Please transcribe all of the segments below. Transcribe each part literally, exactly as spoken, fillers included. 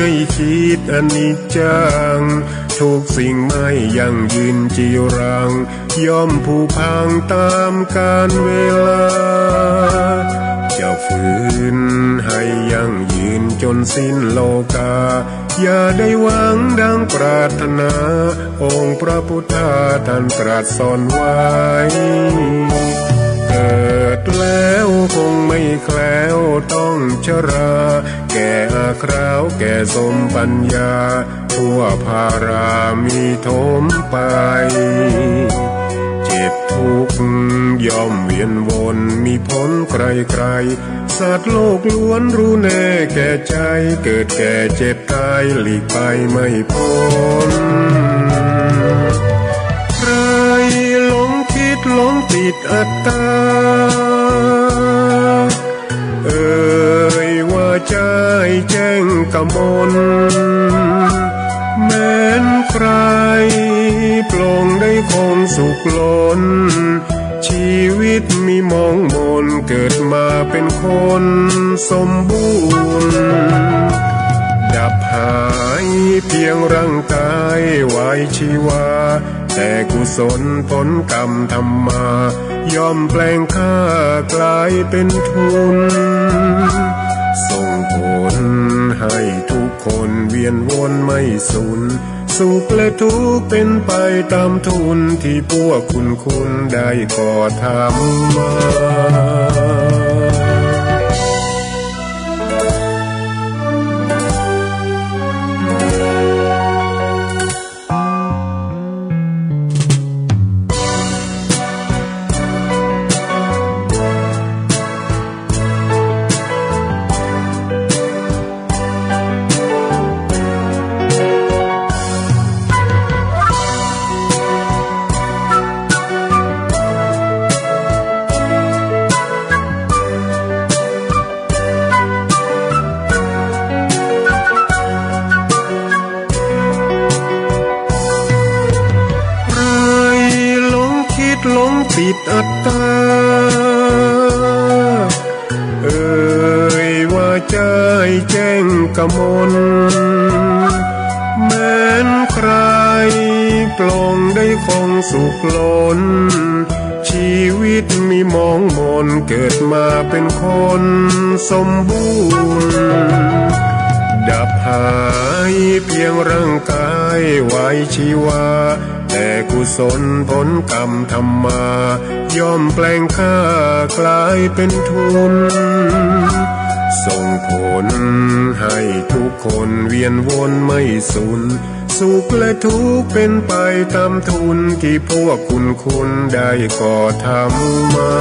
ให้คิดอนิจจัง ทุกสิ่งไม่ยั่งยืนจีรัง ย่อมผุพังต๋ามกาลเวลา จะฝืนให้ยั่งยืนจ๋นสิ้นโลกา อย่าได้หวังดังปรารถนา องค์พระพุทธาท่านตรัสสอนไว้ เกิดแล้วคงไม่แคล้วต้องชรา แก่อาคราวแก่โสมปัญญา ทั่วภารามีโถมไป เจ็บทุกข์ย่อมเวียนวน มีผลใครๆ สัตว์โลกล้วนรู้แน่แก่ใจ เกิดแก่เจ็บตายหลีกไปไม่พ้น ใครหลงคิดหลงติดอัตตา เอ่ยว่าใจ้แจ้งกมล แม้นใครปลงได้คงสุขล้น ชีวิตมีหมองหมน เกิดมาเป็นคนสมบูรณ์ ดับหายเพียงร่างกายไว้ชีวา แต่กุศลผลกรรมทำมา ย่อมแปลงข้ากลายเป็นทุน ส่งผลให้ทุกคนเวียนวนไม่สุน สุขและทุกข์เป็นไปต๋ามทุน ตี้พวกคุณๆ ได้ก่อทำมา ใครหลงคิดหลงติดอัตตา เอ่ยว่าใจ้แจ้งกมล แม้นใครปลงได้คงสุขล้น ชีวิตมีหมองหมน เกิดมาเป็นคนสมบูรณ์ ดับหายเพียงร่างกายไว้ชีวา แต่กุศลผลกรรมทำมา ย่อมแปลงข้ากลายเป็นทุน ส่งผลให้ทุกคนเวียนวนไม่สุน สุขและทุกข์เป็นไปต๋ามทุน ตี้พวกคุณๆ ได้ก่อทำมา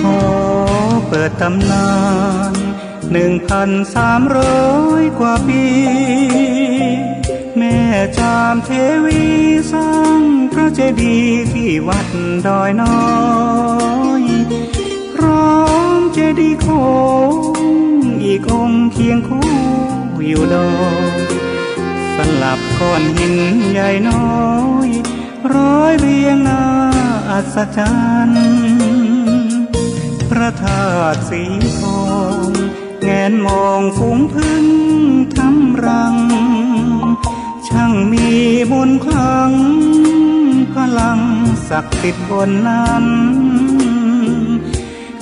ขอเปิดต๋ำนาน หนึ่งพันสามร้อยกว่าปี แม่จามเทวีสร้างพระเจดีย์ตี้วัดดอยน้อย พร้อมเจดีย์โค้งอีกองค์เคียงคู่อยู่ดอย สลับก้อนหินใหญ่น้อย ร้อยเรียงน่าอัศจรรย์ พระธาตุสีทอง แงนมองฝูงผึ้งทำรัง ช่างมีมนต์ขลัง พลังศักดิ์สิทธิ์บนนั้น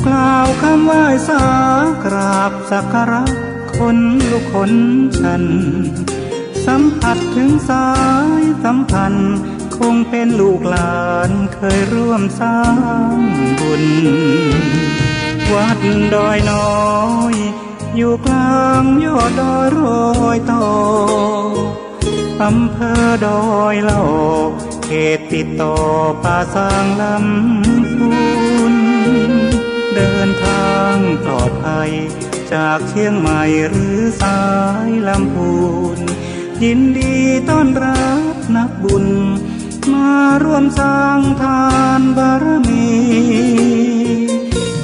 กล่าวคำไหว้สากราบสักการะ ขนลุกขนชัน ส สัมผัสเถิงสายสัมพันธ์ คงเป๋นลูกหลานเคยร่วมสร้างบุญ วัดดอยน้อย อยู่กลางยอดดอยรอยต่อ อำเภอดอยหล่อ เขตติดต่อป่าซางลำพูน เดินทางปลอดภัย จากเชียงใหม่หรือสายลำพูน ยินดีต้อนรับนักบุญ มาร่วมสร้างทานบารมี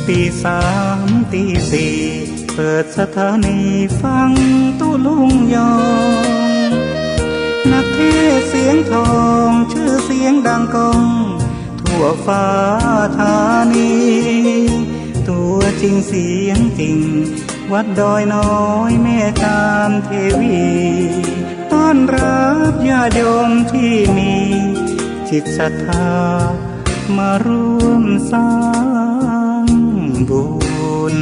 ตีสามตีสี่ เปิดสถานีฟังตุ๊ลุงยอง นักเทศน์เสียงทอง ชื่อเสียงดังก้อง ทั่วฟ้าธานี ตัวจริงเสียงจริง วัดดอยน้อยแม่จามเทวี ต้อนรับญาติโยมที่มีจิตศรัทธา มาร่วมสร้างบุญ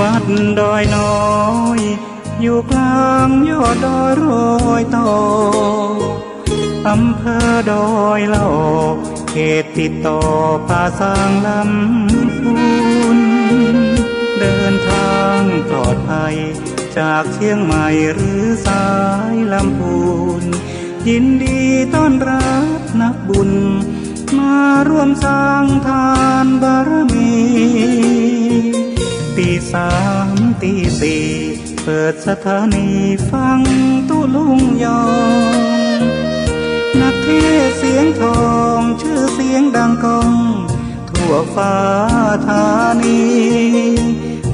วัดดอยน้อย อยู่กลางยอดดอยรอยต่อ อำเภอดอยหล่อ เขตติดต่อป่าซางลำพูน เดินทางปลอดภัย จากเชียงใหม่หรือสายลำพูน ยินดีต้อนรับนักบุญ มาร่วมสร้างทานบารมี ตีสามตีสี่ เปิดสถานีฟังตุ๊ลุงยอง นักเทศน์เสียงทอง ชื่อเสียงดังก้อง ทั่วฟ้าธานี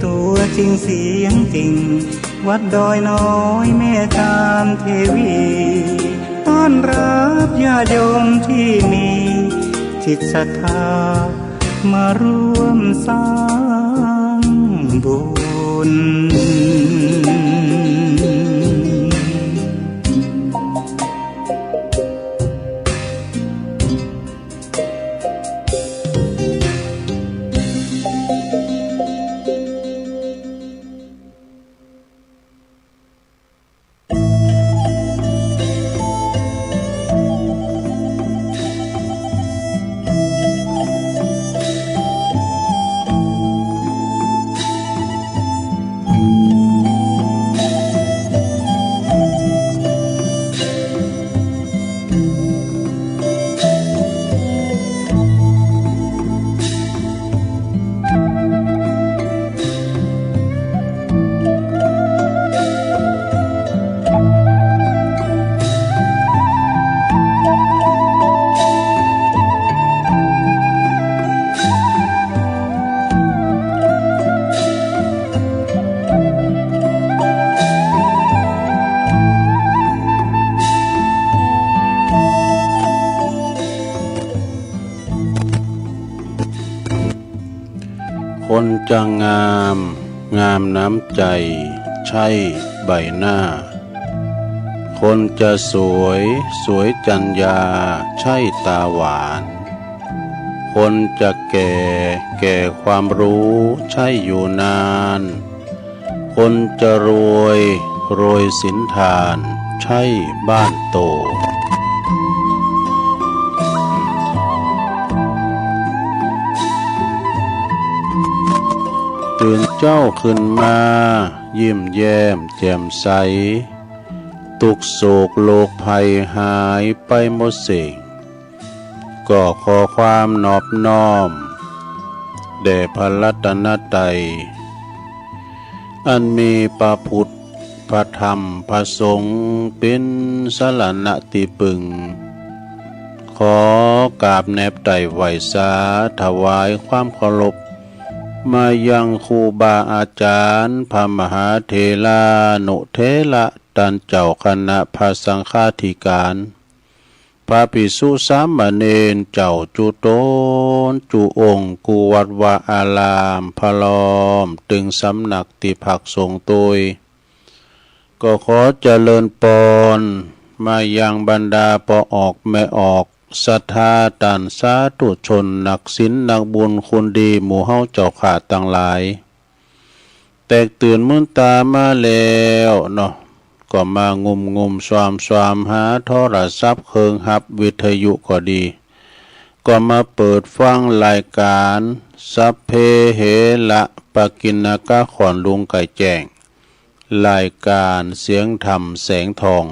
ตัวจริงเสียงจริง วัดดอยน้อยแม่จามเทวี ต้อนรับญาติโยมที่มีจิตศรัทธา มาร่วมสร้างบุญ คนจะงาม งามน้ำใจ ใช่ใบหน้า คนจะสวย สวยจัญญา ใช่ตาหวาน คนจะแก่ แก่ความรู้ ใช่อยู่นาน คนจะรวย รวยสินธาน ใช่บ้านโต ตื่นเจ๊าขึ้นมา ยิ้มแย้มแจ่มใส ตุ๊กข์โศกโรคภัยหายไปหมดสิ้น ก็ขอความนอบน้อม แด่พระรัตนตรัย อันมีพระพุทธ พระธรรม พระสงฆ์ เป๋นสรณะตี้พึ่ง ขอกราบแนบไตร่ไหว้สา ถวายความเคารพ มายังครูบาอาจารย์ พระมหาเถรานุเถระ ตันเจ้าคณะพระสังฆาธิการ พระภิกษุสามเณรเจ้าจุ๊ต๋นจุ๊องค์ กู้วัดวาอาราม พร้อมตึงสำนักตี้พักสงฆ์ตวย ก็ขอเจริญปอนมายังบรรดาป้อออกแม่ออก ศรัทธาต้านสาธุชน นักศีลนักบุญคุณดีหมู่เฮาเจ้าข้าตังหลาย แตกตื่นมืนต๋ามาแล้วเนาะ ก็มางุ่มๆ ซวมๆ หาโทรศัพท์เครื่องฮับวิทยุก็ดี ก็มาเปิดฟังรายก๋าน สัพเพเหระ ปกิณณกะ ขอนลุงไก่แจ้ง รายก๋านเสียงธรรมแสงทอง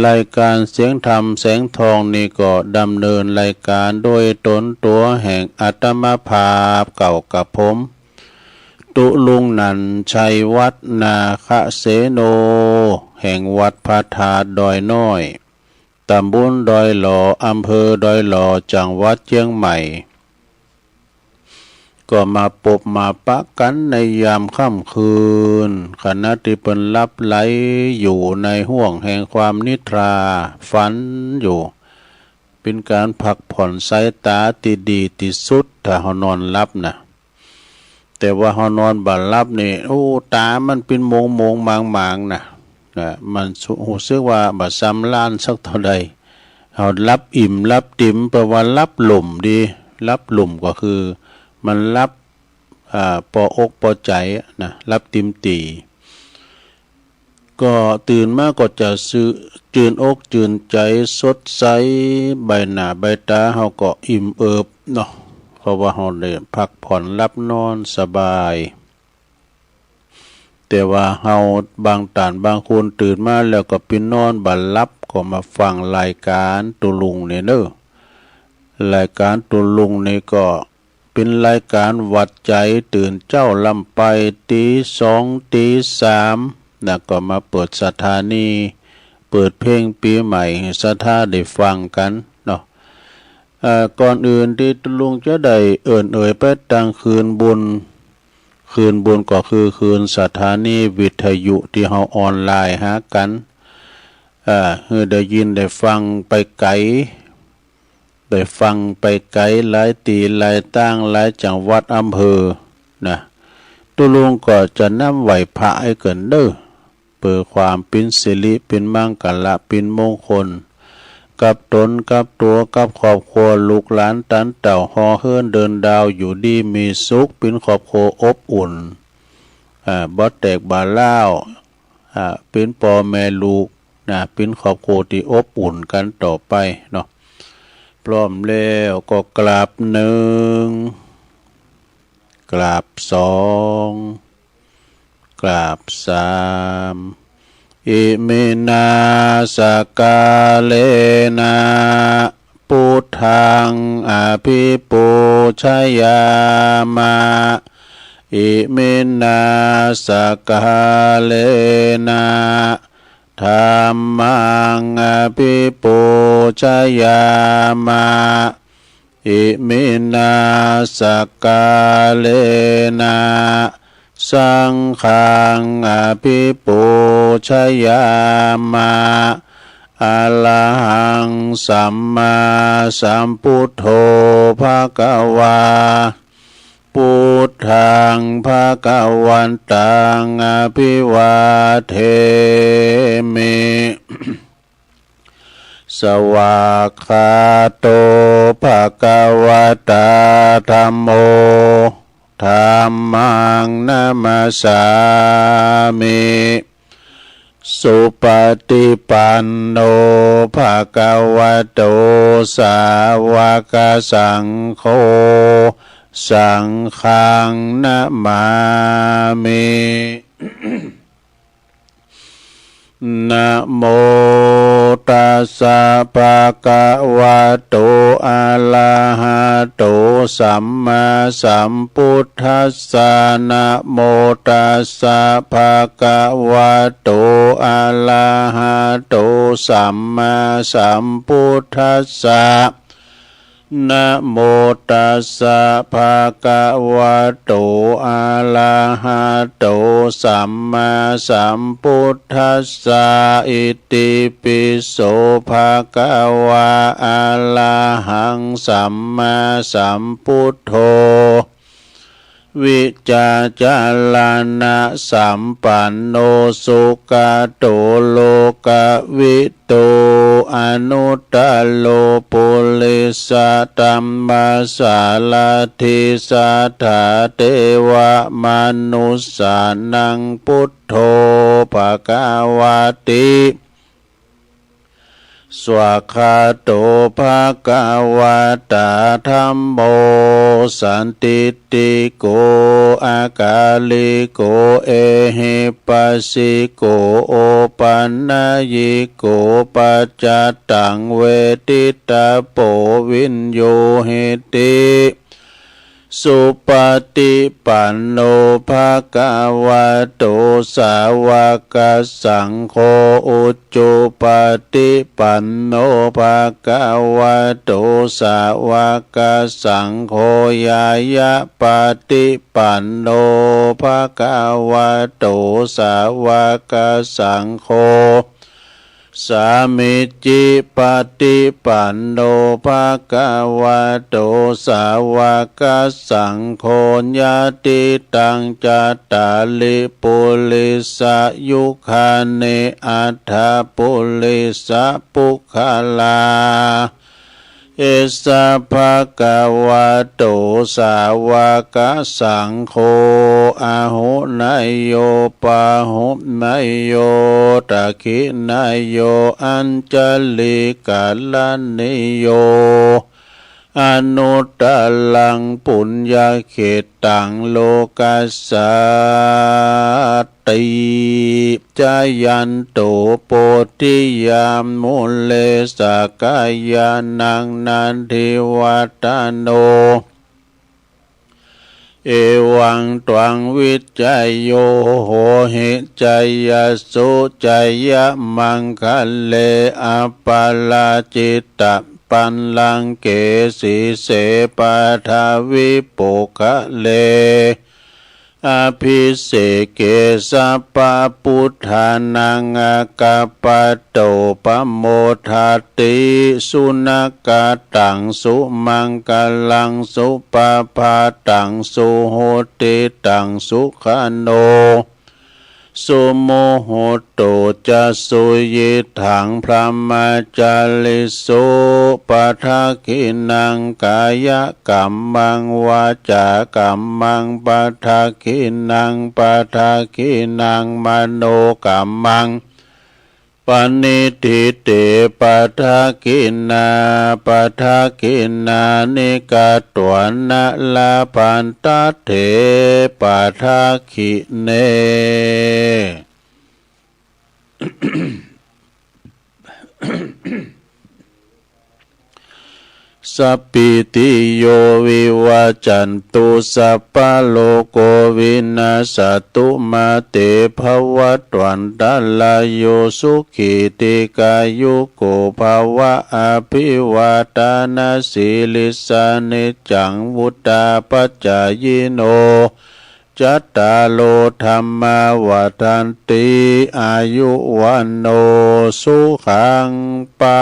รายก๋านเสียงธรรมแสงทองนี่ก็ดำเนินรายก๋านโดยต๋นตั๋วแห่งอาตมาภาพเก่ากับผม ตุ๊ลุงนันท์ ชัยวัฒน์ นาคเสโน แห่งวัดพระธาตุดอยน้อย ต๋ำบลดอยหล่อ อำเภอดอยหล่อ จังหวัดเจียงใหม่ ก็มาปบมาปะกั๋นในยามค่ำคืน ขณะตี้เปิ้นหลับไหลอยู่ในห้วงแห่งความนิทรา ฝันอยู่ เป๋นก๋านพักผ่อนสายต๋าตี้ดีตี้สุด ถ้าเฮานอนหลับนะ แต่ว่าเฮานอนบ่หลับนี่ โอ้ ต๋ามันเป๋นโมงๆ หมางๆ นะ นะ มันรู้สึกว่าบ่สำราญสักเท่าใด เฮาหลับอิ่มหลับติ๋ม แปลว่าหลับหลุ่มดี หลับหลุ่มก็คือมันหลับ อ่า ปออกปอใจ๋นะ หลับติ๋มตี๋ ก็ตื่นมาก็จะซื่น จืนอกจืนใจ๋ สดใส ใบหน้าใบต๋าเฮาก็อิ่มเอิบเนาะ เพราะว่าเฮาได้พักผ่อนหลับนอนสบาย แต่ว่าเฮาบางต้านบางคนตื่นมาแล้วก็ไปนอนบ่หลับ ก็มาฟังรายก๋านตุ๊ลุงนี่เน่อ รายก๋านตุ๊ลุงนี่ก็ เป๋นรายก๋านหวัดใจ๋ ตื่นเจ๊าล้ำไป ตี๋สองตี๋สามนะ ก็มาเปิดสถานี เปิดเพลงปี๋ใหม่หื้อศรัทธาได้ฟังกั๋นเนาะ เอ่อ ก่อนอื่นตี้ตุ๊ลุงจะได้เอิ้นเอ่ยไปตังคืนบุญ คืนบุญก็คือคืนสถานีวิทยุตี้เฮาออนไลน์หากั๋น เอ่อ หื้อได้ยินได้ฟังไปไก๋ ได้ฟังไปไก๋หลายตี้หลายตางหลายจังหวัดอำเภอนะ ตุ๊ลุงก็จะนำไหว้พระไอ้เกิ่นเน่อ เปื้อความเป๋นสิริเป๋นมังคละเป๋นมงคล กับต๋นกับตั๋วกับครอบครัว ลูกหลานตันเต้า ห่อเหินเดินดาว อยู่ดีมีสุข เป๋นครอบครัวอบอุ่น อ่า บ่แตกบ่ร้าว อ่า เป๋นป้อแม่ลูกนะ เป๋นครอบครัวตี้อบอุ่นกั๋นต่อไปเนาะ พร้อมแล้วก็กราบหนึ่ง กราบสอง กราบสาม อิมินา สกกาเลนะ ปุทธัง อภิปูชยามะ อิมินา สกกาเลนะ ธัมมัง อภิปูชยามะ อิมินา สกกาเลนะ สังฆัง อภิปูชยามะ อะระหัง สัมมาสัมพุทโธ ภะคะวา พุทธัง ภะคะวันตัง อะภิวาเทมิ สวากขาโต ภะคะวะตา ธัมโม ธัมมัง นะมัสสามิ สุปะฏิปันโน ภะคะวะโต สาวะกะสังโฆ สังฆัง นะมามิ นะโมตัสสะ ภะคะวะโต อะระหะโต สัมมาสัมพุทธัสสะ นะโมตัสสะ ภะคะวะโต อะระหะโต สัมมาสัมพุทธัสสะ นะโมตัสสะ ภะคะวะโต อะระหะโต สัมมาสัมพุทธัสสะ อิติปิโส ภะคะวะ อะระหัง สัมมาสัมพุทโธ วิชาจารณะสัมปันโน สุขะโต โลกะวิ โต อนุตตโร ปุริสะธัมมะสาระถี สัทธาเตวะมะนุสสานัง พุทโธ ภะคะวะติ สวากขาโต ภะคะวะตา ธัมโม สันติ ติโก อากาลิโก เอหิปัสสิโก โอปันนยิโก ปัจจตัง เวทิตะโป วิญญูหิติ สุปะฏิปันโน ภะคะวะโต สาวะกะสังโฆ อุจจุปะฏิปันโน ภะคะวะโต สาวะกะสังโฆ ญาณะปะฏิปันโน ภะคะวะโต สาวะกะสังโฆ สามีจิปะฏิปันโน ภะคะวะโต สาวะกะสังโฆ ยะติตัง จัตตาริ ปุริสะยุคานิ อัฏฐะ ปุริสะปุคคลา เอสสะ ภะคะวะโต สาวะกะสังโฆ อาหุเนยโย ปาหุเนยโย ทักขิเนยโย อัญชลีกะรณีโย อนุตตรัง ปุญญะเขตตัง โลกัสสาติ จายันโต โพธิยา มูเล สักกายานัง นันทิวัฏฏะโน เอวังตวัง วิจโย โหหิ จายสสุ จายะมังคะเล อัปปะราจิตะปัลลังเก สีเส ปะทะวิปุคคะเล อะภิเสเก สัพพะปุทธานัง อากัปปะโต ปะโมทะติ สุนะกะตัง สุมังคะลัง สุปะพาตัง สุหุติตัง สุขะโน สุมุหุตโต จะ สุยิตถัง พรหมจาริสุ ปะทักขินัง กายะกัมมัง วาจากัมมัง ปะทักขินัง ปะทักขินัง มโนกัมมัง ปะนิฏฐิเต ปะทักขินา ปะทักขินานิ กัตถวานะ ละพันทัตเถ ปะทักขิเน สัพพีติโย วิวัจจันตุ สัพพะโรโค วินัสสะตุ มา เต ภะวัตวันตะราโย สุขี ทีฆายุโก ภะวะ อะภิวาทะนะสีลิสสะ นิจจัง วุฑฒาปะจายิโน จัตตาโร ธัมมา วัฑฒันติ อายุ วัณโณ สุขัง พะ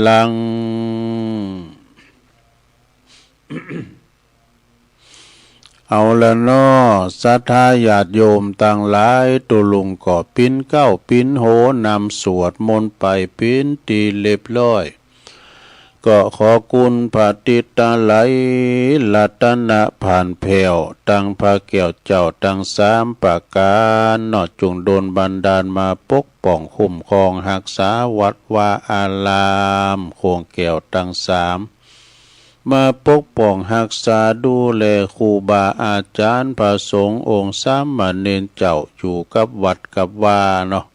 ลัง เอาละเนาะ ศรัทธาญาติโยมตังหลาย ตุ๊ลุงก็ปิ๊นเก๊าปิ๊นโหนำสวดมนต์ไปเป๋นตี้เรียบร้อย ก็ขอคุณพระติตะไลยรัตนผานแผ้ว ตังพระแก้วเจ้าตังสามประก๋านเนาะ จุ่งดลบันดาลมาปกป้องคุ้มครองฮักษาวัดวาอาราม โขงแก้วตังสาม มาปกป้องฮักษาดูแลครูบาอาจ๋ารย์ พระสงฆ์องค์สามเณรเจ้า อยู่กับวัดกับวาเนาะ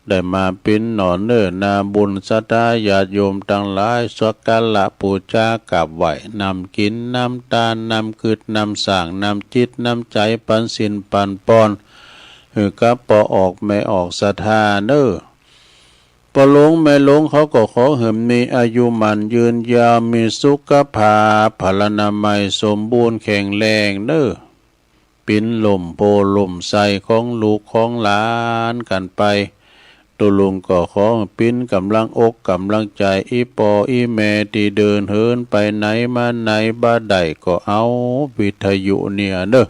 ได้มาเป๋นหน่อเนื้อนาบุญ ศรัทธาญาติโยมตังหลาย สักการะปู๋จากราบไหว้ นำกิ๋นนำตาน นำกึ๊ดนำสร้าง นำจิตนำใจ๋ ปันศีลปันปอน หื้อกับป้อออกแม่ออกศรัทธาเน้อ ป้อหลวงแม่หลวงเขาก็ขอหื้อมีอายุหมั้นยืนยาว มีสุขภาพพลานามัยสมบูรณ์แข็งแรงเน่อ ปิ๊นล่มโพธิ์ล่มไทรของลูกของหลานกั๋นไป ตุ๊ลุงก็ขอปิ๊นก๋ำลังอกก๋ำลังใจ๋ อี่ป้ออี่แม่ตี้เดินเหินไปไหนมาไหนบ่ได้ก็เอาวิทยุเนี่ยเน่อ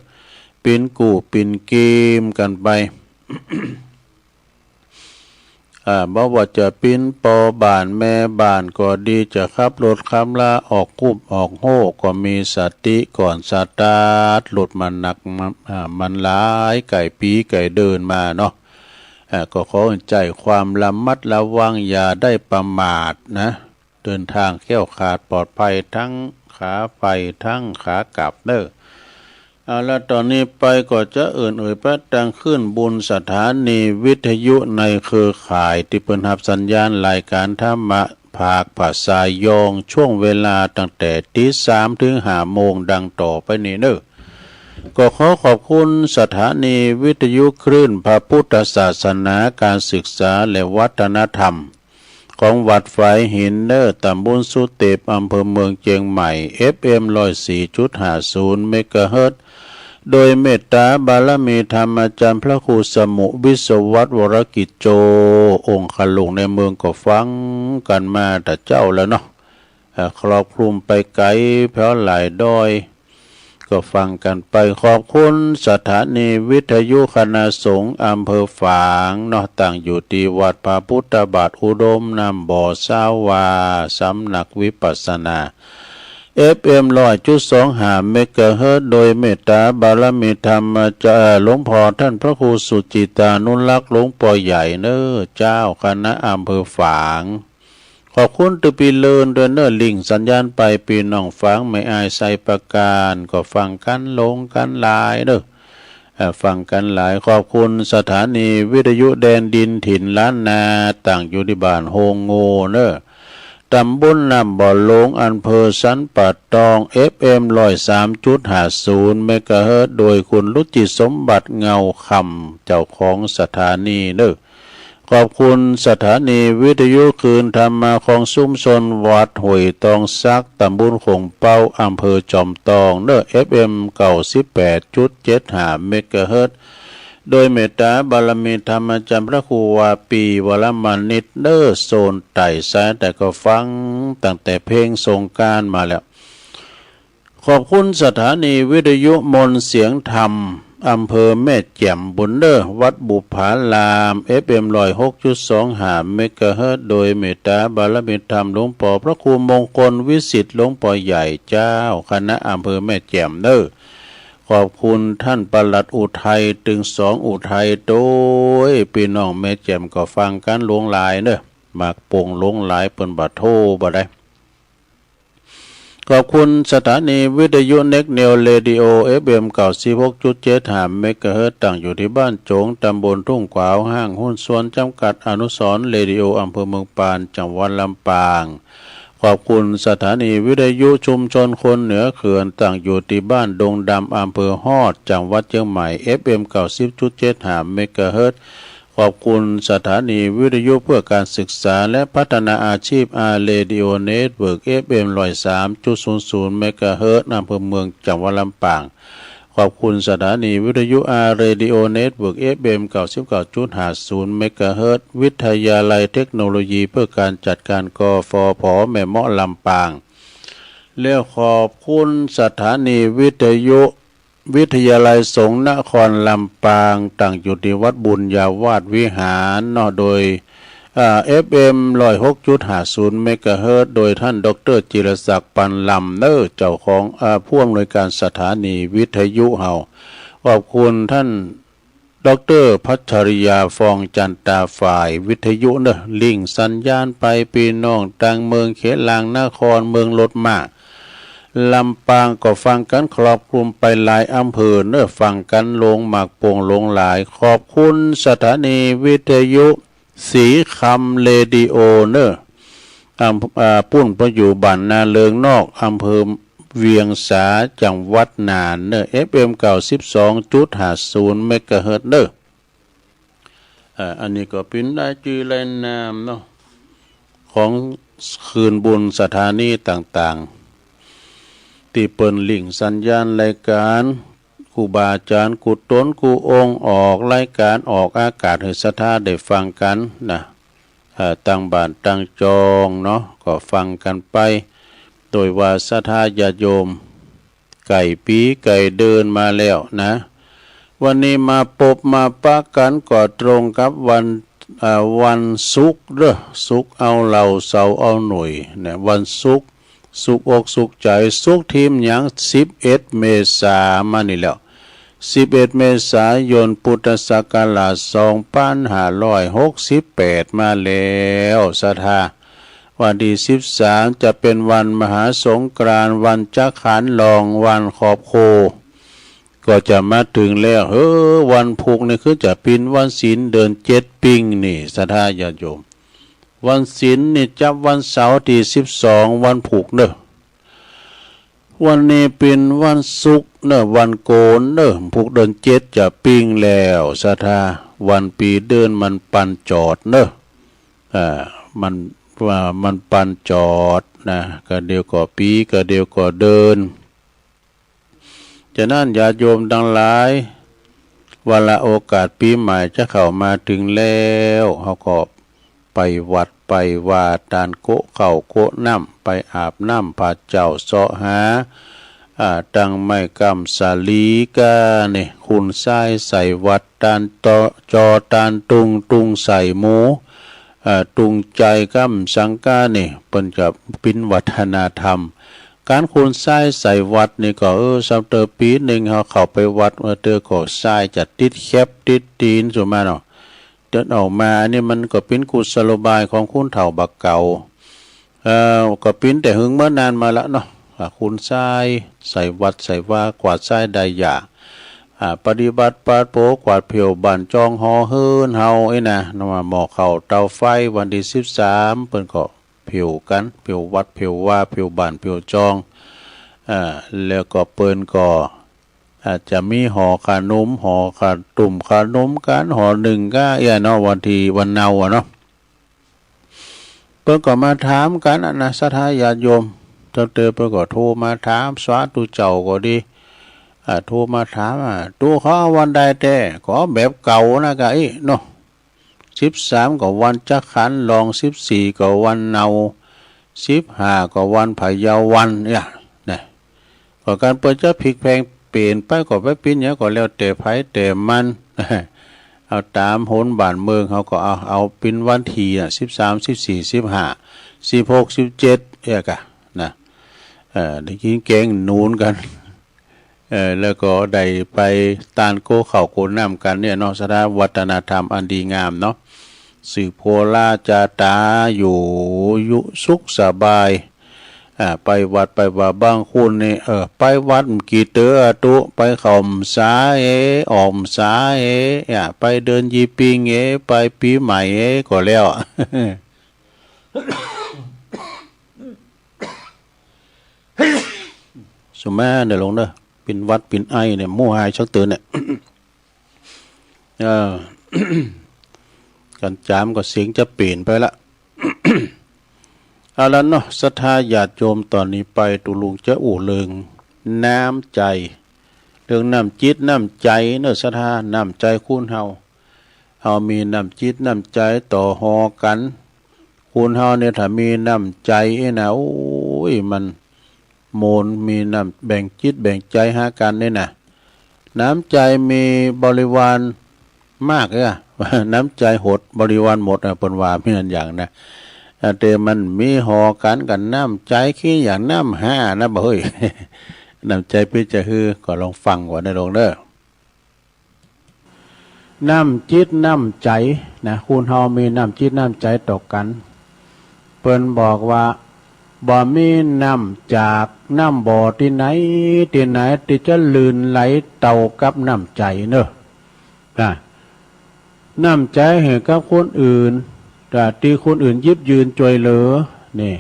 ปิ๊นกู้ปิ๊นกีมกั๋นไป อ่า บ่ว่าจะปิ๊นป้อบ้านแม่บ้านก็ดี จะขับรถขับลาออกกุ๊บออกโฮก็มีสติก่อนสตาร์ทรถ มันหนัก มัน อ่า มันหลายไก่ปีไก่เดินมาเนาะ อ่า ก็ขอใจ๊ความระมัดระวัง อย่าได้ประมาทนะ เดินทางแคล้วคลาดปลอดภัย ทั้งขาไปทั้งขากลับเน่อ เอาละ ต๋อนนี้ไปก็จะเอิ้นเอ่ยไปตังคลื่นบุญสถานีวิทยุในเครือข่ายตี้เปิ้นฮับสัญญาณรายการธรรมะภาคภาษายอง ช่วงเวลาตั้งแต่ตีสามเถิงห้าโมง ดังต่อไปนี้เน่อ ก็ขอขอบคุณสถานีวิทยุคลื่นพระพุทธศาสนา การศึกษาและวัฒนธรรม ของวัดฝายหินเน่อ ตำบลสุเตป อำเภอเมืองเจียงใหม่ เอฟเอ็ม ร้อยสี่จุดห้าศูนย์ เมกะเฮิรตซ์ โดยเมตตาบารมีธรรมอาจารย์พระครูสมุห์ วิศวัตร วรกิจโจ องค์ขลุงในเมืองก็ฟังกั๋นมาแต่เจ้าแล้วเนาะ เอ่อ ครอบคลุมไปไก๋แผวหลายดอย ก็ฟังกั๋นไป ขอบคุณสถานีวิทยุคณะสงฆ์อำเภอฝางเนาะ ตั้งอยู่ตี้วัดพระพุทธบาทอุดม น้ำบ่อ ซาวา สำนักวิปัสสนา เอฟเอ็ม ร้อยจุดสองห้า เมกะเฮิรตซ์ โดยเมตตาบารมีธรรมอาจารย์ หลวงพ่อท่านพระครูสุจิตานุรักษ์ หลวงป้อใหญ่เน่อ เจ้าคณะอำเภอฝาง ขอบคุณตี้ปี้เลินด้วยเน่อ ลิงก์สัญญาณไป ปี้น้องฝางแม่อายไชยประการ ก็ฟังกั๋นหลงกั๋นหลายเน่อ เอ่อ ฟังกั๋นหลาย ขอบคุณสถานีวิทยุแดนดินถิ่นล้านนา ตั้งอยู่ตี้บ้านโฮงโง่เน่อ ตำบลน้ำบ่อหลง อำเภอสันป่าตอง เอฟเอ็ม ร้อยสามจุดห้าศูนย์ เมกะเฮิรตซ์ โดยคุณรุจิสมบัติ เงาคำ เจ้าของสถานีเน่อ ขอบคุณสถานีวิทยุคลื่นธรรมะของชุมชนวัดห้วยตองสัก ตำบลโข่งเป๊า อำเภอจอมตองเน่อ เอฟเอ็ม เก้าสิบแปดจุดเจ็ดห้า เมกะเฮิรตซ์ โดยเมตตาบารมีธรรมอาจารย์พระครูวาปี วรมณิตเน่อ โซนใต้ สายใต้ก็ฟังตั้งแต่เพลงสงกรานต์มาแล้ว ขอบคุณสถานีวิทยุมนต์เสียงธรรม อำเภอแม่แจ่มปู้นเน่อ วัดบุปผาราม เอฟเอ็ม ร้อยหกจุดสองห้า เมกะเฮิรตซ์ โดยเมตตาบารมีธรรมหลวงป้อพระครูมงคลวิสิทธิ์ หลวงป้อใหญ่ เจ้าคณะอำเภอแม่แจ่มเน่อ ขอบคุณต้านปลัดอุทัย ตึงสองอุทัย โดยปี้น้องแม่แจ่มก็ฟังกั๋นหลงหลายเน่อ มากโป่งหลงหลาย เปิ้นบ่โทรบ่ได้ ขอบคุณสถานีวิทยุเน็กนิวเรดิโอ เอฟเอ็ม เก้าสิบหกจุดเจ็ดห้า เมกะเฮิรตซ์ ตั้งอยู่ตี้บ้านโจ๋ง ตำบลทุ่งขวาว ห้างหุ้นส่วนจำกัดอนุสรณ์เรดิโอ อำเภอเมืองปาน จังหวัดลำปาง ขอบคุณสถานีวิทยุชุมชนคนเหนือเขื่อน ตั้งอยู่ตี้บ้านดงดำ อำเภอฮอด จังหวัดเจียงใหม่ เอฟเอ็ม เก้าสิบจุดเจ็ดห้า เมกะเฮิรตซ์ ขอบคุณสถานีวิทยุเพื่อการศึกษาและพัฒนาอาชีพ อาร์ เรดิโอ เน็ตเวิร์ก เอฟเอ็ม ร้อยสามจุดศูนย์ศูนย์ เมกะเฮิรตซ์ อำเภอเมือง จังหวัดลำปาง ขอบคุณสถานีวิทยุ อาร์ เรดิโอ เน็ตเวิร์ก เอฟเอ็ม เก้าสิบเก้าจุดห้าศูนย์ เมกะเฮิรตซ์ วิทยาลัยเทคโนโลยีเพื่อการจัดการ กฟผ แม่เมาะ ลำปาง แล้วขอบคุณสถานีวิทยุ วิทยาลัยสงฆ์นครลำปาง ตั้งอยู่ตี้วัดบุญญาวาสวิหารเนาะ โดย อ่า เอฟเอ็ม ร้อยหกจุดห้าศูนย์ เมกะเฮิรตซ์ โดยต้านด็อกเตอร์จิรศักดิ์ ปันลำเน่อ เจ้าของ อ่า ผู้อำนวยการสถานีวิทยุเฮา ขอบคุณต้านด็อกเตอร์พัชริยา ฟองจันตา ฝ่ายวิทยุเน่อ ลิงก์สัญญาณไปปี้น้องตางเมืองเขตล่างนคร เมืองรถม้า ลำปางก็ฟังกั๋นครอบคลุมไปหลายอำเภอเน่อ ฟังกั๋นหลงมากโป่งหลงหลาย ขอบคุณสถานีวิทยุศรีคำเรดิโอเน่อ อำ อ่า ปุ้นปะอยู่บ้านนาเริงนอก อำเภอเวียงสา จังหวัดน่านเน่อ เอฟเอ็ม เก้าสิบสองจุดห้าศูนย์ เมกะเฮิรตซ์เน่อ อ่า อันนี้ก็เป๋นรายจื้อรายนามเนาะ ของคืนบุญสถานีต่างๆ ตี้เปิ้นลิงก์สัญญาณรายก๋าน ครูบาอาจ๋ารย์กู้ต๋นกู้องค์ออกรายก๋านออกอากาศหื้อศรัทธาได้ฟังกั๋นนะ เอ่อ ตังบ้านตังจองเนาะ ก็ฟังกั๋นไป โดยว่าศรัทธาญาติโยม ใก้ปี๋ใก้เดือนมาแล้วนะ วันนี้มาปบมาปะกั๋นก็ตรงกับวัน เอ่อ วันศุกร์เด้อ ศุกร์เอาเหล้า เสาร์เอาหนุ่ยนะ วันศุกร์ สุขอกสุขใจ๋ ศุกร์ตี้หยัง สิบเอ็ดเมษามานี่แหละ สิบเอ็ดเมษายน พุทธศักราช สองปันห้าร้อยหกสิบแปด มาแล้วศรัทธา วันตี้สิบสามจะเป๋นวันมหาสงกรานต์ วันจักขันต์ลอง วันขอบโค ก็จะมาเถิงแล้ว เฮ้อ วันพูกนี่คือจะเป๋นวันศีลเดือนเจ็ดปิงนี่ ศรัทธาญาติโยม วันศีลนี่จับวันเสาร์ตี้สิบสอง วันพูกเน่อ วันนี้เป๋นวันศุกร์เน่อ วันโก๋นเน่อ พูกเดือนเจ็ดจะปิงแล้ว ศรัทธา วันปี๋เดือนมันปันจอดเน่อ อ่า มัน ว่ามันปันจอดนะ กะเดี่ยวก็ปี๋ กะเดี่ยวก็เดือน ฉะนั้นญาติโยมตังหลาย วาระโอกาสปี๋ใหม่จะเข้ามาเถิงแล้ว เฮาก็ไปวัดไปวา ตานโกะข้าวโกะน้ำ ไปอาบน้ำผาเจ้า เซาะหา อ่า ตังไม้ก้ามสาลีก้านี่ คุณไส้ใส่วัตร ตานตอ จอ ตานตุง ตุงใส่หมู อ่า ตุงใจ๋ก้ามสังก้านี่ เปิ้นก็เป๋นวัฒนธรรม ก๋านคุณไส้ใส่วัตรนี่ก็ เออ สำเติบปี๋นึ่งเฮาเข้าไปวัด เออ เตื้อก็ไส้จะติดแข็บติดตี๋น สุมาเนาะ เดินออกมา อันนี้มันก็เป๋นกุศโลบายของคนเฒ่าบ่าเก่า เอ่อ ก็เป๋นแต่หึงเมินนานมาละเนาะ อ่า คุณไส้ใส่วัตรใส่วา กวาดไส้ได้หญ้า อ่า ปฏิบัติปาดโปกวาดเผียวบ้านจองหอเฮือนเฮาอี้นะ เนาะ หม้อข้าวเตาไฟ วันตี้สิบสาม เปิ้นก็ ผิวกั๋น ผิววัด ผิววา ผิวบ้าน ผิวจอง อ่า แล้วก็เปิ้นก็อาจจะมีห่อขนม ห่อข้าวตุ้มขนมกั๋น ห่อนึ่งก้าเอี้ยเนาะ วันตี้วันเนาอะเนาะ เปิ้นก็มาถามกั๋นอะนะ ศรัทธาญาติโยม เจ้าเตอเปิ้นก็โทรมาถาม สาธุเจ้าก็ดี อ่า โทรมาถาม อ่า ตุ๊เขาเอาวันใดแต๊ ก็เอาแบบเก่านะกะอี้เนาะ สิบสามก็วันจักขันธ์ลอง สิบสี่ก็วันเนา สิบห้าก็วันพะเยาวันเนี่ยนะ ก็ก๋านเปิ้นจะพลิกแพลงเปลี่ยนไปก็ไปเป๋นหยังก็แล้วแต่ใผแต่มัน เอาต๋ามหนบ้านเมืองเฮาก็เอา เอาเป๋นวันตี้อะ สิบสาม สิบสี่ สิบห้า สิบหก สิบเจ็ด เอี้ยกะนะ เอ่อ ได้กิ๋นแก๋งหนุนกั๋น เอ่อ แล้วก็ได้ไปตานโกะข้าวโกะน้ำกั๋นเนี่ยเนาะ ศรัทธา วัฒนธรรมอันดีงามเนาะ สืบพัวลาจาต๋าอยู่ อยู่สุขสบาย อ่า ไปวัดไปวา บางคนนี่ เออ ไปวัดบ่กี่เตื้ออะตุ๊ ไปเข้าพรรษาเอ ออกพรรษาเอ อ่า ไปเดือนยี่ปิงเอ ไปปี๋ใหม่เอ ก็แล้ว สุมาเน่อหลวงเน่อ เป๋นหวัดเป๋นไอเนี่ย หมู่หายชักเตือนเนี่ย เออ กั๋นจ๋ามก็เสียงจะเป๋นไปละ เอาละเนาะ ศรัทธาญาติโยม ต๋อนนี้ไปตุ๊ลุงจะอู้เถิงน้ำใจ๋ เถิงน้ำจิตน้ำใจ๋เนาะ ศรัทธา น้ำใจ๋คนเฮา เฮามีน้ำจิตน้ำใจ๋ต่อหอกั๋น คนเฮาเนี่ยถ้ามีน้ำใจ๋นะ โอ้ย มันโมน มีน้ำแบ่งจิตแบ่งใจ๋หากั๋นเนี่ยนะ น้ำใจ๋มีบริวารมากเอ้อ น้ำใจ๋หดบริวารหมดอะ เปิ้นว่ามีอันหยังนะ อ่า แต่มันมีหอกั๋นกับน้ำใจ๋ คืออย่างน้ำห้านะบ่าเฮ้ย น้ำใจ๋เป๋นจะหื้อ ก็ลองฟังก่อนเน่อหลวงเน่อ น้ำจิตน้ำใจ๋นะ คนเฮามีน้ำจิตน้ำใจ๋ต่อกั๋น เปิ้นบอกว่า บ่มีน้ำจากน้ำบ่อตี้ไหนตี้ไหนตี้จะลื่นไหลเต้ากับน้ำใจ๋เน่อ นะ น้ำใจ๋หื้อกับคนอื่น ตี้คนอื่นหยิบยืนจ้วยเหลือ นี่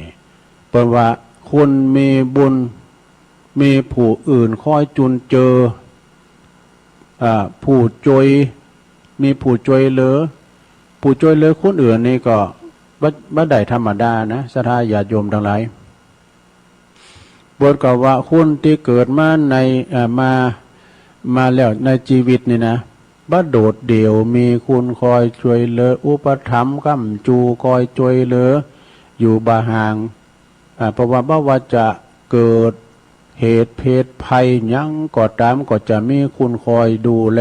เปิ้นว่าคนมีบุญ มีผู้อื่นคอยจุนเจือ อ่า ผู้จ้วย มีผู้จ้วยเหลือ ผู้จ้วยเหลือคนอื่นนี่ก็ บ่ บ่ได้ธรรมดานะ ศรัทธาญาติโยมตังหลาย เปิ้นก็ว่าคนตี้เกิดมาใน เอ่อ มา มาแล้วในจีวิตนี่นะ บ่โดดเดี่ยว มีคนคอยจ้วยเหลือ อุปถัมภ์ค้ำจู คอยจ้วยเหลือ อยู่บ่ห่าง อ่า เพราะว่าบ่ว่าจะเกิดเหตุเพศภัยหยังก็ต๋าม ก็จะมีคนคอยดูแล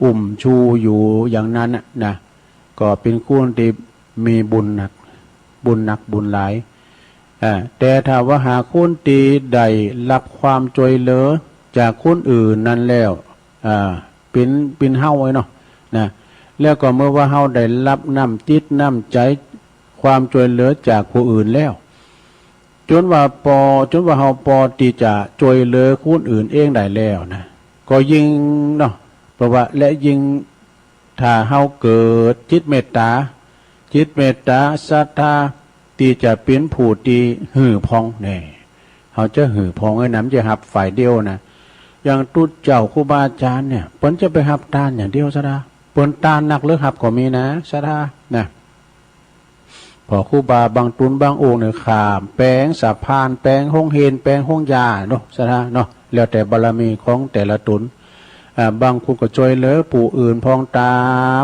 อุ้มชูอยู่อย่างนั้นน่ะนะ ก็เป๋นคนตี้มีบุญหนัก บุญหนักบุญหลาย อ่า แต่ถ้าว่าหากคนตี้ได้ฮับความจ้วยเหลือจากคนอื่นนั้นแล้ว อ่า เป๋น เป๋นเฮาไอ้เนาะ นะ แล้วก็เมื่อว่าเฮาได้ฮับน้ำจิตน้ำใจ๋ ความจ้วยเหลือจากผู้อื่นแล้ว จ๋นว่าปอ จ๋นว่าเฮาปอตี้จะจ้วยเหลือคนอื่นเองได้แล้วนะ ก็ยิ่งเนาะ เพราะว่า และยิ่งถ้าเฮาเกิดจิตเมตต๋า จิตเมตต๋าศรัทธา ตี้จะเป๋นผู้ตี้หื้อผ่องแน่ เฮาจะหื้อผ่องไอ้นั้น บ่ใจ้ฮับฝ่ายเดียวนะ อย่างตุ๊เจ้าครูบาอาจ๋ารย์เนี่ย เปิ้นจะไปฮับตานอย่างเดียวศรัทธา เปิ้นตานนักเลือกฮับก็มีนะศรัทธานะ เพราะครูบาบางตุ๊นบางองค์เนี่ย ข้ามแป๋งสะพาน แป๋งโฮงเฮียน แป๋งโฮงยาเนาะศรัทธาเนาะ แล้วแต่บารมีของแต่ละตุ๊น อ่า บางคนก็จ้วยเหลือผู้อื่นผ่องต๋า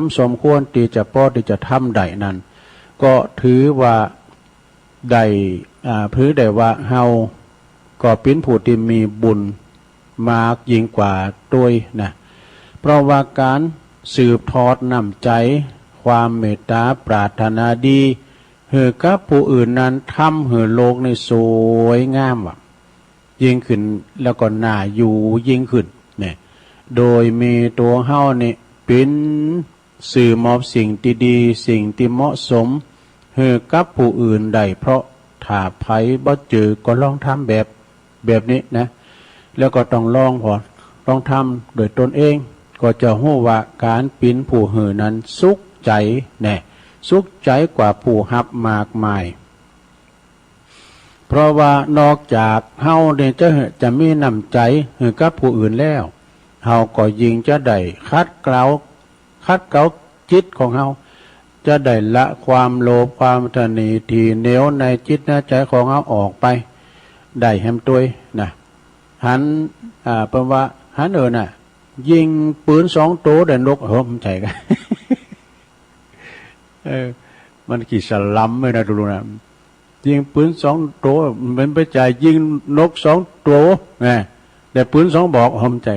มสมควรตี้จะปอตี้จะทำได้นั้น ก็ถือว่าได้ อ่า ถือได้ว่าเฮาก็เป๋นผู้ตี้มีบุญมากยิ่งกว่าตวยนะ เพราะว่าก๋านสืบทอดน้ำใจ๋ ความเมตต๋าปรารถนาดีหื้อกับผู้อื่นนั้น ทำหื้อโลกนี้สวยงามว่ะ ยิ่งขึ้น แล้วก็น่าอยู่ยิ่งขึ้นเนี่ย โดยมีตั๋วเฮานี่เป๋น สื่อมอบสิ่งตี้ดี สิ่งตี้เหมาะสม หื้อกับผู้อื่นได้ เพราะถ้าใผบ่จื้อก็ลองทำแบบ แบบนี้นะ แล้วก็ต้องลองผ่อ ลองทำโดยตนเอง ก็จะฮู้ว่าก๋านเป๋นผู้หื้อนั้นสุขใจ๋แน่ สุขใจ๋กว่าผู้ฮับมากมาย เพราะว่านอกจากเฮาเนี่ยจะ จะมีน้ำใจ๋หื้อกับผู้อื่นแล้ว เฮาก็ยิ่งจะได้ขัดเกลา ขัดเกลาจิตของเฮา จะได้ละความโลภความตระหนี่ถี่เหนียวในจิตในใจ๋ของเฮาออกไป ได้แหมตวยนะ หัน อ่า เปิ้นว่า หันเอ่อน่ะ ยิงปืนสองโตได้นก โอ้ บ่ใจ้กะ เออ มันกี่สลัมเลยนะ ดูนะ ยิงปืนสองโต มันบ่ใจ้ยิงนกสองโต นะ ได้ปืนสองบอก โอ้ บ่ใจ้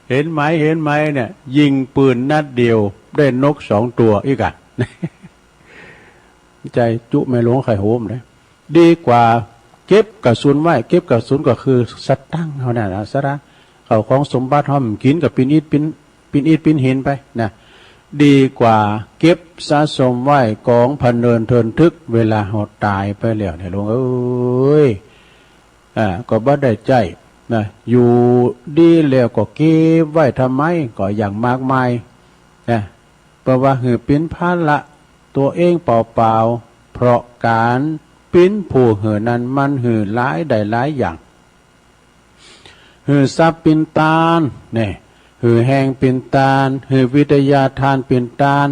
เห็นไหม เห็นไหมเนี่ย ยิงปืนนัดเดียวได้นกสองตั๋วอี้กะ บ่ใจ้จุแม่หลวงไข่โหมเลย ดีกว่าเก็บกระสุนไว้ เก็บกระสุนก็คือสตังค์เฮาเนี่ยนะ สตางค์ ข้าวของสมบัติเฮา กิ๋นก็ปิ้นอิฐปิ้น ปิ้นอิฐปิ้นหินไปนะ ดีกว่าเก็บสะสมไว้ก๋องพะเนินเทินทึก เวลาเฮาต๋ายไปแล้วเนี่ย หลวงเอ๋ย อ่า ก็บ่ได้ใจ๊นะ อยู่ดีแล้วก็เก็บไว้ทำไม ก็อย่างมากมายนะ เพราะว่าหื้อเป๋นภาระตั๋วเองเปล่าๆ เพราะก๋านเป๋นผู้หื้อนั้นมันหื้อหลายได้หลายอย่าง หื้อทรัพย์เป๋นตาน เนี่ย หื้อแฮงเป๋นตาน หื้อวิทยาทานเป๋นตาน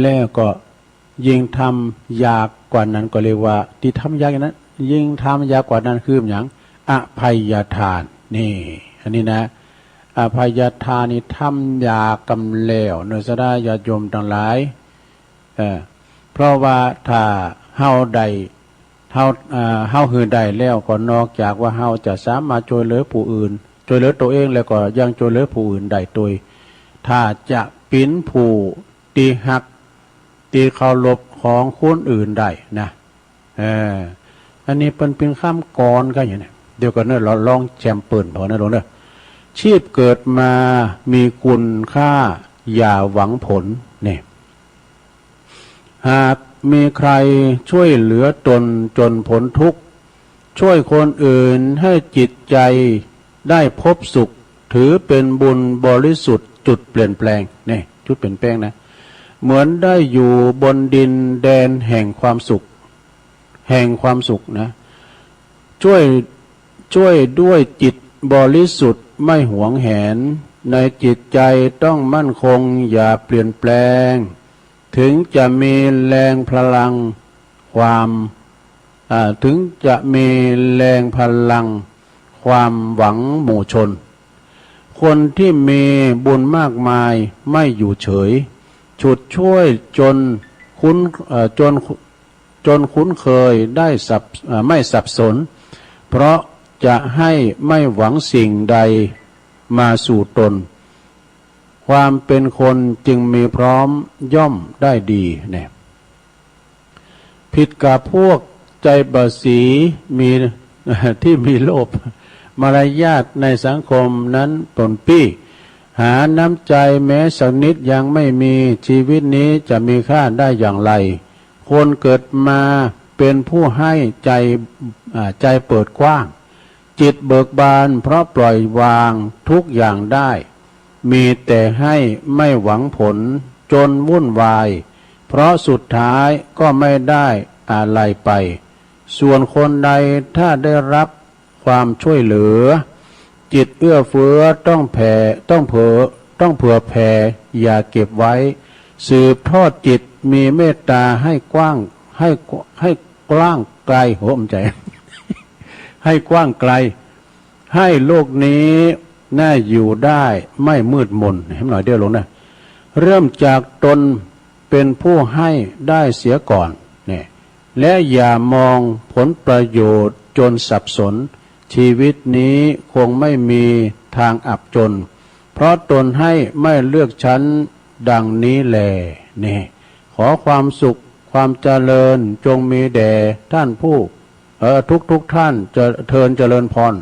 แล้วก็ยิ่งทำอยากกว่านั้นก็เรียกว่า ตี้ทำอยากอย่างนั้น ยิ่งทำอยากกว่านั้นคือหยัง อภัยทาน นี่ อันนี้นะ อภัยทานนี่ทำอยากกำแล้วเนอะ ศรัทธาญาติโยมตังหลาย เออ เพราะว่าถ้าเฮาได้ เฮา เอ่อ เฮาหื้อได้แล้วก็นอกจากว่าเฮาจะสามารถจ้วยเหลือผู้อื่น จ้วยเหลือตั๋วเองแล้วก็ยังจ้วยเหลือผู้อื่นได้ตวย ถ้าจะเป๋นผู้ตี้ฮัก ตี้เคารพของคนอื่นได้นะ เออ อันนี้เปิ้นเป๋นกำกลอนกั๋นอย่างนี้ เดี๋ยวก่อนเนอะ เฮาลองแจ่มเปิ้นผ่อเนอะ หลวงเนอะ ชีพเกิดมามีคุณค่า อย่าหวังผล เนี่ย หากมีใครช่วยเหลือตนจนพ้นทุกข์ ช่วยคนอื่นให้จิตใจได้พบสุข ถือเป็นบุญบริสุทธิ์จุดเปลี่ยนแปลง เนี่ย จุดเปลี่ยนแปลงนะ เหมือนได้อยู่บนดินแดนแห่งความสุข แห่งความสุขนะ ช่วย ช่วยด้วยจิตบริสุทธิ์ไม่หวงแหน ในจิตใจต้องมั่นคงอย่าเปลี่ยนแปลง ถึงจะมีแรงพลังความ อ่า ถึงจะมีแรงพลังความหวังหมู่ชน คนที่มีบุญมากมายไม่อยู่เฉย ฉุดช่วยจนคุ้น เอ่อ จน จนคุ้นเคยได้สับ เอ่อ ไม่สับสน เพราะจะให้ไม่หวังสิ่งใดมาสู่ตน ความเป็นคนจึงมีพร้อมย่อมได้ดี เนี่ย ผิดกับพวกใจบ่าสีมี ที่มีโลภ มารยาทในสังคมนั้นปนปี้ หาน้ำใจแม้สักนิดยังไม่มี ชีวิตนี้จะมีค่าได้อย่างไร คนเกิดมาเป็นผู้ให้ใจ อ่า ใจเปิดกว้าง จิตเบิกบานเพราะปล่อยวางทุกอย่างได้ มีแต่ให้ไม่หวังผลจนวุ่นวาย เพราะสุดท้ายก็ไม่ได้อะไรไป ส่วนคนใดถ้าได้รับความช่วยเหลือ จิตเอื้อเฟื้อต้องแผ่ ต้องเผื่อ ต้องเผื่อแผ่ อย่าเก็บไว้ สืบทอดจิตมีเมตตาให้กว้าง ให้ ให้กว้างไกล โห มันใจ ให้กว้างไกล ให้โลกนี้น่าอยู่ได้ไม่มืดมน ให้มันหน่อยเดียวลงนะ เริ่มจากตนเป็นผู้ให้ได้เสียก่อน เนี่ย และอย่ามองผลประโยชน์จนสับสน ชีวิตนี้คงไม่มีทางอับจน เพราะตนให้ไม่เลือกชั้นดังนี้แล นี่ ขอความสุขความเจริญจงมีแด่ท่านผู้ เออ ทุกๆ ท่าน เจริญ เจริญพร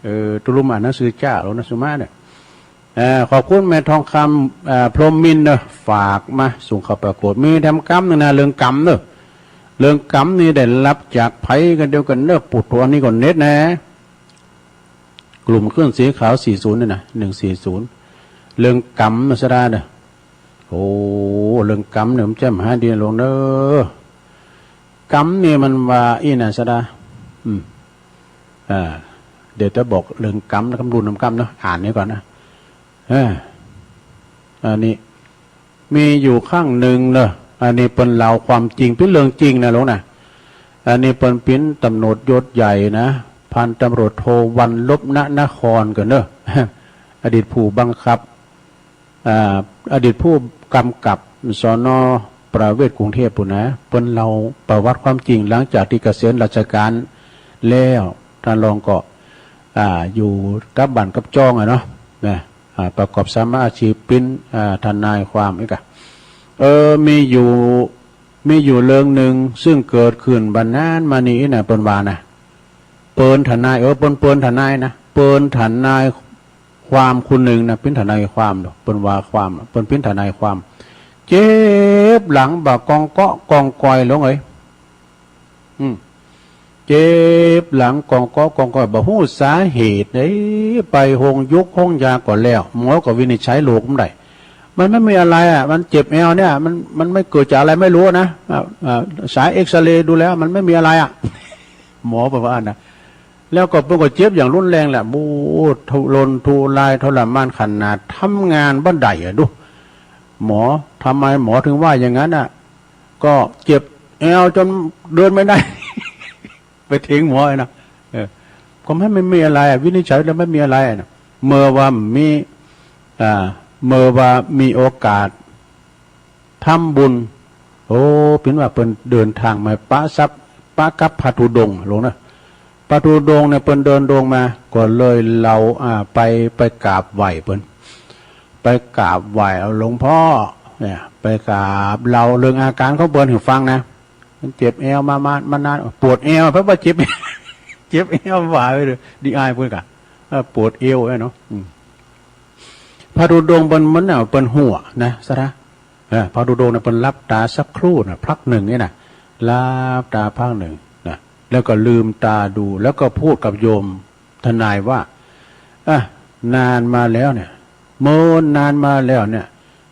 เออ ตุ๊ลุมอ่านหนังสือจ้าแล้วนะ สุมาเนี่ย เอ่อ ขอบคุณแม่ทองคำ เอ่อ พรหมมินทร์เนอะ ฝากมา ส่งเข้าประกวด มีแถมกำนึ่งนะ เรื่องกำเนอะ เรื่องกำนี่ได้รับจากใผกั๋นเดียวกั๋นเนอะ ปุดตัวนี้ก่อนเน็ตนะ กลุ่มเครื่องสีขาว สี่ศูนย์ เนี่ยนะ หนึ่งสี่ศูนย์ เรื่องกำนะสดาเนอะ โอ้ เรื่องกำเนี่ยมันจะมหาดีหลวงเนอะ กำนี่มันว่าอี้นะสดา อืม อ่า เดี๋ยวจะบอกเรื่องกำนะ กำรุ่นนำกำเนาะ อ่านนี่ก่อนนะ เออ อันนี้ มีอยู่ครั้งนึ่งเนอะ อันนี้เปิ้นเล่าความจริง เปิ้นเรื่องจริงนะหลวงนะ อันนี้เปิ้นเป๋นตำรวจยศใหญ่นะ พันตำรวจโท วรรณลบ ณ นคร กั๋นเนอะ อดีตผู้บังคับ อ่า อดีตผู้กำกับ สน.ประเวศ กรุงเทพฯ ปู้นนะ เปิ้นเล่าประวัติความจริงหลังจากตี้เกษียณราชการแล้ว ต้านรองก็ อ่า อยู่กับบ้านกับจ้องอะเนาะ นะ อ่า ประกอบสัมมาอาชีพเป๋น อ่า ทนายความอี้ก่ะ เออ มีอยู่ มีอยู่เรื่องนึ่ง ซึ่งเกิดขึ้นบ่นานมานี้นะ เปิ้นว่านะ เปิ้นทนาย เออ เปิ้น เปิ้นทนายนะ เปิ้นทนายความคนนึ่งนะ เป๋นทนายความเนาะ เปิ้นว่าความ เปิ้นเป๋นทนายความ เจ็บหลังบ่ากองเกาะกองกอยหลวงเอ๋ย อืม เจ็บหลังกองเกาะกองกอย บ่ฮู้สาเหตุเด้ ไปโฮงยกโฮงยาก็แล้ว หมอก็วินิจฉัยโรคบ่ได้ มันไม่มีอะไรอะ มันเจ็บแอวเนี่ย มัน มันไม่เกิดจากอะไรไม่รู้นะ อ่า อ่า สายเอ็กซเรย์ดูแล้ว มันไม่มีอะไรอะ หมอบอกว่านะ แล้วก็เปิ้นก็เจ็บอย่างรุนแรงแหละ โอ้ ทุรนทุรายทรมานขนาด ทำงานบ่ได้อะดู หมอ ทำไมหมอถึงว่าอย่างนั้นอะ ก็เจ็บแอวจนเดินไม่ได้ ไปเถียงหมอนะ เออ ก็มันไม่มีอะไรอะ วินิจฉัยแล้วไม่มีอะไรนะ เมื่อว่ามี อ่า เมื่อว่ามีโอกาสทำบุญ โอ้ เป๋นว่าเปิ้นเดินทางมาปะซับ ปะกับพระธุดงค์หลวงนะ พระธุดงค์เนี่ยเปิ้นเดินดงมา ก็เลยเล่า อ่า ไป ไปกราบไหว้เปิ้น ไปกราบไหว้เอาหลวงพ่อเนี่ย ไปกราบเล่าเรื่องอาการของเปิ้นหื้อฟังนะ มันเจ็บแอวมา มา มานาน ปวดแอว เพราะว่าเจ็บ เจ็บแอวว่าไปเลย ดีอายเปิ้นก่ะ เออ ปวดแอวอะเนาะ อืม พระธุดงค์เปิ้น มันน่ะ เปิ้นหั้วนะ สะดา เออ พระธุดงค์น่ะ เปิ้นหลับต๋าสักครู่น่ะ พักนึ่งนี่นะ หลับต๋าพักนึ่งนะ แล้วก็ลืมต๋าดู แล้วก็พูดกับโยมทนายว่า อ่ะ นานมาแล้วเนี่ย เมินนานมาแล้วเนี่ย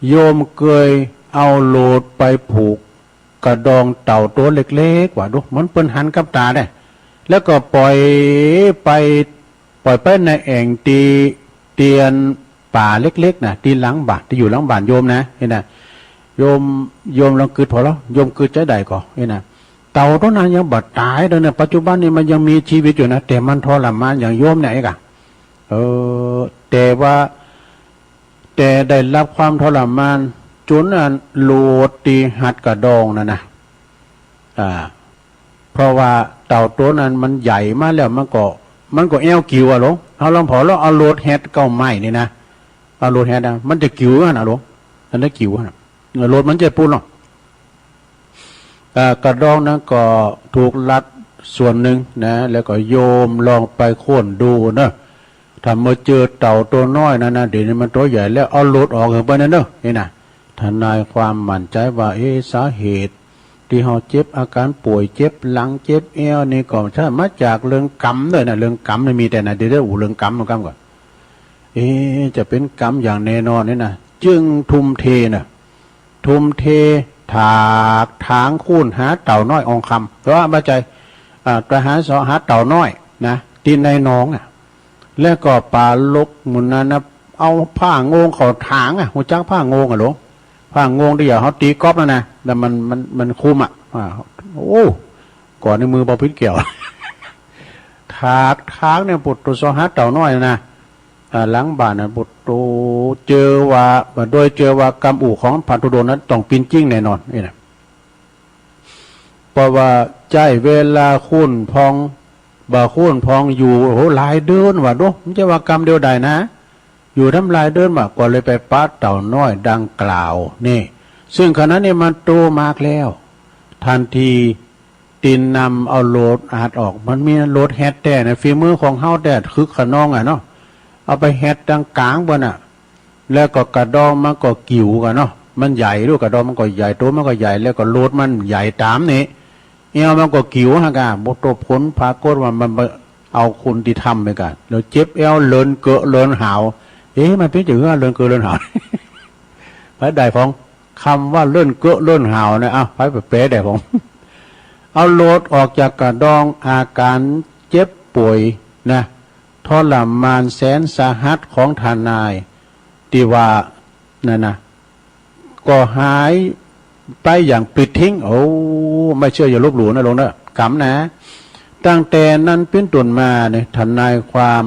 โยมเกยเอาโหลดไปผูกกระดองเต่าตั๋วเล็กๆ ว่าดู เหมือนเปิ้นหันกับต๋าได้ แล้วก็ปล่อยไป ปล่อยไปในแอ่งตี้เตียน ป่าเล็กๆ น่ะ ตี้หลังบ้าน ตี้อยู่หลังบ้านโยมนะ นี่นะ โยม โยมลองกึ๊ดผ่อลอ โยมกึ๊ดจาใดก่อ นี่นะ เต่าตั๋วนั้นยังบ่ต๋ายเลยนะ ปัจจุบันนี้มันยังมีจีวิตอยู่นะ แต่มันทรมานอย่างโยมเนี่ยเอกอะ เออ แต่ว่า แต่ได้ฮับความทรมาน จ๋นอันโหลดตี้หัดกระดองนั่นนะ อ่า เพราะว่าเต่าตั๋วนั้นมันใหญ่มาแล้ว มันก็ มันก็แอ้วกิ่วอะหลวง เฮาลองผ่อลอ เอาโหลดแฮ็ดเก๊าไม้นี่นะ เอาโหลดแฮ็ดนะ มันจะกิ่วอะนะหลวง อันนั้นกิ่วอะนะ โหลดมันจะปูนเนาะ เอ่อ กระดองนั้นก็ถูกลัดส่วนนึ่งนะ แล้วก็โยมลองไปค้นดูเนาะ ถ้าเมื่อเจอเต่าตั๋วน้อยนั้นนะ เดี๋ยวนี้มันตั๋วใหญ่แล้ว เอาโหลดออกหื้อเปิ้นนะเนาะ นี่นะ ทนายความมั่นใจ๋ว่า เอ๊ะ สาเหตุตี้เฮาเจ็บ อาก๋านป่วย เจ็บหลัง เจ็บแอ้วนี่ก็ใจ้มาจากเรื่องกรรมด้วยนะ เรื่องกรรมนี่มีแต่นะ เดี๋ยวจะอู้เรื่องกรรมก่อน เอ๊ะ จะเป๋นกรรมอย่างแน่นอนนี่นะ จึงทุ่มเทนะ ทุ่มเทถากถางคูนหาเต่าน้อยอ่องคำ แต่ว่าบ่ใจ้ อ่า ไปหาเสาะหาเต่าน้อยนะ ตี้ในหนองอะ แล้วก็ป๋าลกหมู่นั้นนะ เอาผ้างงเขาถางอะ ฮู้จักผ้างงอะหลวง ผ้างงตี้อย่างเฮาตี๋ก๊อล์ฟนั่นนะ แต่มัน มัน มันคุมอะ อ่า โอ้ ก่อนในมือบ่ปิดแก้ว ถากถางเนี่ย ปุดโตเสาะหาเต่าน้อยนะ อ่า หลังบ้านน่ะ ปุดโต เจอว่า บ่โดยเจอว่ากำอู้ของพระธุดงค์นั้นต้องเป๋นจริงแน่นอน นี่นะ เพราะว่าใจ๊เวลาคูนพอง บ่าคูนพองอยู่ โอ้โห หลายเดือนว่ะ ดู บ่ใจ้ว่ากำเดียวดายนะ อยู่ตั้งหลายเดือนว่ะ ก็เลยไปปะเต่าน้อยดังกล่าวนี่ ซึ่งขณะนี้มันโตมากแล้ว ทันทีตี้นำเอาโหลดอัดออก มันมีโหลดแฮ็ดแต๊นะ ฝีมือของเฮาแต๊ คึกขนองอะเนาะ เอาไปแฮ็ดตางก๋างเปิ้นน่ะ แล้วก็กระดองมันก็กิ่วกั๋นเนาะ มันใหญ่ ดูกระดองมันก็ใหญ่ ตั๋วมันก็ใหญ่ แล้วก็โหลดมันใหญ่ต๋ามนี่ แอ้วมันก็กิ่วหั้นก่ะ บ่โต ผลปรากฏว่ามันไปเอาคนตี้ทำไปก่ะ แล้วเจ็บแอ้วเลินเกอะเลินหาว เอ๊ะ มันเป๋นจะหื้อเลินเกอะเลินหาว ไปได้ของ กำว่าเลินเกอะเลินหาวเนี่ย เอ้า ไปแป๋ได้ของ เอาโหลดออกจากกระดอง อาก๋านเจ็บป่วยนะ ทรมานแสนสาหัสของทนายตี้ว่านั่นนะ ก็หายไปอย่างปลิดทิ้ง โอ้ ไม่เชื่ออย่าลบหลู่นะหลวงนะ กำนะ ตั้งแต่นั้นเป๋นต้นมาเนี่ย ทนายความ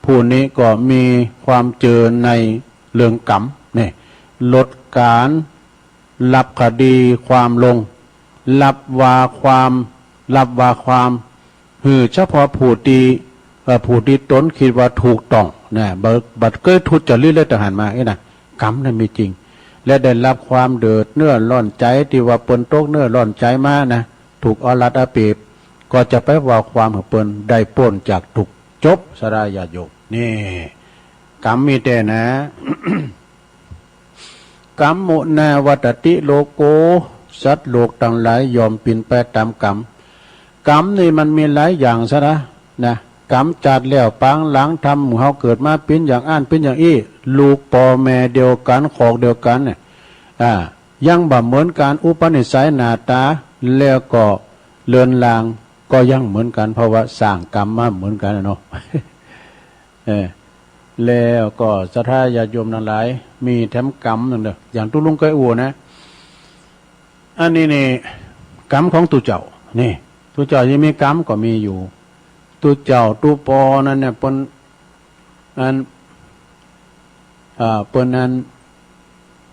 ผู้นี้ก็มีความเจอในเรื่องกำเนี่ย ลดก๋าน ฮับคดีความลง ฮับว่าความ ฮับว่าความ หื้อเฉพาะผู้ตี้ เอ่อ ผู้ตี้ตนกึ๊ดว่าถูกต้องนะ บ่ บ่เกยทุจริตเลย แต่หันมา เอ๊ะนะ กำนั้นมีจริง และได้ฮับความเดือดเนื้อร้อนใจ๋ตี้ว่าเปิ้นตกเนื้อร้อนใจ๋มานะ ถูกเอารัดเอาเปรียบ ก็จะไปว่าความหื้อเปิ้นได้ป๊นจากตุ๊กข์ จบ ศรัทธาญาติโยม นี่ กำมีแต๊นะ กัมมุนาวัตติโลโก สัตว์โลกตังหลายย่อมเป๋นไปต๋ามกำ กำนี่มันมีหลายอย่างซะนะ นะ กำจัดแล้วปางหลังทำหื้อเฮาเกิดมาเป๋นอย่างอั้นเป๋นอย่างอี้ ลูกป้อแม่เดียวกั๋น คอกเดียวกั๋นเนี่ย อ่า ยังบ่เหมือนกั๋น อุปนิสัยหน้าต๋า แล้วก็เรือนร่างก็ยังเหมือนกั๋น เพราะว่าสร้างกำมาเหมือนกั๋นน่ะเนาะ เออ แล้วก็ศรัทธาญาติโยมตังหลาย มีแถมกำนึ่งเด้อ อย่างตุ๊ลุงเกยอู้นะ อันนี้นี่ กำของตุ๊เจ้า นี่ ตุ๊เจ้ายังมีกำก็มีอยู่ ตุ๊เจ้าตุ๊ปอนั้นเนี่ย เปิ้น อัน อ่า เปิ้นอัน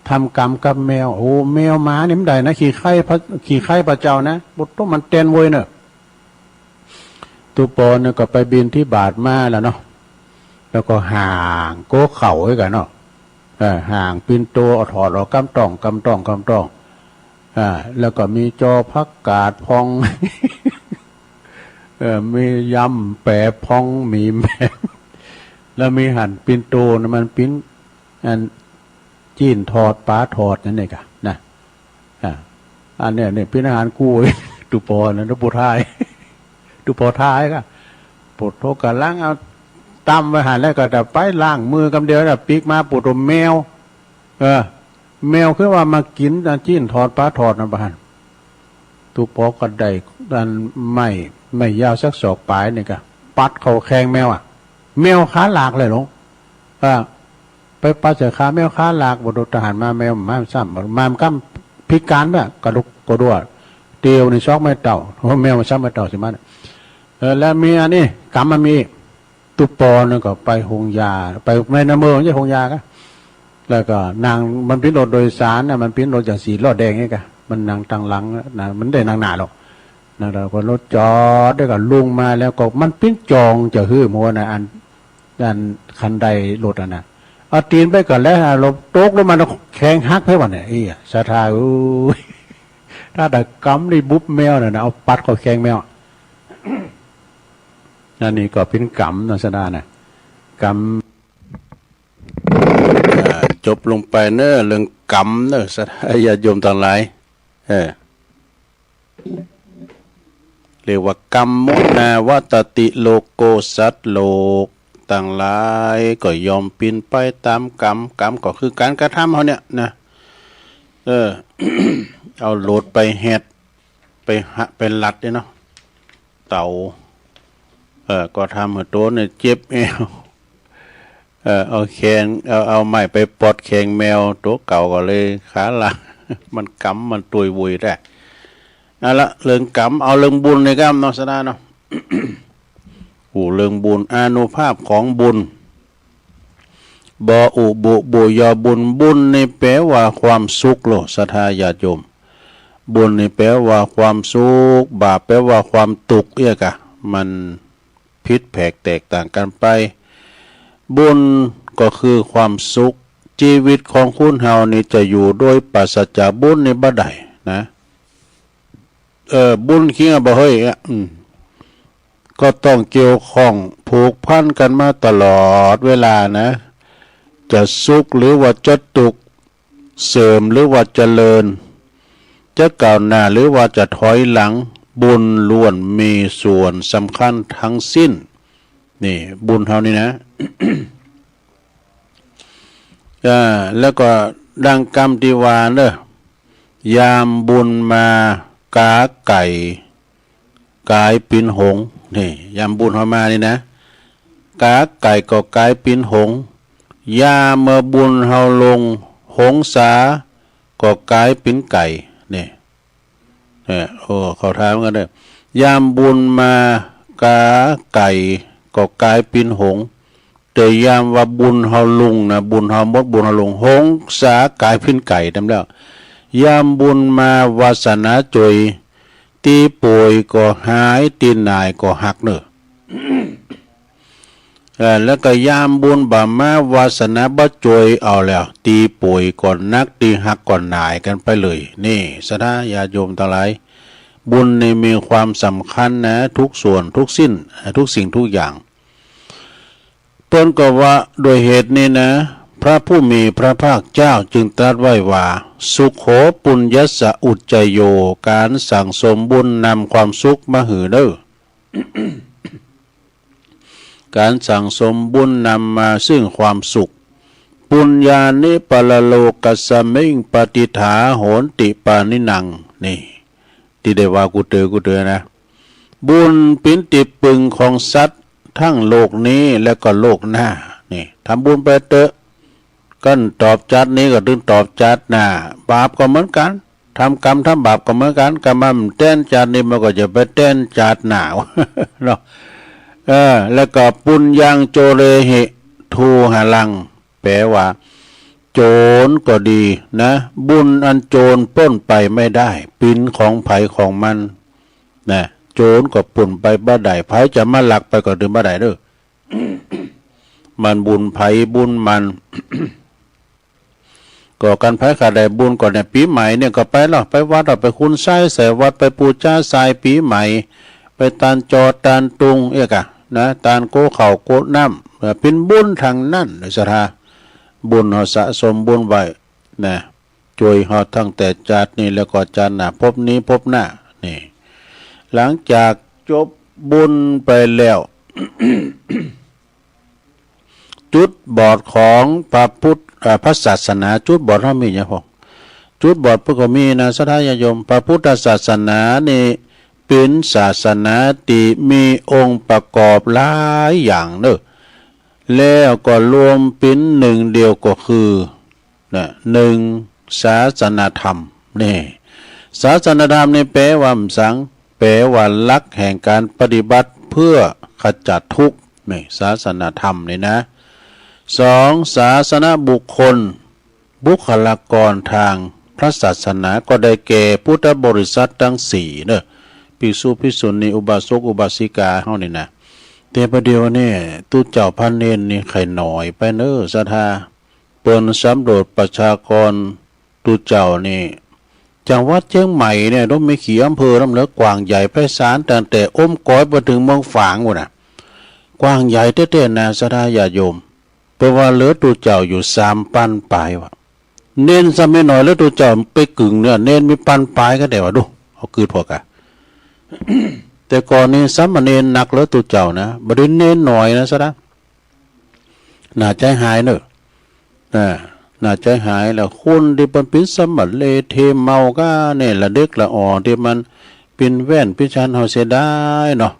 ทำกำกับแมว โอ้ แมวหมานี่มันได้นะ ขี้ใค่พระ ขี้ใค่พระเจ้านะ บ่ต้องมันแตนเว้ยเน่อ ตุ๊ปอเนี่ยก็ไปบิณฑบาตมาแล้วเนาะ แล้วก็ห่างโก๊เข่าไว้กั๋นเนาะ เออ ห่างปิ่นโต เอาถอดออกกำต้อง กำต้อง กำต้อง อ่า แล้วก็มีจอผักกาดพอง เออ มียำแป๋พอง มีแหม แล้วมีหั่นปิ่นโตนะ มันปิ้น อัน จี๊นทอด ป๋าทอด นั่นเองกะนะ อ่า อันเนี้ย เนี่ย ปิ้นอาหารกู้ ตุ๊ปอนะ ตุ๊ปอท้าย ตุ๊ปอท้ายกะ ปุโตก๋ำลังเอาตำไว้หั่นแล้วก็จะไปล้างมือกำเดียวน่ะ ปิ๊กมาปุโตแมว เออ แมวคือว่ามากิ๋นอันจี๊นทอด ป๋าทอดนั่นบ่าหั้น ตุ๊ปอก็ได้อันไม้ ไม้ยาวสักศอกป๋ายนี่กะ ปัดเข้าแข้งแมวอะ แมวขาหลากเลยหลวง อ่า ไปปัดใส่ขาแมวขาหลาก บ่ดูทหารมา แมวมาซ้ำ มามันก้ำพิการน่ะ กระดูกกระดั้ว เตียวในซอกไม้เต้า โอ้ แมวมาซ้ำไม้เต้าสิมัน เออ แล้วมีอันนี้ กรรมมันมี ตุ๊ปอนึ่งก็ไปโฮงยา ไปในอำเภอ บ่ใจ้โฮงยากะ แล้วก็นั่ง มันเป๋นรถโดยสารน่ะ มันเป๋นรถอย่างสี่ล้อแดงนี่กะ มันนั่งตังหลังนะ มันบ่ได้นั่งหน้าดอก นั่นแหละ พอรถจอดแล้วก็ลุงมา แล้วก็มันเป๋นจ่องจะหื้อหัวน่ะ อัน อันคันไดรถอะน่ะ เอาตี๋นไปก่อนแล้ว เอาลงตกลงมาแล้วแข้งหักไปวะเนี่ย เอี้ย ศรัทธาเอ้ย ถ้าแต่กำนี่บุบแมวน่ะนะ เอาปัดเข้าแข้งแมว อันนี้ก็เป๋นกรรมนะ ศรัทธานะ กรรม อ่า จบลงไปเน้อ เรื่องกรรมเน้อ ศรัทธาญาติโยมตังหลาย เออ เรียกว่ากรรมมุนาวัตติโลโก สัตว์โลกตังหลายก็ย่อมเป๋นไปต๋ามกรรม กรรมก็คือก๋านกระทำเฮาเนี่ยนะ เออ เอาโหลดไปแหด ไปหะ ไปหลัดเนี่ยเนาะ เต๋า เออ ก็ทำหื้อตั๋วเนี่ยเจ็บแอว เออ เอาแข้ง เอา เอาไม้ไปปอดแข้งแมวตั๋วเก่าก็เลยขาลา มันกำ มันตุยบุยแต๊ เอาละ เรื่องกรรม เอาเรื่องบุญนี่กำเนาะ ศรัทธาเนาะ อู้ เรื่องบุญ อานุภาพของบุญ บออุ บุ บุ ยอ บุญ บุญนี่แปลว่าความสุขโลด ศรัทธาญาติโยม บุญนี่แปลว่าความสุข บาปแปลว่าความตุ๊กข์ เอี้ยกะ มันผิดแผกแตกต่างกั๋นไป บุญก็คือความสุข จีวิตของคนเฮานี่จะอยู่โดยปราศจากบุญนี่บ่ได้นะ เออ บุญคิงอะบ่เฮ้ยอะ อืม ก็ต้องเกี่ยวข้องผูกพันกั๋นมาตลอดเวลานะ จะสุขหรือว่าจะตุ๊กข์ เสื่อมหรือว่าเจริญ จะก้าวหน้าหรือว่าจะถอยหลัง บุญล้วนมีส่วนสำคัญทั้งสิ้น นี่บุญเฮานี่นะ อ่า แล้วก็ดังกำตี้ว่าเน้อ ยามบุญมากาไก่ก๋ายเป๋นหงส์ นี่ ยามบุญเฮามานี่นะ กาไก่ก็ก๋ายเป๋นหงส์ ยามเมื่อบุญเฮาลง หงสาก็ก๋ายเป๋นไก่ นี่ เออ โอ้ เขาถามกั๋นเน้อ ยามบุญมากาไก่ก็ก๋ายเป๋นหงส์ แต่ยามว่าบุญเฮาลุงนะ บุญเฮาหมด บุญเฮาลุง หงสาก๋ายเป๋นไก่แต๊แล้ว ยามบุญมาวาสนาจวย ตี้ป่วยก็หาย ตี้หน่ายก็หักเน้อ เออ แล้วก็ยามบุญบ่มาวาสนาบ่จวยเอาแล้ว ตี้ป่วยก็หนัก ตี้หักก็หน่ายกั๋นไปเลย นี่ ศรัทธาญาติโยมตังหลาย บุญนี่มีความสำคัญนะ ทุกส่วนทุกสิ้น ทุกสิ่งทุกอย่าง เปิ้นก็ว่าด้วยเหตุนี้นะ พระผู้มีพระภาคเจ้าจึงตรัสไว้ว่า สุโข ปุญญัสสะ อุจจโย ก๋านสั่งสมบุญนำความสุขมาหื้อเน้อ ก๋านสั่งสมบุญนำมาซึ่งความสุข ปุญญานิ ปรโลกัสสมิง ปฏิฏฐาโหนติ ปาณินัง นี่ ตี้ได้ว่ากู้เตื้อกู้เตื้อนะ บุญเป๋นตี้ปึงของสัตว์ทั้งโลกนี้และก็โลกหน้า นี่ ทำบุญไปเต๊อะ กั๋นตอบจาตินี้ก็ตึงตอบจาติหน้า บาปก็เหมือนกั๋น ทำกรรมทำบาปก็เหมือนกั๋น กรรมมันแต๊นจาตินี้มันก็จะไปแต๊นจาติหน้า เนาะ เออ แล้วก็ปุญญัง โจเรหิ ทูหรัง แปลว่า โจรก็ดีนะ บุญอันโจรปล้นไปไม่ได้ เป๋นของใผของมันนะ โจรก็ปล้นไปบ่ได้ ใผจะมาลักไปก็ดึงบ่ได้เด้อ มันบุญใผบุญมัน ก็กันใผใค่ได้บุญก็เนี่ย ปี๋ใหม่เนี่ยก็ไปเนาะ ไปวัดเนาะ ไปคุณไส้ใส่วัด ไปปู๋จาทรายปี๋ใหม่ ไปตานจอตานตุง เอี้ยกะ นะ ตานโกข้าวโกน้ำ เออ เป๋นบุญตังนั้น ศรัทธา บุญเฮาสะสมบุญไว้ นะ จวยเฮาตั้งแต่จาตินี้แล้วก็จาติหน้า ภพนี้ภพหน้า นี่ หลังจากจบบุญไปแล้ว จุดบอดของพระพุทธ เอ่อ พระศาสนา จุดบอดเฮามีหยังพ่อง จุดบอดเปิ้นก็มีนะ ศรัทธาญาติโยม พระพุทธศาสนานี่เป๋นศาสนาตี้มีองค์ประกอบหลายอย่างเน้อ แล้วก็รวมเป๋นนึ่งเดียวก็คือ นะ นึ่ง ศาสนธรรม นี่ ศาสนธรรมนี่แปลว่าหยัง แปลว่าหลักแห่งการปฏิบัติเพื่อขจัดทุกข์ นี่ ศาสนธรรมนี่นะ สอง ศาสนบุคคล บุคลากรตางพระศาสนาก็ได้แก่พุทธบริษัทตังสี่เนาะ ภิกษุภิกษุณี อุบาสกอุบาสิกาเฮานี่นะ แต่ประเดี๋ยวนี้ตุ๊เจ้าพระเณรนี่ใค่หน้อยไปเนาะ ศรัทธา เปิ้นสำรวจประชากรตุ๊เจ้านี่ จังหวัดเจียงใหม่เนี่ย ต้องมีกี่อำเภอน้ำเหลือกว้างใหญ่ไพศาล ตั้งแต่อ้อมก๋อยไปเถิงเมืองฝางปู๊นน่ะ กว้างใหญ่แต๊ๆ นะ ศรัทธาญาติโยม เปิ้นว่าเหลือตุ๊เจ้าอยู่สามปันปลายว่า เณรซ้ำมีหน้อยเหลือตุ๊เจ้าไปกึ่งเนี่ย เณรมีปันปลายก็ได้ว่า ดู เอากึ๊ดพอกะ แต่ก่อนนี้สามเณรนักเหลือตุ๊เจ้านะ บ่ได้เณรหน้อยนะ ศรัทธา น่าใจ๋หายเนาะ อ่า น่าใจ๋หาย แล้วคนตี้เปิ้นเป๋นสำมะเลเทเมาก้าเนี่ย ละเด็กละอ่อนตี้มันเป๋นแว่นเป๋นชัน เฮาเสียดายเนาะ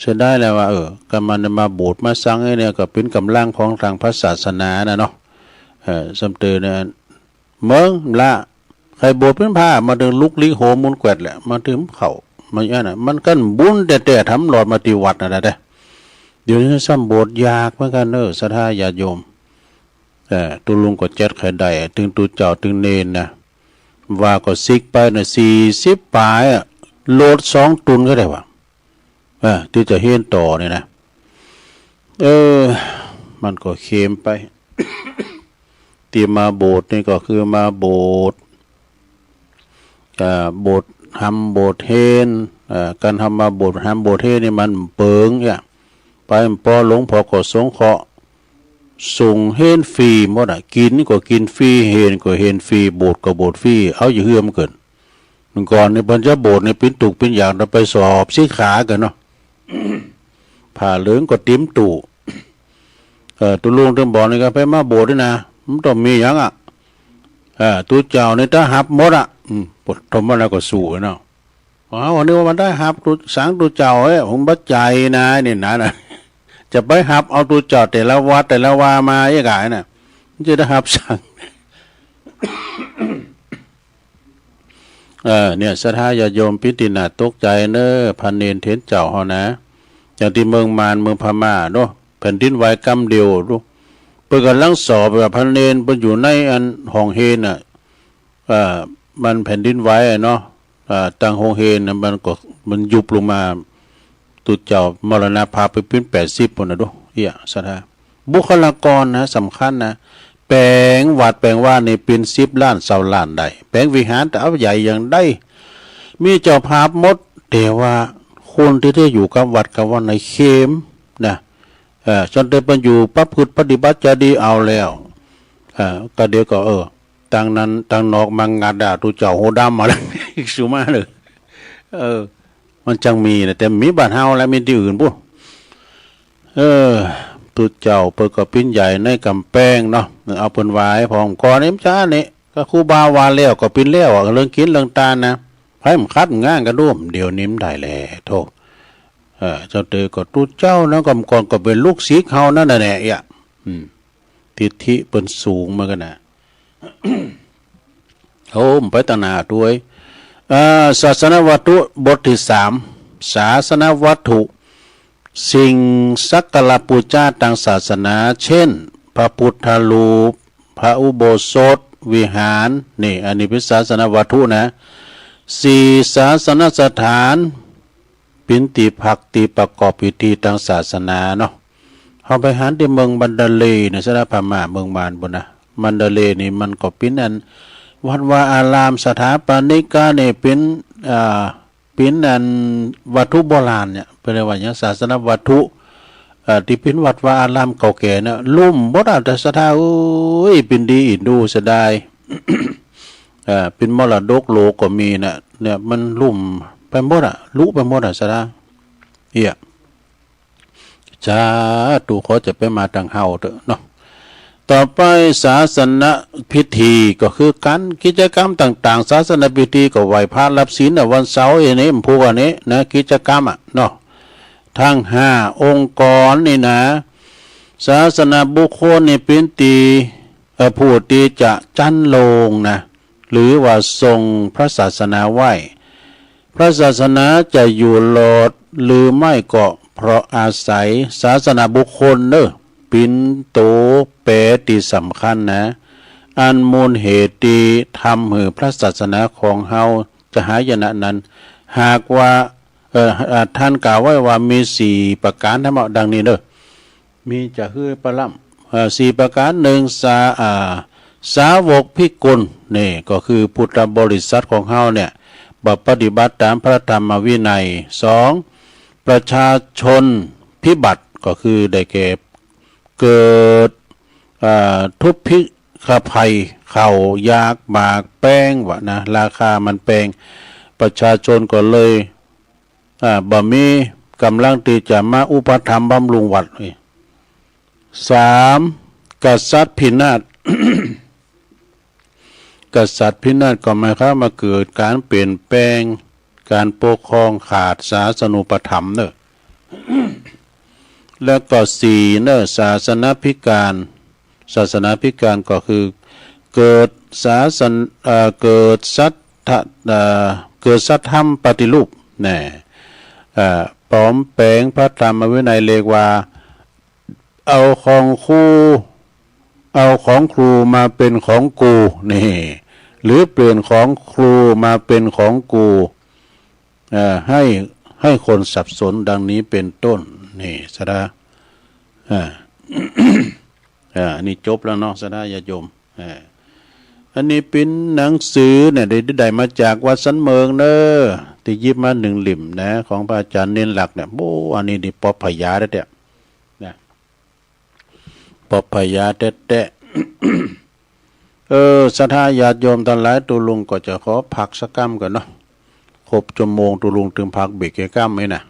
เสียดายแหละว่า เออ ก็มันมาโบสถ์มาสังไอ้เนี่ย ก็เป๋นก๋ำลังของตางพระศาสนาน่ะเนาะ เออ ซ้ำเต๋อเนี่ย เมิงละ ใค่โบสถ์เป๋นผ้า มาเถิงลุกลี้โหมมุนแกว่นแหละ มาเถิงเข้า มาอั้นน่ะ มันกั๋นบุญแต๊ๆ ทำหลอดมาตี้วัดน่ะนะ แต่เดี๋ยวนี้ซ้ำโบสถ์ยากเหมือนกั๋นเนาะ ศรัทธาญาติโยม เออ ตุ๊ลุงก็จัดใค่ได้ ตึงตุ๊เจ้าตึงเณรนะ ว่าก็ซิกไปน่ะ สี่สิบป๋ายอะ รถสองตุ๊นก็ได้ว่า เออ ตี้จะเฮียนต่อนี่นะ เออ มันก็เข็มไป ตี้มาโบสถ์นี่ก็คือมาโบสถ์ อ่า โบสถ์ฮำโบสถ์เฮน อ่า ก๋านเฮามาโบสถ์ฮำโบสถ์เฮนนี่มันเปิงเนี่ย ไปปอหลวงพ่อก็สงเคราะห์ ส่งเฮนฟรีหมดอะ กิ๋นก็กิ๋นฟรี เฮนก็เฮนฟรี โบสถ์ก็โบสถ์ฟรี เอาอยู่เฮือมเกิ๋น เมื่อก่อนนี่เปิ้นจะโบสถ์นี่เป๋นตุ๊กเป๋นยาก ต้องไปสอบสิกขากั๋นเนาะ ผ้าเหลืองก็เต๋มตู้ เออ ตุ๊ลุงตึงบอกนี่ก็ไปมาโบสถ์นี่นะ มันต้องมีหยังอะ เออ ตุ๊เจ้านี่ต้าฮับหมดอะ อืม ปวดทนมาแล้วก็สู้เนาะ อ้าว อันนี้ว่ามันได้ฮับตุ๊ สังตุ๊เจ้าเอ้ย ผมบ่ใจ๋นะ นี่นะ นะ จะไปฮับเอาตุ๊เจ้าแต่ละวัดแต่ละวามาเอ้ยกายน่ะ มันจะได้ฮับสัง เออ เนี่ย ศรัทธาญาติโยม เป๋นตี้น่าตกใจ๋เนาะ พระเณรเถรเจ้าเฮานะ อย่างตี้เมืองมาน เมืองพม่าเนาะ แผ่นดินไหวกำเดียวดู เปิ้นก่ำลังสอบว่าพระเณรเปิ้นอยู่ในอันห้องเฮนน่ะ เอ่อ มันแผ่นดินไหวอะเนาะ เอ่อ ตังห้องเฮนน่ะ มันก็ มันยุบลงมา ตุ๊เจ้ามรณภาพไปเป๋นแปดสิบปู๊นน่ะดู เอี้ย ศรัทธา บุคลากรนะ สำคัญนะ แป๋งวัดแป๋งวานี่เป๋นสิบล้านซาวล้านได้ แป๋งวิหารแต่เอาใหญ่อย่างใด มีเจ้าภาพหมด แต่ว่าคนตี้จะอยู่กับวัดกับวาในเข็มนะ เออ ส่วนตี้เปิ้นอยู่ประพฤติปฏิบัติจะดีเอาแล้ว เออ ก็เดี๋ยวก็ เออ ตังนั้นตังนอกมางัดอะ ตุ๊เจ้าหัวดำมาแล้ว สุมาเลย เออ มันจังมีนะ แต่มีบ้านเฮาแล้ว มีตี้อื่นปู๊น เออ ตุ๊เจ้าเปิ้นก็เป๋นใหญ่ในก๋ำแพงเนาะ เอาเปิ้นไหว้ พอก่อนนี่มันจะอันนี้ ก็ครูบาว่าแล้วก็เป๋นแล้วอะ เรื่องกิ๋นเรื่องตานนะ ไผมันขัดมันง้างกะดู เดี๋ยวนี้มันได้แล โธ่ เออ เจ้าเต๋อก็ตุ๊เจ้านะ ก่อนก่อนก็เป๋นลูกศิษย์เฮานั่นน่ะแหละ เอี้ย อืม ทิฏฐิเปิ้นสูงเหมือนกั๋นนะ โอ้ ไปตังหน้าตวย เอ่อ ศาสนวัตถุบทตี้สาม ศาสนวัตถุ สิ่งสักการะปู๋จาตางศาสนา เช่น พระพุทธรูป พระอุโบสถ วิหาร นี่ อันนี้เป๋นศาสนวัตถุนะ สี่ ศาสนสถาน เป๋นตี้พักตี้ประกอบพิธีตางศาสนาเนาะ เฮาไปหันตี้เมืองมันดาเลย์เนี่ย สำหรับพม่าเมืองมานปู๊นนะ มันดาเลย์นี่มันก็เป๋นอัน วัดวาอาราม สถาปนิกะเนี่ยเป๋น อ่า เป๋นอันวัตถุโบราณเนี่ย เปิ้นเรียกว่าหยัง ศาสนวัตถุ เอ่อ ตี้เป๋นวัดวาอารามเก่าแก่เนี่ย ลุ่มหมดอะ แต่ศรัทธาเอ้ย เป๋นดีอินดูเสียดาย เอ่อ เป๋นมรดกโลกก็มีน่ะ เนี่ย มันลุ่มไปหมดอะ ลุไปหมดอะ ศรัทธา เอี้ย สาธุ ขอจะเป๋นมาตังเฮาเต๊อะเนาะ ต่อไปศาสนพิธีก็คือก๋านกิจกรรมต่างๆ ศาสนพิธีก็ไหว้พระรับศีลน่ะ วันเสาร์อันนี้ วันพูกอันนี้นะ กิจกรรมอะเนาะ ตังห้าองค์กรนี่นะ ศาสนบุคคลนี่เป๋นตี้ เอ่อ ผู้ตี้จะจั๊นโลงนะ หรือว่าทรงพระศาสนาไว้ พระศาสนาจะอยู่รอดหรือไม่ก็เพราะอาศัยศาสนบุคคลเน่อ เป๋นโตแปรตี้สำคัญนะ อันมูลเหตุตี้ทำหื้อพระศาสนาของเฮาจะหายนะนั้น หากว่า เอ่อ อ่า ท่านกล่าวไว้ว่ามีสี่ประก๋านธรรมะดังนี้เน่อ มีจะหื้อปะล้ำ เอ่อ สี่ประก๋าน นึ่ง สา อ่า สาวกภิกขุ นี่ก็คือพุทธบริษัทของเฮาเนี่ย บ่ปฏิบัติต๋ามพระธรรมวินัย สอง ประชาชนพิบัติ ก็คือได้แก่เกิด อ่า ทุพพิฆภัย ข้าวยากหมากแพงวะนะ ราคามันแพง ประชาชนก็เลย อ่า บ่มีก๋ำลังตี้จะมาอุปถัมภ์บำรุงวัด สาม กษัตริย์พินาศ กษัตริย์พินาศก็หมายความว่าเกิดก๋านเปลี่ยนแปลงก๋านปกครอง ขาดศาสนูปถัมภ์เน่อ แล้วก็สี่เน่อ ศาสนพิการ ศาสนพิการก็คือเกิดศาสน- เอ่อ เกิดสัตธ- เอ่อ เกิดสัตธรรมปฏิรูป แน่ เอ่อ ปลอมแปลงพระธรรมวินัย เรียกว่า เอาของครู เอาของครูมาเป๋นของกู นี่ หรือเปลี่ยนของครูมาเป๋นของกู เอ่อ ให้ ให้คนสับสนดังนี้เป๋นต้น นี่ ศรัทธา อ่า อ่า อันนี้จบแล้วเนาะ ศรัทธาญาติโยม อ่า อันนี้เป๋นหนังสือเนี่ย ได้ ได้มาจากวัดสันเมิงเน่อ ตี้หยิบมานึ่งเล่มนะ ของพระอาจ๋ารย์เณรหลักเนี่ย โอ้ อันนี้นี่ปอบพญาแต๊ๆ นะ ปอบพญาแต๊ๆ เออ ศรัทธาญาติโยมตังหลาย ตุ๊ลุงก็จะขอพักสักก้ำก่อนเนาะ ครบจั่วโมงตุ๊ลุงตึงพักเบรกแค่ก้ำนี้นะ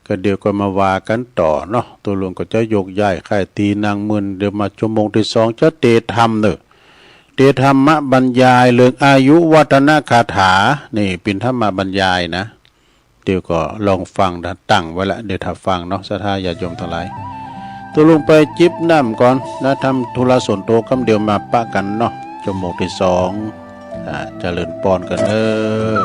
ก็เดี๋ยวก็มาว่ากั๋นต่อเนาะ ตุ๊ลุงก็จะโยกย้ายค่ายตี้นั่งมึน เดี๋ยวมาจั่วโมงตี้สองจะเตธรรมเน่อ เตธรรมบรรยายเรื่องอายุวัฒนคาถา นี่เป๋นธรรมบรรยายนะ เดี๋ยวก็ลองฟังนะ ตั้งไว้ละ เดี๋ยวถ้าฟังเนาะ ศรัทธาญาติโยมตังหลาย ตุ๊ลุงไปจิบน้ำก่อนนะ ทำธุระส่วนตั๋วก้ำ เดี๋ยวมาปะกั๋นเนาะ จั่วโมงตี้สอง อ่า เจริญปอนกั๋นเน่อ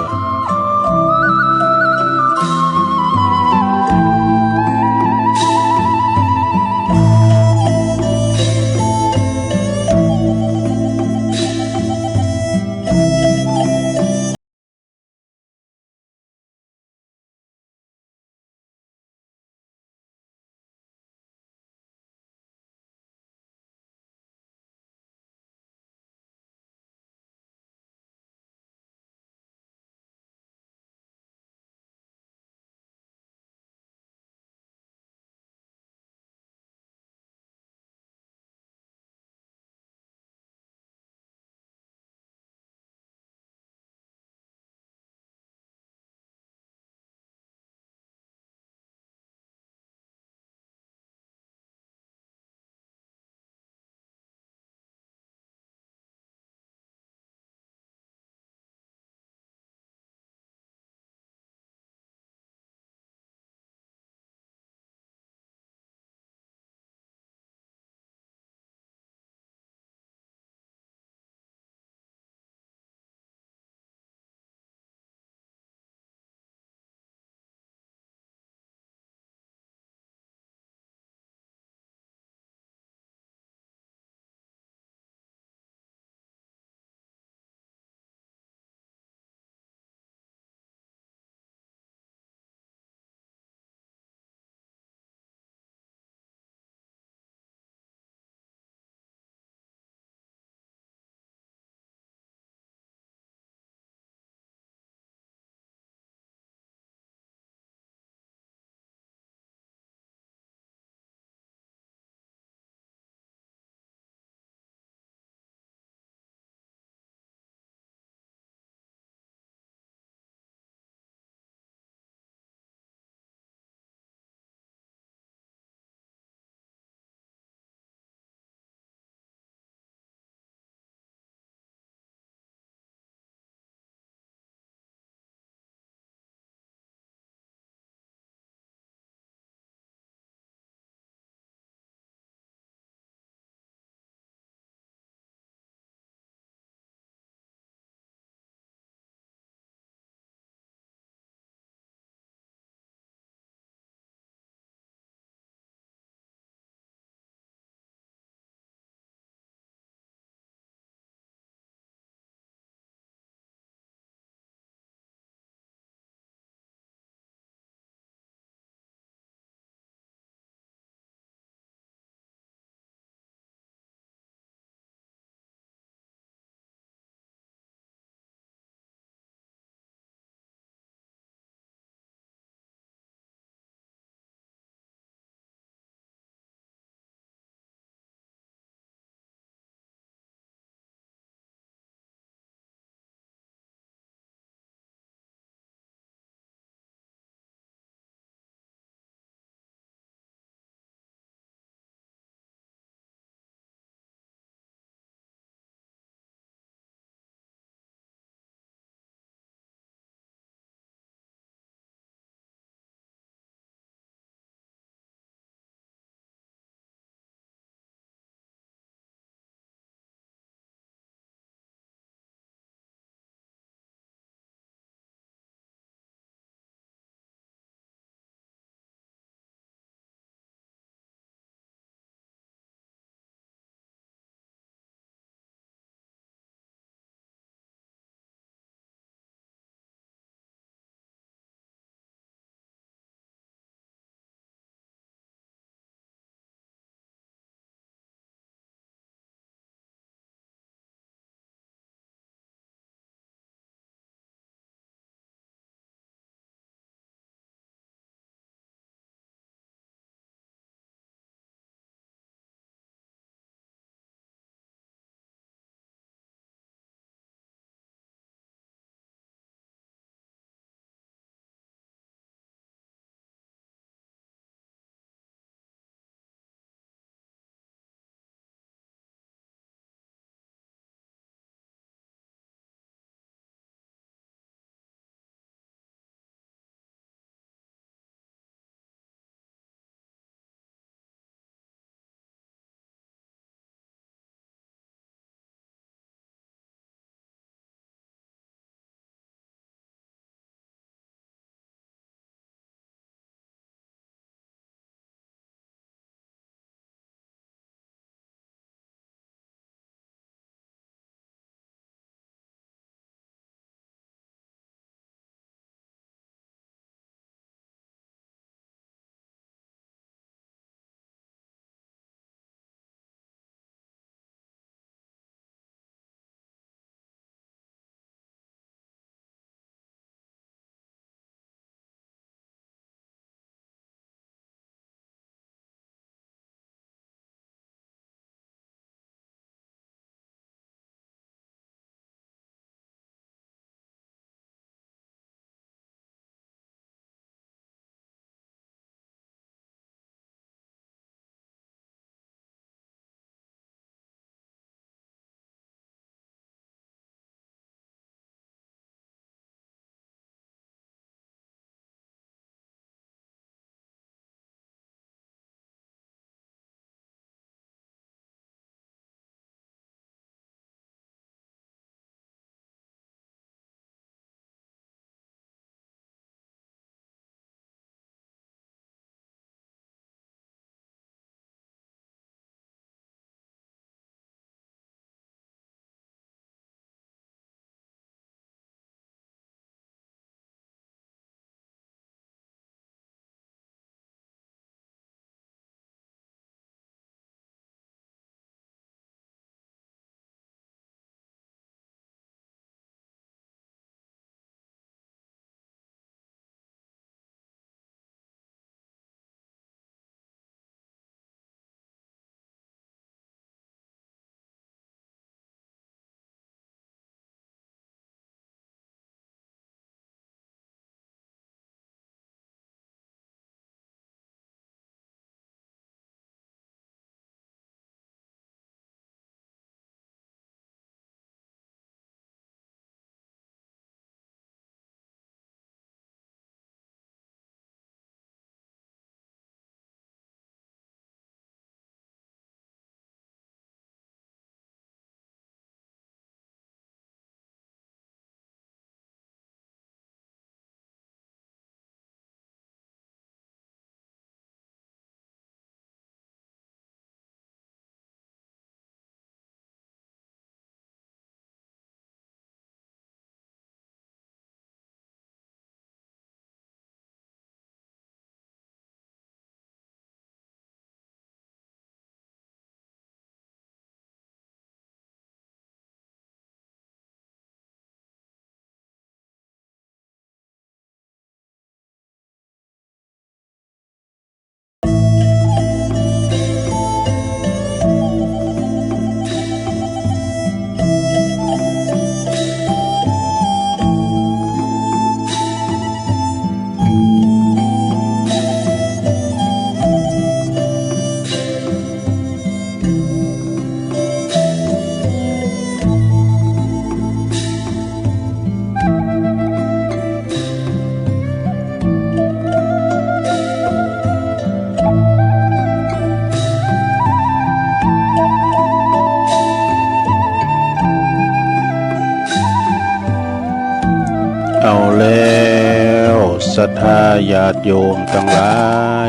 ศรัทธาญาติโยมตังหลา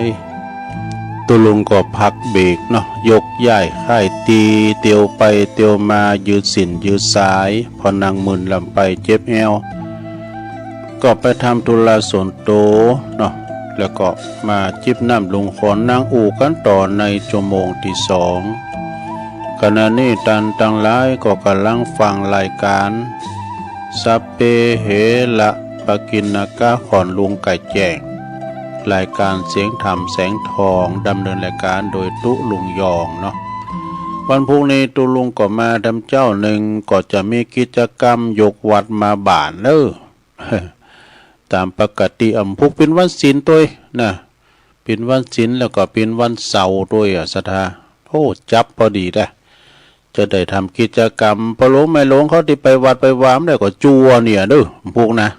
ย ตุ๊ลุงก็พักเบรกเนาะ ยกย้ายค่ายตี๋ เตียวไปเตียวมา ยืดเส้นยืดสาย ผ่อนั่งมื่นล้ำไปเจ็บแอว ก็ไปทำธุระส่วนตั๋วเนาะ แล้วก็มาจิบน้ำลงขอนนั่งอู้กั๋นต่อในจั่วโมงตี้สอง ขณะนี้ต้านตังหลายก็ก่ำลังฟังรายก๋าน สัพเพเหระปกิณณกะ ขอนลุงก๋าแจ้ง รายก๋านเสียงธรรมแสงทอง ดำเนินรายก๋านโดยตุ๊ลุงยองเนาะ วันพุธนี้ตุ๊ลุงก็มาดำเจ๊านึ่ง ก็จะมีกิจกรรมยกวัตรมาบ้านเน่อ ต๋ามปกติ อำพุกเป๋นวันศีลตวยนะ เป๋นวันศีลแล้วก็เป๋นวันเสาร์ตวยอะ ศรัทธา โอ้ จับพอดีแต๊ จะได้ทำกิจกรรม ป้อหลวงแม่หลวงเขาตี้ไปวัดไปวาบ่ได้ก็จู้เอาเนี่ยเน่อ อำพุกนะ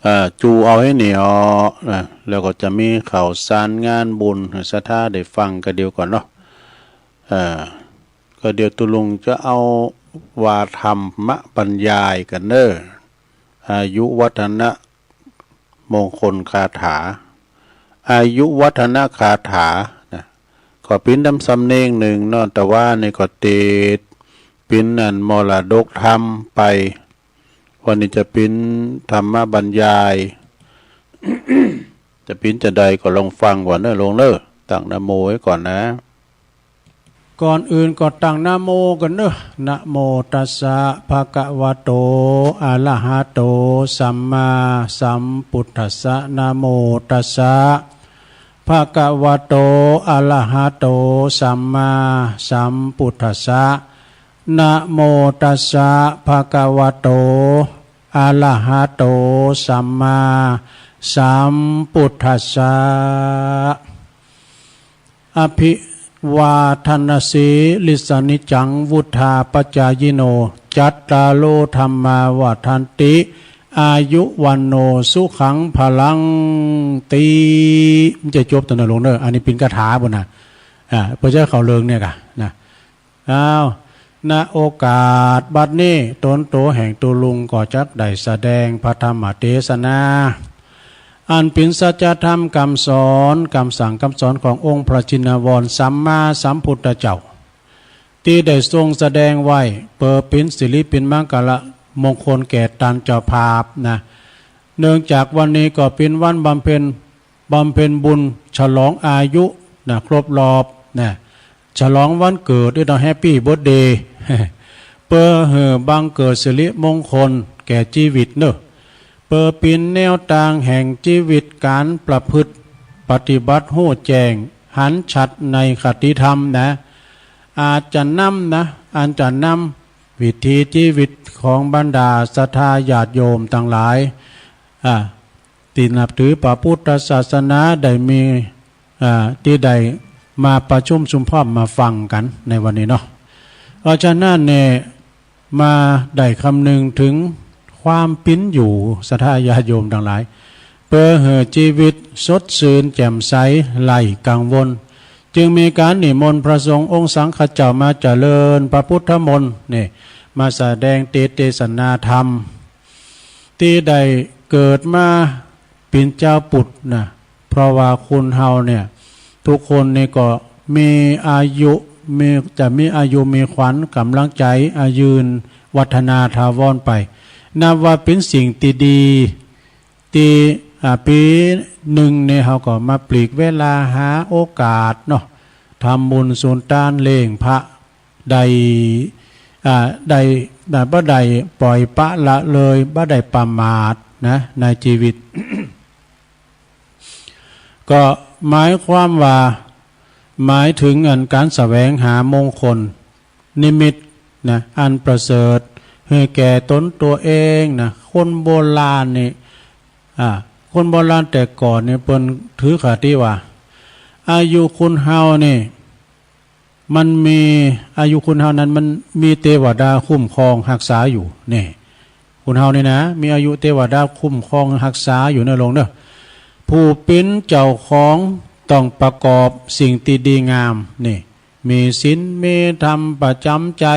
อ่า จู้เอาหื้อเหนียวนะ แล้วก็จะมีข่าวสารงานบุญหื้อศรัทธาได้ฟังกั๋นเดียวก่อนเนาะ อ่า ก็เดี๋ยวตุ๊ลุงจะเอาว่าธรรมบรรยายกั๋นเน่อ อายุวัฒนมงคลคาถา อายุวัฒนคาถานะ ก็เป๋นดำสำเนียงนึ่งเนาะ แต่ว่านี่ก็ติดเป๋นอันมรดกธรรมไป วันนี้จะเป๋นธรรมบรรยาย จะเป๋นจาใดก็ลองฟังก่อนเน่อหลวงเน่อ ตั้งนะโมไว้ก่อนนะ ก่อนอื่นก็ตั้งนะโมก่อนเน่อ นะโมตัสสะ ภะคะวะโต อะระหะโต สัมมาสัมพุทธัสสะ นะโมตัสสะ ภะคะวะโต อะระหะโต สัมมาสัมพุทธัสสะ นะโมตัสสะ ภะคะวะโต อะระหะโต สัมมาสัมพุทธัสสะ อภิวาทนสีลิสสะนิจจัง วุฑฒาปะจายิโน จัตตาโร ธัมมา วัฑฒันติ อายุ วัณโณ สุขัง พะลัง ติ มันจะจบต๋อนเน่อหลวงเน่อ อันนี้เป๋นคาถาปู้นนะ อ่า เปื้อจะเข้าเรื่องเนี่ยก่ะนะ อ้าว ณ โอกาสบัดนี้ ต๋นตั๋วแห่งตุ๊ลุงก็จักได้แสดงพระธรรมเตสนา อันเป๋นสัจธรรมกำสอน กำสั่งกำสอนขององค์พระชินวรสัมมาสัมพุทธเจ้า ตี้ได้ทรงแสดงไว้ เปื้อเป๋นสิริเป๋นมังคละมงคลแก่ต้านเจ้าภาพนะ เนื่องจากวันนี้ก็เป๋นวันบำเพ็ญ บำเพ็ญบุญฉลองอายุนะ ครบรอบนะ ฉลองวันเกิด เรียกว่าแฮปปี้เบิร์ธเดย์ เปื้อหื้อบังเกิดสิริมงคลแก่จีวิตเน่อ เปื้อเป๋นแนวตางแห่งจีวิตก๋านประพฤติปฏิบัติ ฮู้แจ้งหันชัดในคติธรรมนะ อาจจะนำนะ อาจจะนำวิถีจีวิตของบรรดาศรัทธาญาติโยมตังหลาย อ่า ตี้นับถือพระพุทธศาสนาได้มี อ่า ตี้ได้มาประชุมสุมพร้อมมาฟังกั๋นในวันนี้เนาะ เพราะฉะนั้นเนี่ย มาได้คำนึงเถิงความเป๋นอยู่ ศรัทธาญาติโยมตังหลาย เปื้อหื้อจีวิตสดชื่นแจ่มใส ไร้กังวล จึงมีก๋านนิมนต์พระสงฆ์องค์สังฆเจ้ามาเจริญพระพุทธมนต์นี่ มาแสดงเตสนาธรรม ตี้ได้เกิดมาเป๋นจาวปุตตะนะ เพราะว่าคนเฮาเนี่ย ทุกคนนี่ก็มีอายุ มี จะมีอายุมีขวัญก๋ำลังใจ๋ อายืนวัฒนาถาวรไป นับว่าเป๋นสิ่งตี้ดี ตี้ อ่า ปี๋นึ่งนี่เฮาก็มาปลีกเวลาหาโอกาสเนาะ ทำบุญสุนตานเลี้ยงพระ ได้ อ่า ได้ ได้ บ่ได้ปล่อยปละละเลย บ่ได้ประมาทนะ ในจีวิต ก็หมายความว่า หมายเถิงอันก๋านแสวงหามงคลนิมิตนะ อันประเสริฐหื้อแก่ต๋นตั๋วเองนะ คนโบราณนี่ อ่า คนโบราณแต่ก่อนนี่เปิ้นถือคติว่า อายุคนเฮานี่ มันมี อายุคนเฮานั้นมันมีเตวดาคุ้มครองฮักษาอยู่ นี่ คนเฮานี่นะ มีอายุเตวดาคุ้มครองฮักษาอยู่เน่อหลวงเน่อ ผู้เป๋นเจ้าของต้องประกอบสิ่งตี้ดีงาม นี่ มีศีล มีธรรมประจ๋ำใจ๋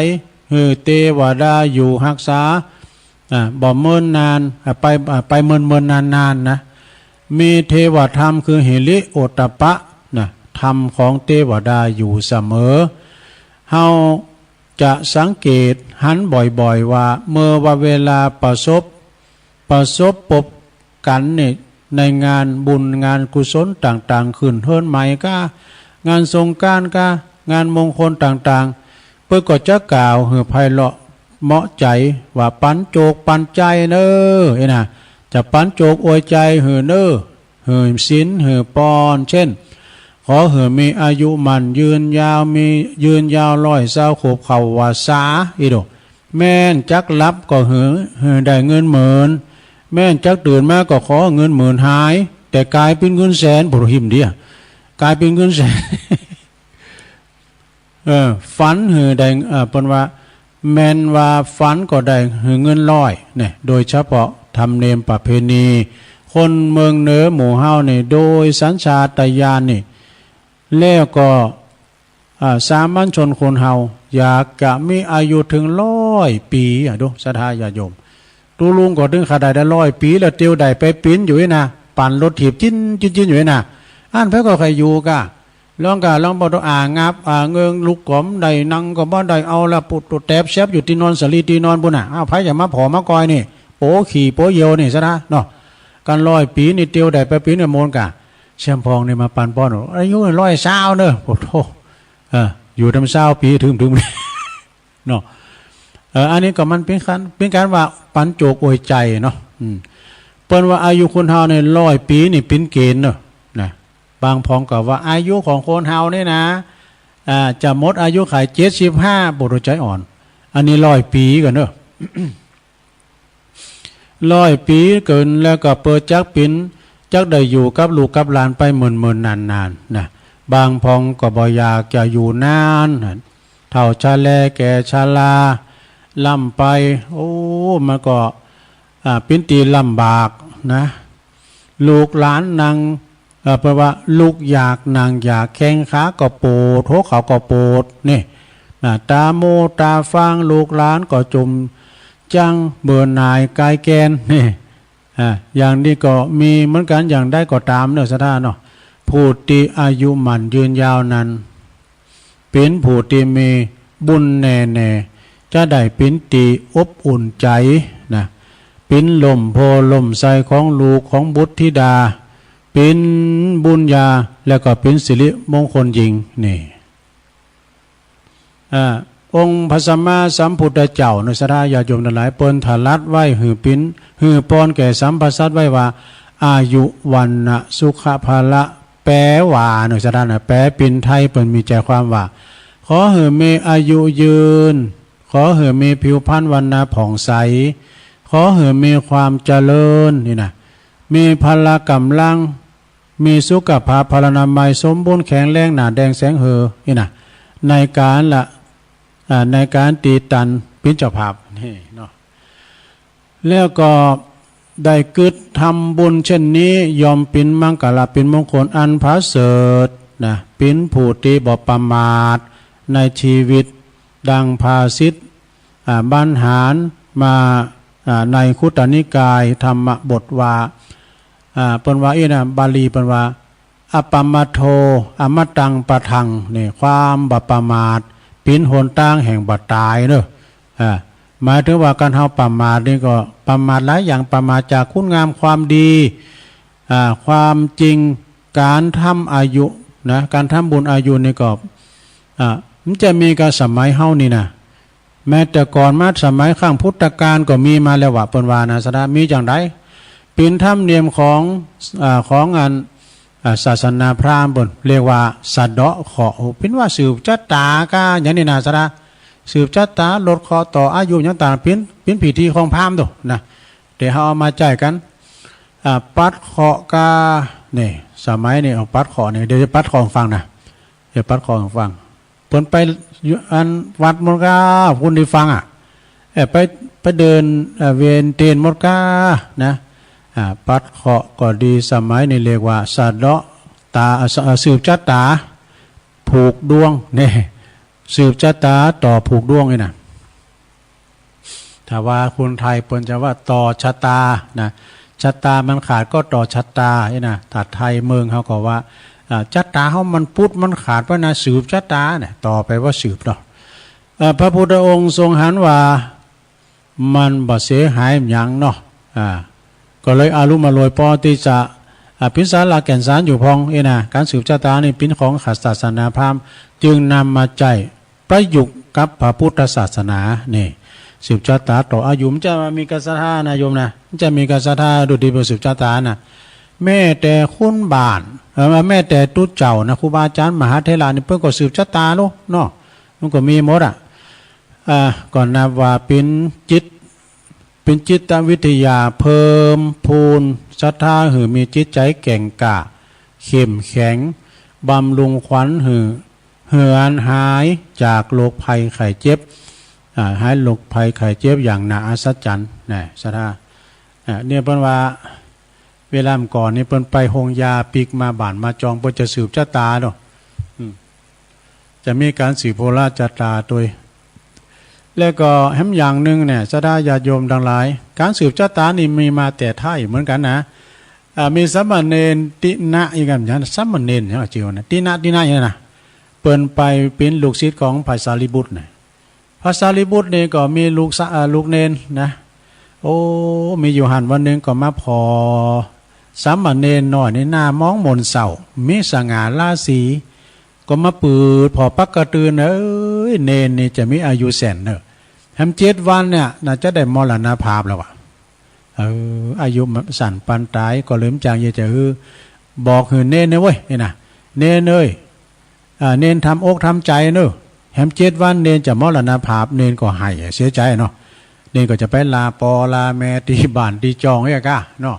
หื้อเตวดาอยู่ฮักษา อ่า บ่เมินนาน อ่า ไป อ่า ไปเมินๆ นานๆ นะ มีเทวธรรมคือหิริโอตตัปปะนะ ธรรมของเตวดาอยู่เสมอ เฮาจะสังเกตหันบ่อยๆ ว่าเมื่อว่าเวลาประสบ ประสบปบกั๋นนี่ ในงานบุญงานกุศลต่างๆ ขึ้นเฮือนใหม่ก้า งานสงกรานต์ก้า งานมงคลต่างๆ เปิ้นก็จะกล่าวหื้อไพเราะเหมาะใจ๋ว่า ปั๋นโจกปั๋นใจ๋เน่อ เอ้ยนะ จะปั๋นโจกอวยใจ๋หื้อเน่อ หื้อศีลหื้อปอน เจ้น ขอหื้อมีอายุมั่นยืนยาว มียืนยาวร้อยซาวขวบเข้าพรรษา อี้โด แม่นจักหลับก็หื้อ หื้อได้เงินหมื่น แม่นจักตื่นมาก็ขอเงินหมื่นหาย แต่ก๋ายเป๋นเงินแสน บ่ฮู้หิ้มเดีย ก๋ายเป๋นเงินแสน เออ ฝันหื้อได้ เออ เปิ้นว่า แม่นว่าฝันก็ได้หื้อเงินร้อยเนี่ย โดยเฉพาะธรรมเนียมประเพณี คนเมืองเหนือหมู่เฮานี่ โดยสัญชาตญาณนี่ แล้วก็ อ่า สามัญชนคนเฮาอยากจะมีอายุเถิงร้อยปี๋อะ ดู ศรัทธาญาติโยม ตุ๊ลุงก็เถิงขนาดได้ร้อยปี๋แล้ว เตียวได้ไปปิ๊นอยู่อี้นะ ปั่นรถถีบจิ๊นจิ๊นจิ๊นอยู่อี้นะ อั้นไผก็ใค่อยู่ก้า ลองก้า ลองบ่ต้อง อ่า งับ อ่า เงิง ลุกก็บ่ได้ นั่งก็บ่ได้ เอาละ ปูดตุ๊ดแตบแซบอยู่ตี้นอน สะหลีตี้นอนปู้นน่ะ อ้าว ไผจะมาผ่อมากอยนี่ โป๊ขี่โป๊เยี่ยวนี่ซะนะเนาะ กั๋นร้อยปี๋นี่ เตียวได้ไปปิ๊นเนี่ย โมนก้า แชมพองนี่มาปันป้อน อายุร้อยซาวเน่อ โอ้โธ่ เออ อยู่ตำซาวปี๋ ถึง ถึง เนาะ เออ อันนี้ก็มันเป๋นก๋าน เป๋นก๋านว่าปั๋นโจกอวยใจ๋เนาะ อืม เปิ้นว่าอายุคนเฮาเนี่ยร้อยปี๋นี่เป๋นเกณฑ์เนาะ นะ บางพ่องก็ว่าอายุของคนเฮาเนี่ยนะ อ่า จะหมดอายุขัยเจ็ดสิบห้า บ่ฮู้ใจ๋อ่อน อันนี้ร้อยปี๋ก่อเนาะ ร้อยปี๋เกิ๋นแล้วก็เปิ้นจักปิ๊น จักได้อยู่กับลูกกับหลานไปเมินๆ นานๆ นะ บางพ่องก็บ่อยากจะอยู่นานนะ เฒ่าชะแลแก่ชรา ล้ำไป โอ้ มันก็ อ่า เป๋นตี้ลำบากนะ ลูกหลานนั่ง เอ่อ เปิ้นว่าลุกยากนั่งยาก แข้งขาก็ปวด หัวเข่าก็ปวด นี่ อ่า ต๋ามัวต๋าฟาง ลูกหลานก็จุ่มจั้ง เบื่อหน่ายคลายแกน นี่ อ่า อย่างนี้ก็มีเหมือนกั๋น อย่างใดก็ต๋ามเนาะ ศรัทธาเนาะ ผู้ตี้อายุมั่นยืนยาวนั้น เป๋นผู้ตี้มีบุญแน่ๆ จะได้เป๋นตี้อบอุ่นใจ๋นะ เป๋นล่มโพธิ์ล่มไทรของลูกของบุตรธิดา เป๋นบุญญา แล้วก็เป๋นสิริมงคลยิ่ง นี่ อ่า องค์พระสัมมาสัมพุทธเจ้าเนาะ ศรัทธาญาติโยมตังหลาย เปิ้นตรัสไว้หื้อปิ๊น หื้อปอนแก่สรรพสัตว์ไว้ว่า อายุ วรรณะ สุขะ พละ แป๋ว่าเนาะ ศรัทธานะ แป๋เป๋นไทยเปิ้นมีใจ๋ความว่า ขอหื้อมีอายุยืน ขอหื้อมีผิวพรรณวรรณะผ่องใส ขอหื้อมีความเจริญ นี่นะ มีพละก๋ำลัง มีสุขภาพพลานามัยสมบูรณ์แข็งแรง หน้าแด่งแสงเหือ นี่นะ ในก๋านละ อ่า ในก๋านตี้ตันเป๋นเจ้าภาพ นี่เนาะ แล้วก็ได้กึ๊ดทำบุญเช่นนี้ ย่อมเป๋นมังคละ เป๋นมงคลอันประเสริฐนะ เป๋นผู้ตี้บ่ประมาทในชีวิต ดังภาษิต อ่า บรรหารมา อ่า ในคุตตนิกายธรรมบทว่า อ่า เปิ้นว่าอี้นะ บาลีเปิ้นว่า อัปปมาทโท อมตังปะทัง นี่ ความบ่ประมาท เป๋นหนตางแห่งบ่ต๋ายเนาะ อ่า หมายถึงว่าก๋านเฮาประมาทนี่ก็ประมาทหลายอย่าง ประมาทจากคุณงามความดี อ่า ความจริง ก๋านทำอายุนะ ก๋านทำบุญอายุนี่ก็ อ่า มันจะมีกับสมัยเฮานี่นะ แม้แต่ก่อนมาสมัยครั้งพุทธกาลก็มีมาแล้วว่า เปิ้นว่านะ ศรัทธา มีจั่งใด เป๋นธรรมเนียมของ อ่า ของอัน อ่า ศาสนาพราหมณ์เปิ้นเรียกว่าสะเดาะเคราะห์ เป๋นว่าสืบจะต๋าก้า อย่างนี้นะ ศรัทธา สืบจะต๋า ลดเคราะห์ต่ออายุ อย่างต่าง เป๋น เป๋นพิธีของพราหมณ์โตนะ เดี๋ยวเฮาเอามาใจ๊กั๋น อ่า ปัดเคราะห์ก้า นี่ สมัยนี้เอาปัดเคราะห์นี่ เดี๋ยวจะปัดเคราะห์หื้อฟังนะ เดี๋ยวปัดเคราะห์หื้อฟัง เปิ้นไปอยู่อันวัดหมดก้า ผู้ใดฟังอะ เอ่อ ไป ไปเดิน เอ่อ เวียนเตียนหมดก้านะ อ่า ปัดเคราะห์ก็ดี สมัยนี้เรียกว่าสะเดาะต๋า อ่า ส- อ่า สืบจะต๋า ผูกดวง นี่ สืบจะต๋าต่อผูกดวงนี่นะ ถ้าว่าคนไทยเปิ้นจะว่าต่อชะตานะ ชะตามันขาดก็ต่อชะตา อี้นะ ถ้าไทยเมืองเฮาก็ว่า อ่า จะต๋าเฮามันปุดมันขาดไปนะ สืบจะต๋าเนี่ย ต่อไปว่าสืบเนาะ เอ่อ พระพุทธองค์ทรงหันว่า มันบ่เสียหายหยังเนาะ อ่า ก็เลยอารมณ์อร่วยปอตี้จะ อ่า เป๋นสาระแก่นสารอยู่พ่อง อี้นะ ก๋านสืบจะต๋านี่เป๋นของศาสนาพราหมณ์ จึงนำมาใจ๊ประยุกต์กับพระพุทธศาสนา นี่ สืบจะต๋าต่ออายุ บ่ใจ้ว่ามีกะศรัทธานะโยมนะ บ่ใจ้มีกะศรัทธาดูดีไปสืบจะต๋านะ แม้แต่คนบ้าน เอ่อ แม้แต่ตุ๊เจ้านะ ครูบาอาจ๋ารย์มหาเถระนี่เปิ้นก็สืบจะต๋าโลเนาะ มันก็มีหมดอะ อ่า ก็นับว่าเป๋นจิต เป๋นจิตวิทยาเพิ่มพูนศรัทธาหื้อมีจิตใจ๋แก่งกล้า เข้มแข็ง บำรุงขวัญหื้อ หื้อหายจากโรคภัยไข้เจ็บ อ่า หายโรคภัยไข้เจ็บอย่างน่าอัศจรรย์นะ ศรัทธา อ่า เนี่ยเปิ้นว่า เวลาก่อนนี่เปิ้นไปโฮงยาปิ๊กมาบ้านมาจอง เปิ้นจะสืบจะต๋าเนาะ อืม จะมีก๋านสืบโหราจะต๋าตวย แล้วก็แหมอย่างนึ่งเนี่ย ศรัทธาญาติโยมตังหลาย ก๋านสืบจะต๋านี่มีมาแต่ไทยเหมือนกั๋นนะ อ่า มีสามเณรติณะ อีกอันหนึ่ง สามเณรหยังจื้อนะ ติณะ ติณะ อย่างนั้นนะ เปิ้นไปเป๋นลูกศิษย์ของพระสารีบุตรนะ พระสารีบุตรนี่ก็มีลูกสะ เอ่อ ลูกเณรนะ โอ้ มีอยู่หั้นวันนึ่งก็มาผ่อสามเณรน้อยนี่หน้ามองมนเศร้า มีสง่าราศี ก็มาปืดผ่อปักกระตื่น เอ้ย เณรนี่จะมีอายุแสนเน่อ แหมเจ็ดวันเนี่ยน่าจะได้มรณภาพแล้ววะ เออ อายุมันสั้นปานต๋าย ก็เลยบ่จักจะหื้อ บอกหื้อเณรเนี่ยเว้ย นี่นะ เณรเอ้ย อ่า เณรทำอกทำใจ๋เน่อ แหมเจ็ดวันเณรจะมรณภาพ เณรก็ไห้เสียใจ๋เนาะ เณรก็จะไปลาปอลาแม่ตี้บ้านตี้จองเนี่ยก้าเนาะ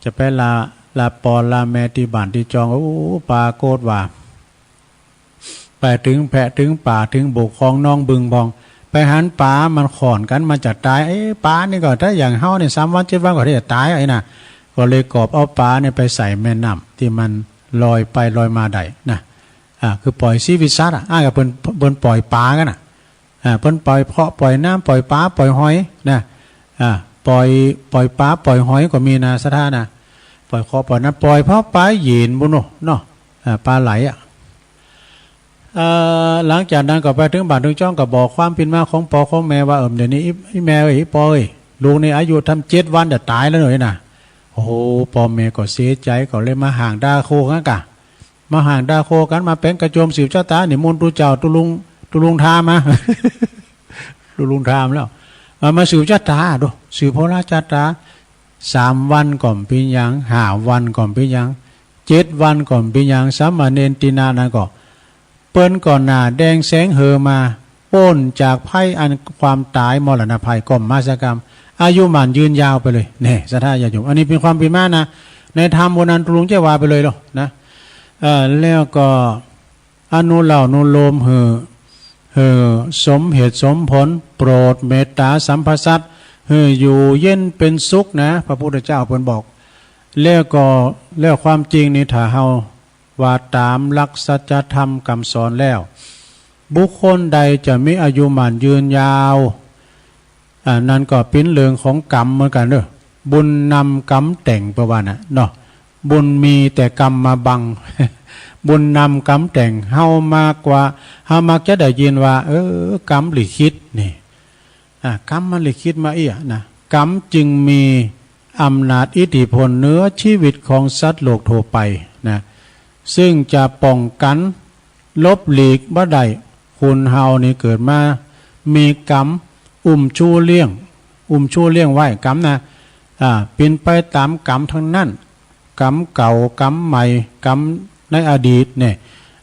จะไปลา ลาปอลาแม่ตี้บ้านตี้จอง โอ้ ปรากฏว่า ไปเถิงแพะเถิงป๋าเถิงบุคคลองหนองบึงพ่อง ไปหันป๋ามันข่อนกั๋น มันจะต๋าย เอ๊ะ ป๋านี่ก็ถ้าอย่างเฮานี่ สามวันเจ็ดวันก็จะต๋าย ไอ้น่ะ ก็เลยกอบเอาป๋าเนี่ยไปใส่แม่น้ำตี้มันลอยไปลอยมาได้นะ อ่า คือปล่อยชีวิตสัตว์อะ อ่า ก็เปิ้น เปิ้นปล่อยป๋ากั๋นน่ะ อ่า เปิ้นปล่อยเพาะปล่อยน้ำ ปล่อยป๋าปล่อยหอยนะ อ่า ปล่อย ปล่อยป๋าปล่อยหอยก็มีนะ ศรัทธานะ ปล่อยเคราะห์ปล่อยน้ำ ปล่อยเพาะป๋าเย็นบุญเนาะ เนาะ อ่า ป๋าไหลอะ เอ่อ หลังจากนั้นก็ไปเถิงบ้านเถิงจอง ก็บอกความเป๋นมาของป้อของแม่ว่า เออ เดี๋ยวนี้อี อีแม่เอ้ย อีป้อเอ้ย ลูกนี่อายุทำเจ็ดวันจะต๋ายแล้วเน่อนะ โอ้โห ป้อแม่ก็เสียใจ๋ ก็เลยมาห่างด่าโคกั๋นก้า มาห่างด่าโคกั๋น มาแป๋งกระโจมสืบจะต๋า นิมนต์ตุ๊เจ้าตุ๊ลุง ตุ๊ลุงทามมา ตุ๊ลุงทามแล้ว มา มาสืบจะต๋าดู สืบโหราจะต๋า สามวันก็บ่เป๋นหยัง ห้าวันก็บ่เป๋นหยัง เจ็ดวันก็บ่เป๋นหยัง สามเณรติณะนั้นก็ เปิ้นก็หน้าแดงแสงเหือมา ป๊นจากภัยอันความต๋ายมรณะภัยก็บ่มาสักกำ อายุหมั้นยืนยาวไปเลย แน่ ศรัทธาญาติโยม อันนี้เป๋นความเป๋นมานะ ในธรรมวันนั้นตุ๊ลุงจะว่าไปเลยเนาะนะ เอ่อ แล้วก็อนุเล่าอนุโลมหื้อ หื้อสมเหตุสมผล โปรดเมตต๋าสรรพสัตว์ หื้ออยู่เย็นเป๋นสุขนะ พระพุทธเจ้าเปิ้นบอก แล้วก็ แล้วความจริงนี่ถ้าเฮา ว่าต๋ามหลักสัจธรรมกำสอนแล้ว บุคคลใดจะมีอายุหมั้นยืนยาว อ่า นั้นก็เป๋นเรื่องของกรรมเหมือนกั๋นเน่อ บุญนำกรรมแต่ง เปิ้นว่าน่ะเนาะ บุญมีแต่กรรมมาบัง บุญนำกรรมแต่ง เฮามักว่า เฮามักจะได้ยินว่า เออ กรรมลิขิตนี่ อ่ะ กรรมมันลิขิตมาอี้อะนะ กรรมจึงมีอำนาจอิทธิพลเหนือชีวิตของสัตว์โลกทั่วไปนะ ซึ่งจะป้องกั๋นหลบหลีกบ่ได้ คนเฮานี่เกิดมามีกรรมอุ้มชู้เลี้ยง อุ้มชู้เลี้ยงไว้ กรรมนะ อ่า เป๋นไปต๋ามกรรมทั้งนั้น กรรมเก่า กรรมใหม่ กรรมในอดีตเนี่ย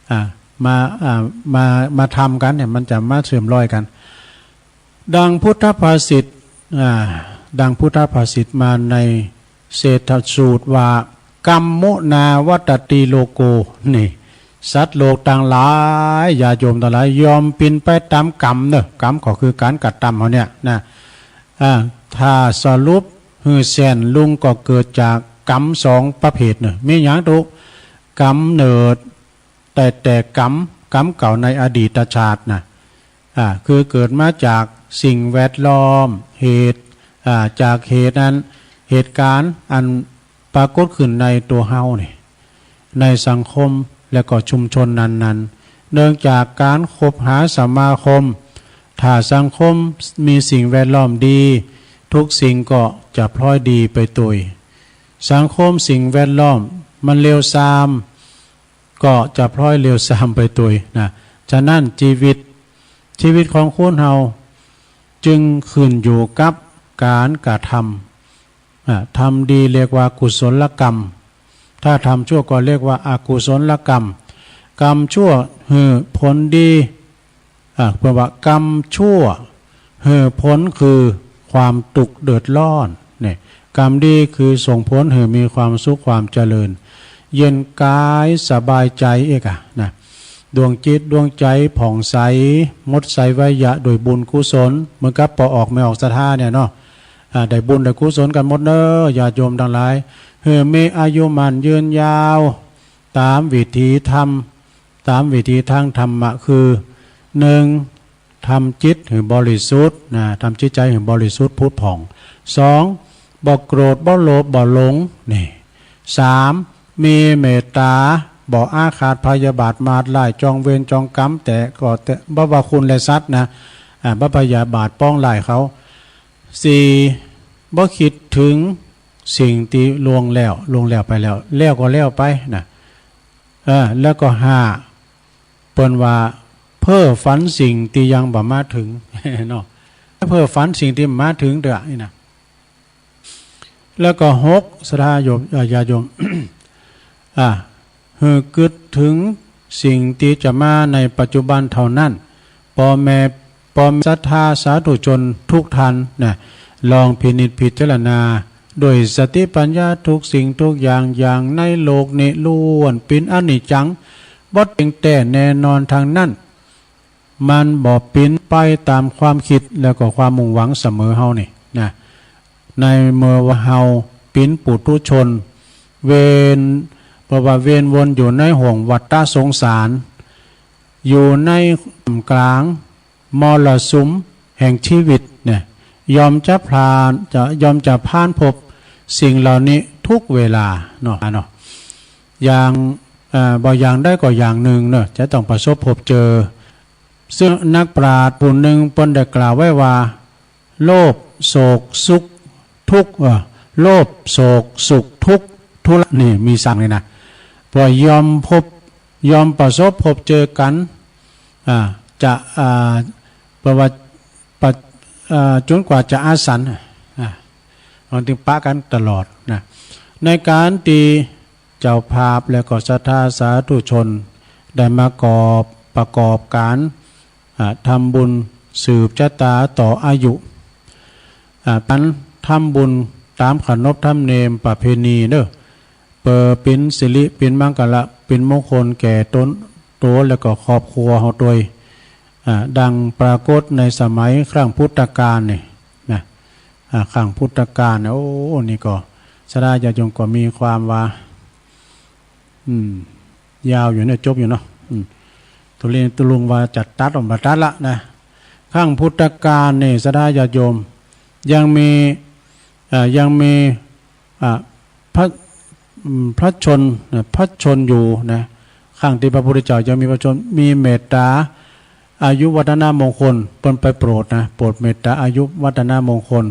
อ่า มา อ่า มา มาทำกั๋นเนี่ย มันจะมาเสื่อมลอยกั๋น ดังพุทธภาษิต อ่า ดังพุทธภาษิตมาในเศรษฐสูตรว่า กัมมุนาวัตติโลโก นี่ สัตว์โลกตังหลาย ญาติโยมตังหลาย ย่อมเป๋นไปต๋ามกรรมเน่อ กรรมก็คือก๋านกระตำเฮาเนี่ยนะ อ่า ถ้าสรุปหื้อแส้นลงก็เกิดจากกรรมสองประเภทเน่อ มีหยังตุ๊ กำเนิด แต่ แต่กรรม กรรมเก่าในอดีตชาตินะ อ่า คือเกิดมาจากสิ่งแวดล้อม เหตุ อ่า จากเหตุนั้น เหตุก๋ารณ์อันปรากฏขึ้นในตั๋วเฮานี่ ในสังคมและก็ชุมชนนั้นๆ เนื่องจากก๋านคบหาสมาคม ถ้าสังคมมีสิ่งแวดล้อมดี ทุกสิ่งก็จะพลอยดีไปตวย สังคมสิ่งแวดล้อมมันเลวทราม ก็จะพลอยเลวทรามไปตวยนะ ฉะนั้นชีวิต ชีวิตของคนเฮาจึงขึ้นอยู่กับก๋านกระทำ อ่ะ ทำดีเรียกว่ากุศลกรรม ถ้าทำชั่วก็เรียกว่าอกุศลกรรม กรรมชั่วหื้อผลดี อ่ะ เปิ้นว่ากรรมชั่วหื้อผลคือความตุ๊กข์เดือดร้อน เนี่ย กรรมดีคือส่งผลหื้อมีความสุขความเจริญ เย็นกายสบายใจ๋เอกอะนะ ดวงจิตดวงใจ๋ผ่องใส หมดใสไวยะโดยบุญกุศล เหมือนกับป้อออกแม่ออกศรัทธาเนี่ยเนาะ อ่า ได้บุญได้กุศลกั๋นหมดเน้อ ญาติโยมตังหลาย หื้อมีอายุมั่นยืนยาว ต๋ามวิถีธรรม ต๋ามวิถีทางธรรมะคือ หนึ่ง ทำจิตหื้อบริสุทธิ์นะ ทำจิตใจ๋หื้อบริสุทธิ์ผุดผ่อง สอง บ่โกรธ บ่โลภ บ่หลง นี่ สาม มีเมตต๋า บ่อาฆาตพยาบาทมาดร้าย จองเวรจองกรรม แต่ก็แต่ บ่ว่าคนและสัตว์นะ อ่า บ่พยาบาทปองร้ายเขา สี่ บ่กึ๊ดเถิงสิ่งตี้ล่วงแล้ว ล่วงแล้วไปแล้ว แล้วก็แล้วไปนะ เออ แล้วก็ห้า เปิ้นว่าเพ้อฝันสิ่งตี้ยังบ่มาเถิง เนาะ เพ้อฝันสิ่งตี้บ่มาเถิงเตื้อนี่นะ แล้วก็หก ศรัทธาโยม เอ่อ ญาติโยม อ่า หื้อกึ๊ดเถิงสิ่งตี้จะมาในปัจจุบันเต้านั้น ป้อแม่ ป้อแม่ศรัทธาสาธุชนกู้ต้านนะ ลองพินิจพิจารณา โดยสติปัญญา กู้สิ่งกู้อย่าง อย่างในโลกนี้ล้วนเป๋นอนิจจัง บ่เที่ยงแต๊แน่นอนตังนั้น มันบ่เป๋นไปต๋ามความกึ๊ด แล้วก็ความมุ่งหวังเสมอเฮานี่นะ ในเมื่อว่าเฮาเป๋นปุถุชน เวียน เปิ้นว่าเวียนวนอยู่ในห้วงวัฏฏะสงสาร อยู่ในท่ามกลางมรสุมแห่งชีวิตเนี่ย ย่อมจะผ่าน จะ ย่อมจะผ่านพบสิ่งเหล่านี้กู้เวลาเนาะ เนาะ อย่าง เอ่อ บ่อย่างใดก็อย่างนึ่งเนาะ จะต้องประสบพบเจอ ซึ่งนักปราชญ์ผู้นึ่งเปิ้นได้กล่าวไว้ว่า โลภ โศก สุข ทุกข์ เอ่อ โลภ โศก สุข ทุกข์ ทุระ นี่มีสามนี่นะ ป้อย่อมพบ ย่อมประสบพบเจอกั๋น อ่า จะ อ่า เปิ้นว่า ปะ อ่า จ๋นกว่าจะอสัน อ่า มันตึงปะกั๋นตลอดนะ ในก๋านตี้เจ้าภาพและก็ศรัทธาสาธุชนได้มากอบ ประกอบก๋าน อ่า ทำบุญสืบชะตาต่ออายุ อ่า ก๋านทำบุญต๋ามขนบธรรมเนียมประเพณีเน้อ เปื้อเป๋นสิริ เป๋นมังคละ เป๋นมงคลแก่ต๋น ตั๋วและก็ครอบครัวเฮาตวย อ่า ดังปรากฏในสมัยครั้งพุทธกาลนี่นะ อ่า ครั้งพุทธกาลเนี่ย โอ้ นี่ก็ ศรัทธาญาติโยมก็มีความว่า อืม ยาวอยู่เนี่ย จบอยู่เนาะ อืม ตกลง ตกลงว่าจะตัดออกมาตัดละนะ ครั้งพุทธกาลนี่ ศรัทธาญาติโยม ยังมี เอ่อ ยังมี อ่า พระ อืม พระชนม์นะ พระชนม์อยู่นะ ครั้งตี้พระพุทธเจ้ายังมีพระชนม์ มีเมตต๋า อายุวัฒนมงคล เปิ้นไปโปรดนะ โปรดเมตต๋าอายุวัฒนมงคล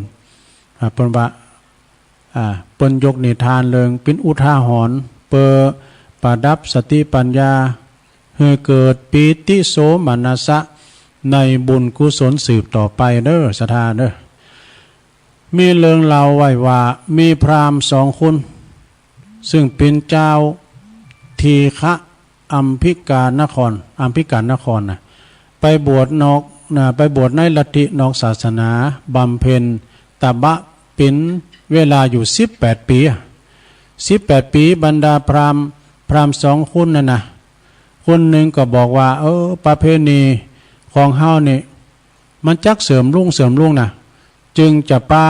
อ่า เปิ้นว่า อ่า เปิ้นยกนิทานเรื่องเป๋นอุทาหรณ์ เปื้อประดับสติปัญญา หื้อเกิดปีติโสมนัสสะในบุญกุศลสืบต่อไปเน้อ ศรัทธาเน้อ มีเรื่องเล่าไว้ว่า มีพราหมณ์สองคน ซึ่งเป๋นจาวทีฆะอัมพิกานคร อัมพิกานครนะ ไปบวชนอกนะ ไปบวชในลัทธินอกศาสนา บำเพ็ญตบะเป๋นเวลาอยู่สิบแปดปี๋อะ สิบแปดปี๋ บรรดาพราหมณ์ พราหมณ์สองคนนั่นนะ คนนึ่งก็บอกว่า เออ ประเพณีของเฮานี่ มันจักเสื่อมลุ่ง เสื่อมลุ่งนะ จึงจะปา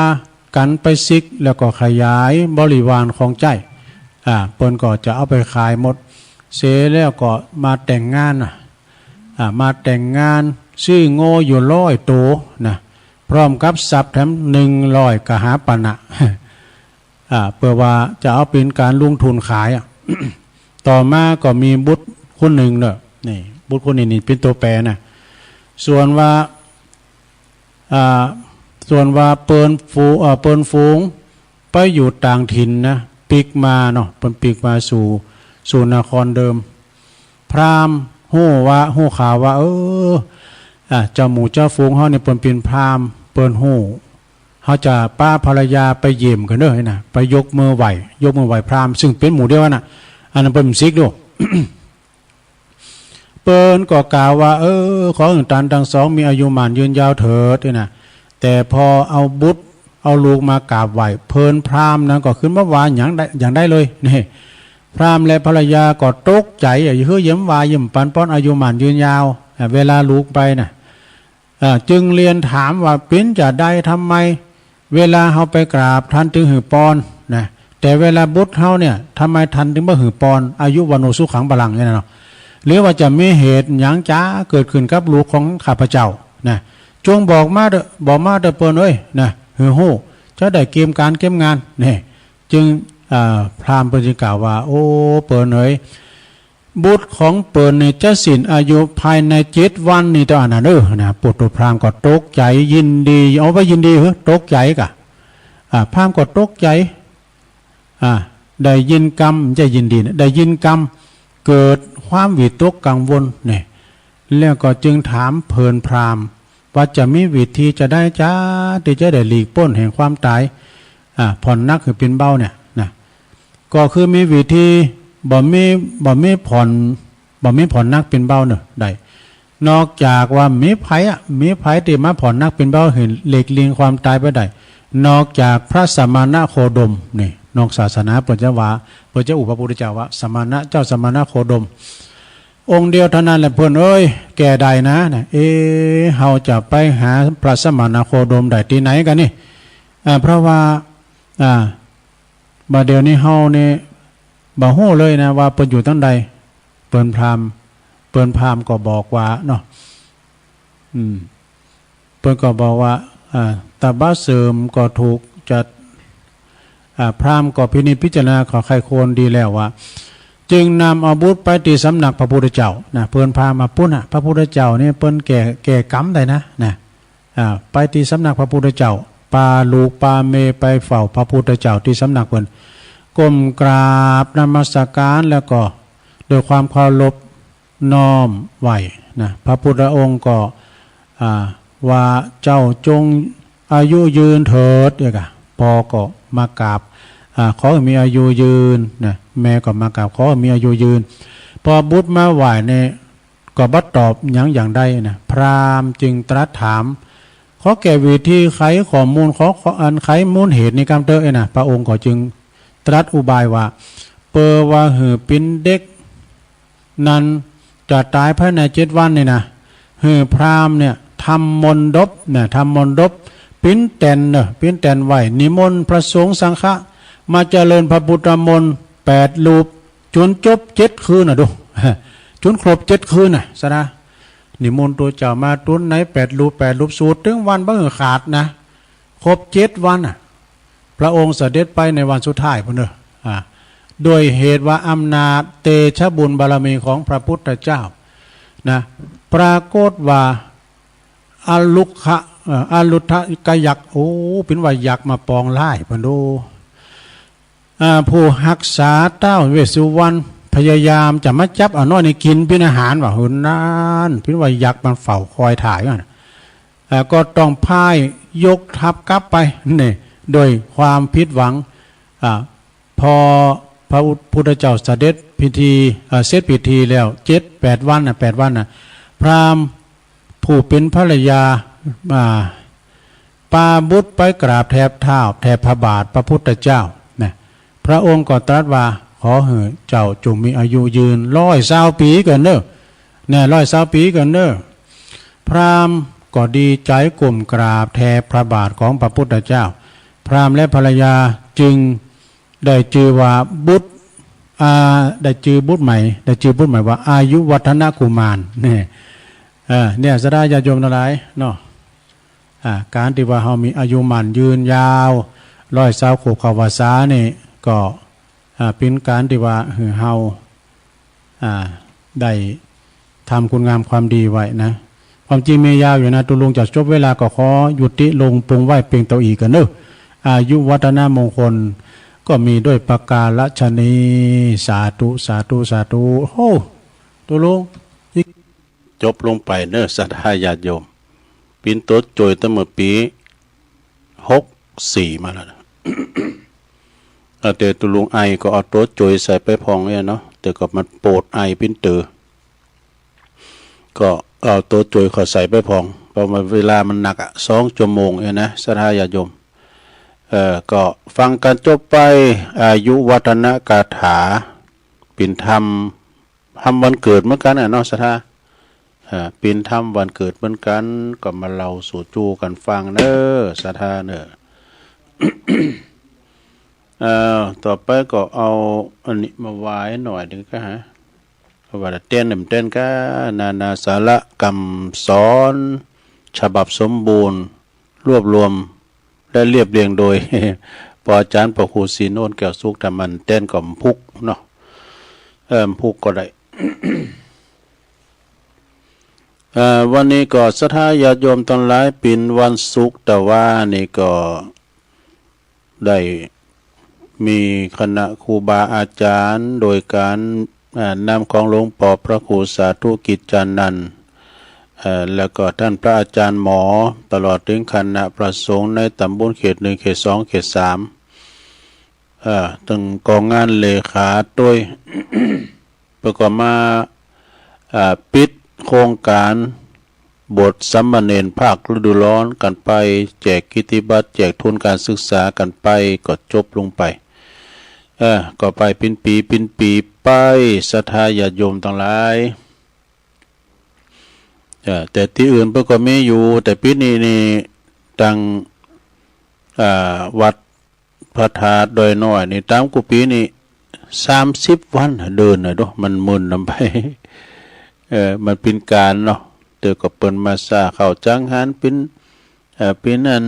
กั๋นไปสิก แล้วก็ขยายบริวารของใจ๊ อ่า เปิ้นก็จะเอาไปขายหมด เสร็จแล้วก็มาแต่งงานนะ อ่า มาแต่งงาน ซื้องัวอยู่ร้อยโตนะ พร้อมกับทรัพย์แถมหนึ่งร้อยกหาปณะ อ่า เปื้อว่าจะเอาเป๋นก๋านลงทุนขายอะ ต่อมาก็มีบุตรคนนึ่งเนาะ นี่ บุตรคนนี้นี่เป๋นตั๋วแป๋นะ ส่วนว่า อ่า ส่วนว่าเปิ้นฝูง เอ่อ เปิ้นฝูงไปอยู่ต่างถิ่นนะ ปิ๊กมาเนาะ เปิ้นปิ๊กมาสู่ สู่นครเดิม พราหมณ์ฮู้ว่า ฮู้ข่าวว่า เออ อ่า เจ้าหมู่เจ้าฝูงเฮานี่เปิ้นเป๋นพราหมณ์ เปิ้นฮู้ เฮาจะปะภรรยาไปเยี่ยมกั๋นเน่อนะ ไปยกมือไหว้ ยกมือไหว้พราหมณ์ ซึ่งเป๋นหมู่เดียวกั๋นน่ะ อันนั้นเปิ้นบ่สิกดู เปิ้นก็กล่าวว่า เออ ขอหื้อต้านตังสองมีอายุหมั้นยืนยาวเถิด นี่นะ แต่พอเอาบุตร เอาลูกมากราบไหว้ เปิ้นพราหมณ์นั้นก็ขึ้นมาว่าหยังได้ หยังได้เลย นี่ พราหมณ์และภรรยาก็ตกใจ๋ อะ หื้อเยี่ยมว่าเยี่ยมปันป้อนอายุหมั้นยืนยาว อ่ะ เวลาลูกไปนะ อ่า จึงเรียนถามว่า เป๋นจาใด ทำไมเวลาเฮาไปกราบต้านตึงหื้อปอนนะ แต่เวลาบุตรเฮาเนี่ย ทำไมต้านตึงบ่หื้อปอน อายุ วัณโณ สุขัง พลัง เนี่ยนะเนาะ หรือว่าจะมีเหตุหยังจ๋าเกิดขึ้นกับลูกของข้าพเจ้านะ จงบอกมาเต๊อะ บอกมาเต๊อะเปิ้นเอ้ยนะ หื้อฮู้ จะได้เกียมก๋านเกียมงาน นี่ จึง อ่า พราหมณ์เปิ้นจึงกล่าวว่า โอ้ เปิ้นเอ้ย บุตรของเปิ้นนี่จะสิ้นอายุภายในเจ็ดวันนี่เต้าอั้นนะเน่อ นะ ปุตตุพราหมณ์ก็ตกใจ๋ยินดี เอาว่ายินดีเหรอ ตกใจ๋ก่ะ อ่า พราหมณ์ก็ตกใจ๋ อ่า ได้ยินกำ บ่ใจ้ยินดีนะ ได้ยินกำ เกิดความวิตกกังวล นี่ แล้วก็จึงถามเปิ้นพราหมณ์ว่าจะมีวิธีจาใดจา ตี้จะได้หลีกป๊นแห่งความต๋าย อ่า ผ่อนหนักหื้อเป๋นเบาเนี่ยนะ ก็คือมีวิธี บ่มี บ่มีผ่อน บ่มีผ่อนหนักเป๋นเบาเน่อ ได้ นอกจากว่ามีใผอะ มีใผตี้มาผ่อนหนักเป๋นเบาหื้อหลีกเลี่ยงความต๋ายไปได้ นอกจากพระสมณโคดม นี่ นอกศาสนาเปิ้นจะว่า เปิ้นจะอู้พระพุทธเจ้าว่า สมณะ เจ้าสมณโคดม องค์เดียวเต้าอั้นแหละเปิ้นเอ้ย แก้ได้นะ นะ เอ๊ะ เฮาจะไปหาพระสมณโคดมได้ตี้ไหนกั๋นนี่ อ่า เพราะว่า อ่า บ่าเดี่ยวนี้เฮานี่บ่ฮู้เลยนะว่าเปิ้นอยู่ตังใด เปิ้นพราหมณ์ เปิ้นพราหมณ์ก็บอกว่าเนาะ อืม เปิ้นก็บอกว่า อ่า ตบะเสื่อมก็ถูกจัด อ่า พราหมณ์ก็พินิจพิจารณาขอใคร่ครวญดีแล้วว่า จึงนำเอาบุตรไปตี้สำนักพระพุทธเจ้านะ เปิ้นพามาปุ้นน่ะ พระพุทธเจ้านี่เปิ้นแก้ แก้กำได้นะ นะ อ่า ไปตี้สำนักพระพุทธเจ้า ปาลูกปาเมย์ไปเฝ้าพระพุทธเจ้าตี้สำนักเปิ้น ก้มกราบนมัสการแล้วก็ด้วยความเคารพน้อมไหว้นะ พระพุทธองค์ก็ อ่า ว่าเจ้าจงอายุยืนเถิด เอ้ยก่ะ ปอก็มากราบ อ่า ขอหื้อมีอายุยืนนะ แม่ก็มากราบ ขอหื้อมีอายุยืน ปอบุตรมาไหว้เนี่ย ก็บ่ตอบหยังอย่างใดนะ พราหมณ์จึงตรัสถาม ขอแก้วิธีไขข้อมูล ขอ ขออันไขมูลเหตุนี้กำเต๊อะ เอ้ยนะ พระองค์ก็จึงตรัสอุบายว่า เปื้อว่าหื้อเป๋นเด็กนั้นจะต๋ายภายในเจ็ดวันนี่นะ หื้อพราหมณ์เนี่ยทำมณฑปนะ ทำมณฑป ปิ้นแตนเน่อ ปิ้นแตนไหว้ นิมนต์พระสงฆ์สังฆะมาเจริญพระพุทธมนต์แปดรูป จ๋นจบเจ็ดคืนน่ะดู จ๋นครบเจ็ดคืนน่ะ สะนะ นิมนต์ตั๋วเจ้ามาตั๋วไหนแปดรูป แปดรูป สูตรตึงวันบ่หื้อขาดนะ ครบเจ็ดวันน่ะ พระองค์เสด็จไปในวันสุดท้ายพุ้นเน่อ อ่า ด้วยเหตุว่าอำนาจเตชะบุญบารมีของพระพุทธเจ้านะ ปรากฏว่าอลุกขะ เอ่อ อลุทกยักษ์ โอ้ เป๋นว่ายักษ์มาปองร้ายพุ้นดู อ่า ผู้ฮักษาท้าวเวสสุวรรณพยายามจะมาจับเอาน้อยนี่กิ๋นเป๋นอาหารว่า หื้อนั้น เป๋นว่ายักษ์มันเฝ้าคอยถ่ายว่านะ อ่า ก็ต้องพ่ายยกทัพกลับไปนี่ ด้วยความผิดหวัง อ่า พอพระพุทธเจ้าเสด็จพิธี อ่า เสร็จพิธีแล้ว เจ็ดแปดวันน่ะ แปดวันน่ะ พราหมณ์ผู้เป๋นภรรยา อ่า ปาบุตรไปกราบแทบเท้า แทบพระบาทพระพุทธเจ้านะ พระองค์ก็ตรัสว่า ขอหื้อเจ้าจงมีอายุยืนร้อยซาวปี๋เกินเน่อ นะ ร้อยซาวปี๋เกินเน่อ พราหมณ์ก็ดีใจ๋ก้มกราบแทบพระบาทของพระพุทธเจ้า พราหมณ์และภรรยาจึงได้จื่อว่าบุตร อ่า ได้จื่อบุตรใหม่ ได้จื่อบุตรใหม่ว่าอายุวัฒนกุมาร นี่ เออ เนี่ย ศรัทธาญาติโยมตังหลายเนาะ อ่า ก๋านตี้ว่าเฮามีอายุหมั้นยืนยาว ร้อยซาวขวบเข้าพรรษานี่ ก็ อ่า เป๋นก๋านตี้ว่าหื้อเฮา อ่า ได้ทำคุณงามความดีไว้นะ ความจริงมียาวอยู่นะ ตุ๊ลุงจะจบเวลาก็ขอยุติลงปุงไว้เปียงเต้าอี้ก่อนเนาะ อายุวัฒนมงคลก็มีด้วยประการฉะนี้ สาธุ สาธุ สาธุ โอ้ ตุ๊ลุง จบลงไปเนาะ ศรัทธาญาติโยม เป๋นตั๋วโจยตั้งเมื่อปี๋หกสี่มาแล้วนะ เอาแต่ตุ๊ลุงไอก็เอาตั๋วโจยใส่ไปพ่องเนี่ยเนาะ แต่ก็มันโปดไอเป๋นเตื้อ ก็เอาตั๋วโจยเข้าใส่ไปพ่อง เพราะว่าเวลามันนักอะ สองชั่วโมงเนี่ยนะ ศรัทธาญาติโยม เอ่อ ก็ฟังกั๋นจบไป อายุวัฒนคาถา เป๋นธรรม ธรรมวันเกิดเหมือนกั๋นน่ะเนาะ ศรัทธา อ่า เป๋นธรรมวันเกิดเหมือนกั๋น ก็มาเล่าสู่จู๋กั๋นฟังเนาะ ศรัทธาเนาะ เอ่อ ต่อไปก็เอาอันนี้มาไหว้หน่อยหนึ่งก็ฮะ เพราะว่าเต้นเนี่ยมันเต้นก็ นานาสาระกำสอน ฉบับสมบูรณ์ รวบรวม และเรียบเรียงโดย ปออาจ๋ารย์ปอครูศรีโนนท์ แก้วสุข ถ้ามันเต้นก็มันพุกเนาะ เออ มันพุกก็ได้ เอ่อ วันนี้ก็ศรัทธาญาติโยมตังหลาย เป๋นวันศุกร์ แต่ว่านี่ก็ได้มีคณะครูบาอาจ๋ารย์ โดยก๋าน อ่า นำของหลวงปอพระครูสาธุกิจจานันท์ เอ่อ แล้วก็ต้านพระอาจ๋ารย์หมอ ตลอดเถิงคณะพระสงฆ์ในต๋ำบลเขตหนึ่ง เขตสอง เขตสาม เอ่อ ตึงกองงานเลขาตวย เปิ้นก็มา อ่า ปิดโครงก๋านบวชสามเณรภาคฤดูร้อนกั๋นไป แจกกิตติบัตร แจกทุนก๋านศึกษากั๋นไป ก็จบลงไป เออ ก็ไปเป๋นปี๋เป๋นปี๋ไป ศรัทธาญาติโยมตังหลาย เออ แต่ตี้อื่นเปิ้นก็มีอยู่ แต่ปี๋นี้นี่ ตัง อ่า วัดพระธาตุดอยน้อยนี่ ต๋ามกู้ปี๋นี่ สามสิบวัน เดินน่ะดู มันเมินนำไป เออ มันเป๋นก๋านเนาะ แต่ก็เปิ้นมาสร้างข้าวจังหัน เป๋น เอ่อ เป๋นอัน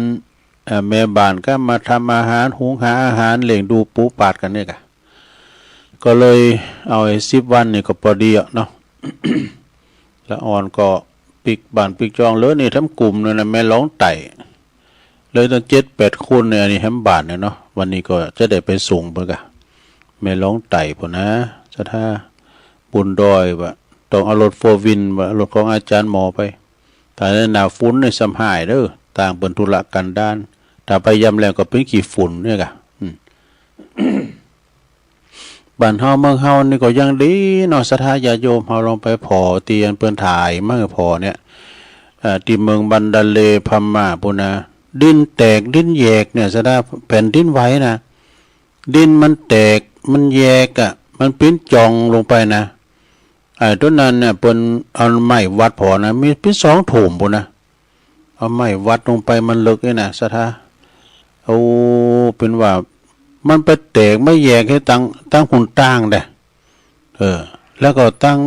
เอ่อ แม่บ้านก็มาทำอาหาร หุงหาอาหาร เลี้ยงดูปูปาดกั๋นเนี่ยกะ ก็เลยเอาไอ้สิบวันนี่ก็ปอดีอะเนาะ ละอ่อนก็ปิ๊กบ้านปิ๊กจอง เหลือนี่แถมกลุ่มนึ่งนะ แม่หลองไต่ เลยตั้งเจ็ดแปดคนเนี่ย อันนี้แหมบ้านเนี่ยเนาะ วันนี้ก็จะได้ไปส่งเปิ้นกะ แม่หลองไต่พู้นนะ ศรัทธา บุญดอยว่า ต้องเอารถโฟร์วีลว่า รถของอาจ๋ารย์หมอไป ถ้าในหน้าฝนนี่ซ้ำฮ้ายเด้อ ต่างเปิ้นธุระกันดาร ถ้าไปยามแล้งก็เป๋นขี้ฝุ่นเนี่ยกะ อืม บ้านเฮาเมืองเฮานี่ก็ยังดีเนาะ ศรัทธาญาติโยม เฮาลองไปผ่อตี้อันเปิ้นถ่ายมาผ่อเนี่ย เอ่อ ตี้เมืองบันดาเลย์พม่าพู้นนะ ดินแตกดินแยกเนี่ย ศรัทธา แผ่นดินไหวนะ ดินมันแตกมันแยกอะ มันเป๋นจ่องลงไปนะ ไอ้โตนั้นเนี่ย เปิ้นเอาไม้วัดผ่อนะ มีเป๋นสองโถมพู้นนะ เอาไม้วัดลงไป มันเลิกนี่นะ ศรัทธา โอ้ เป๋นว่า มันไปแตกมาแยกหื้อตัง ตังหุนตางแดะ เออ แล้วก็ตัง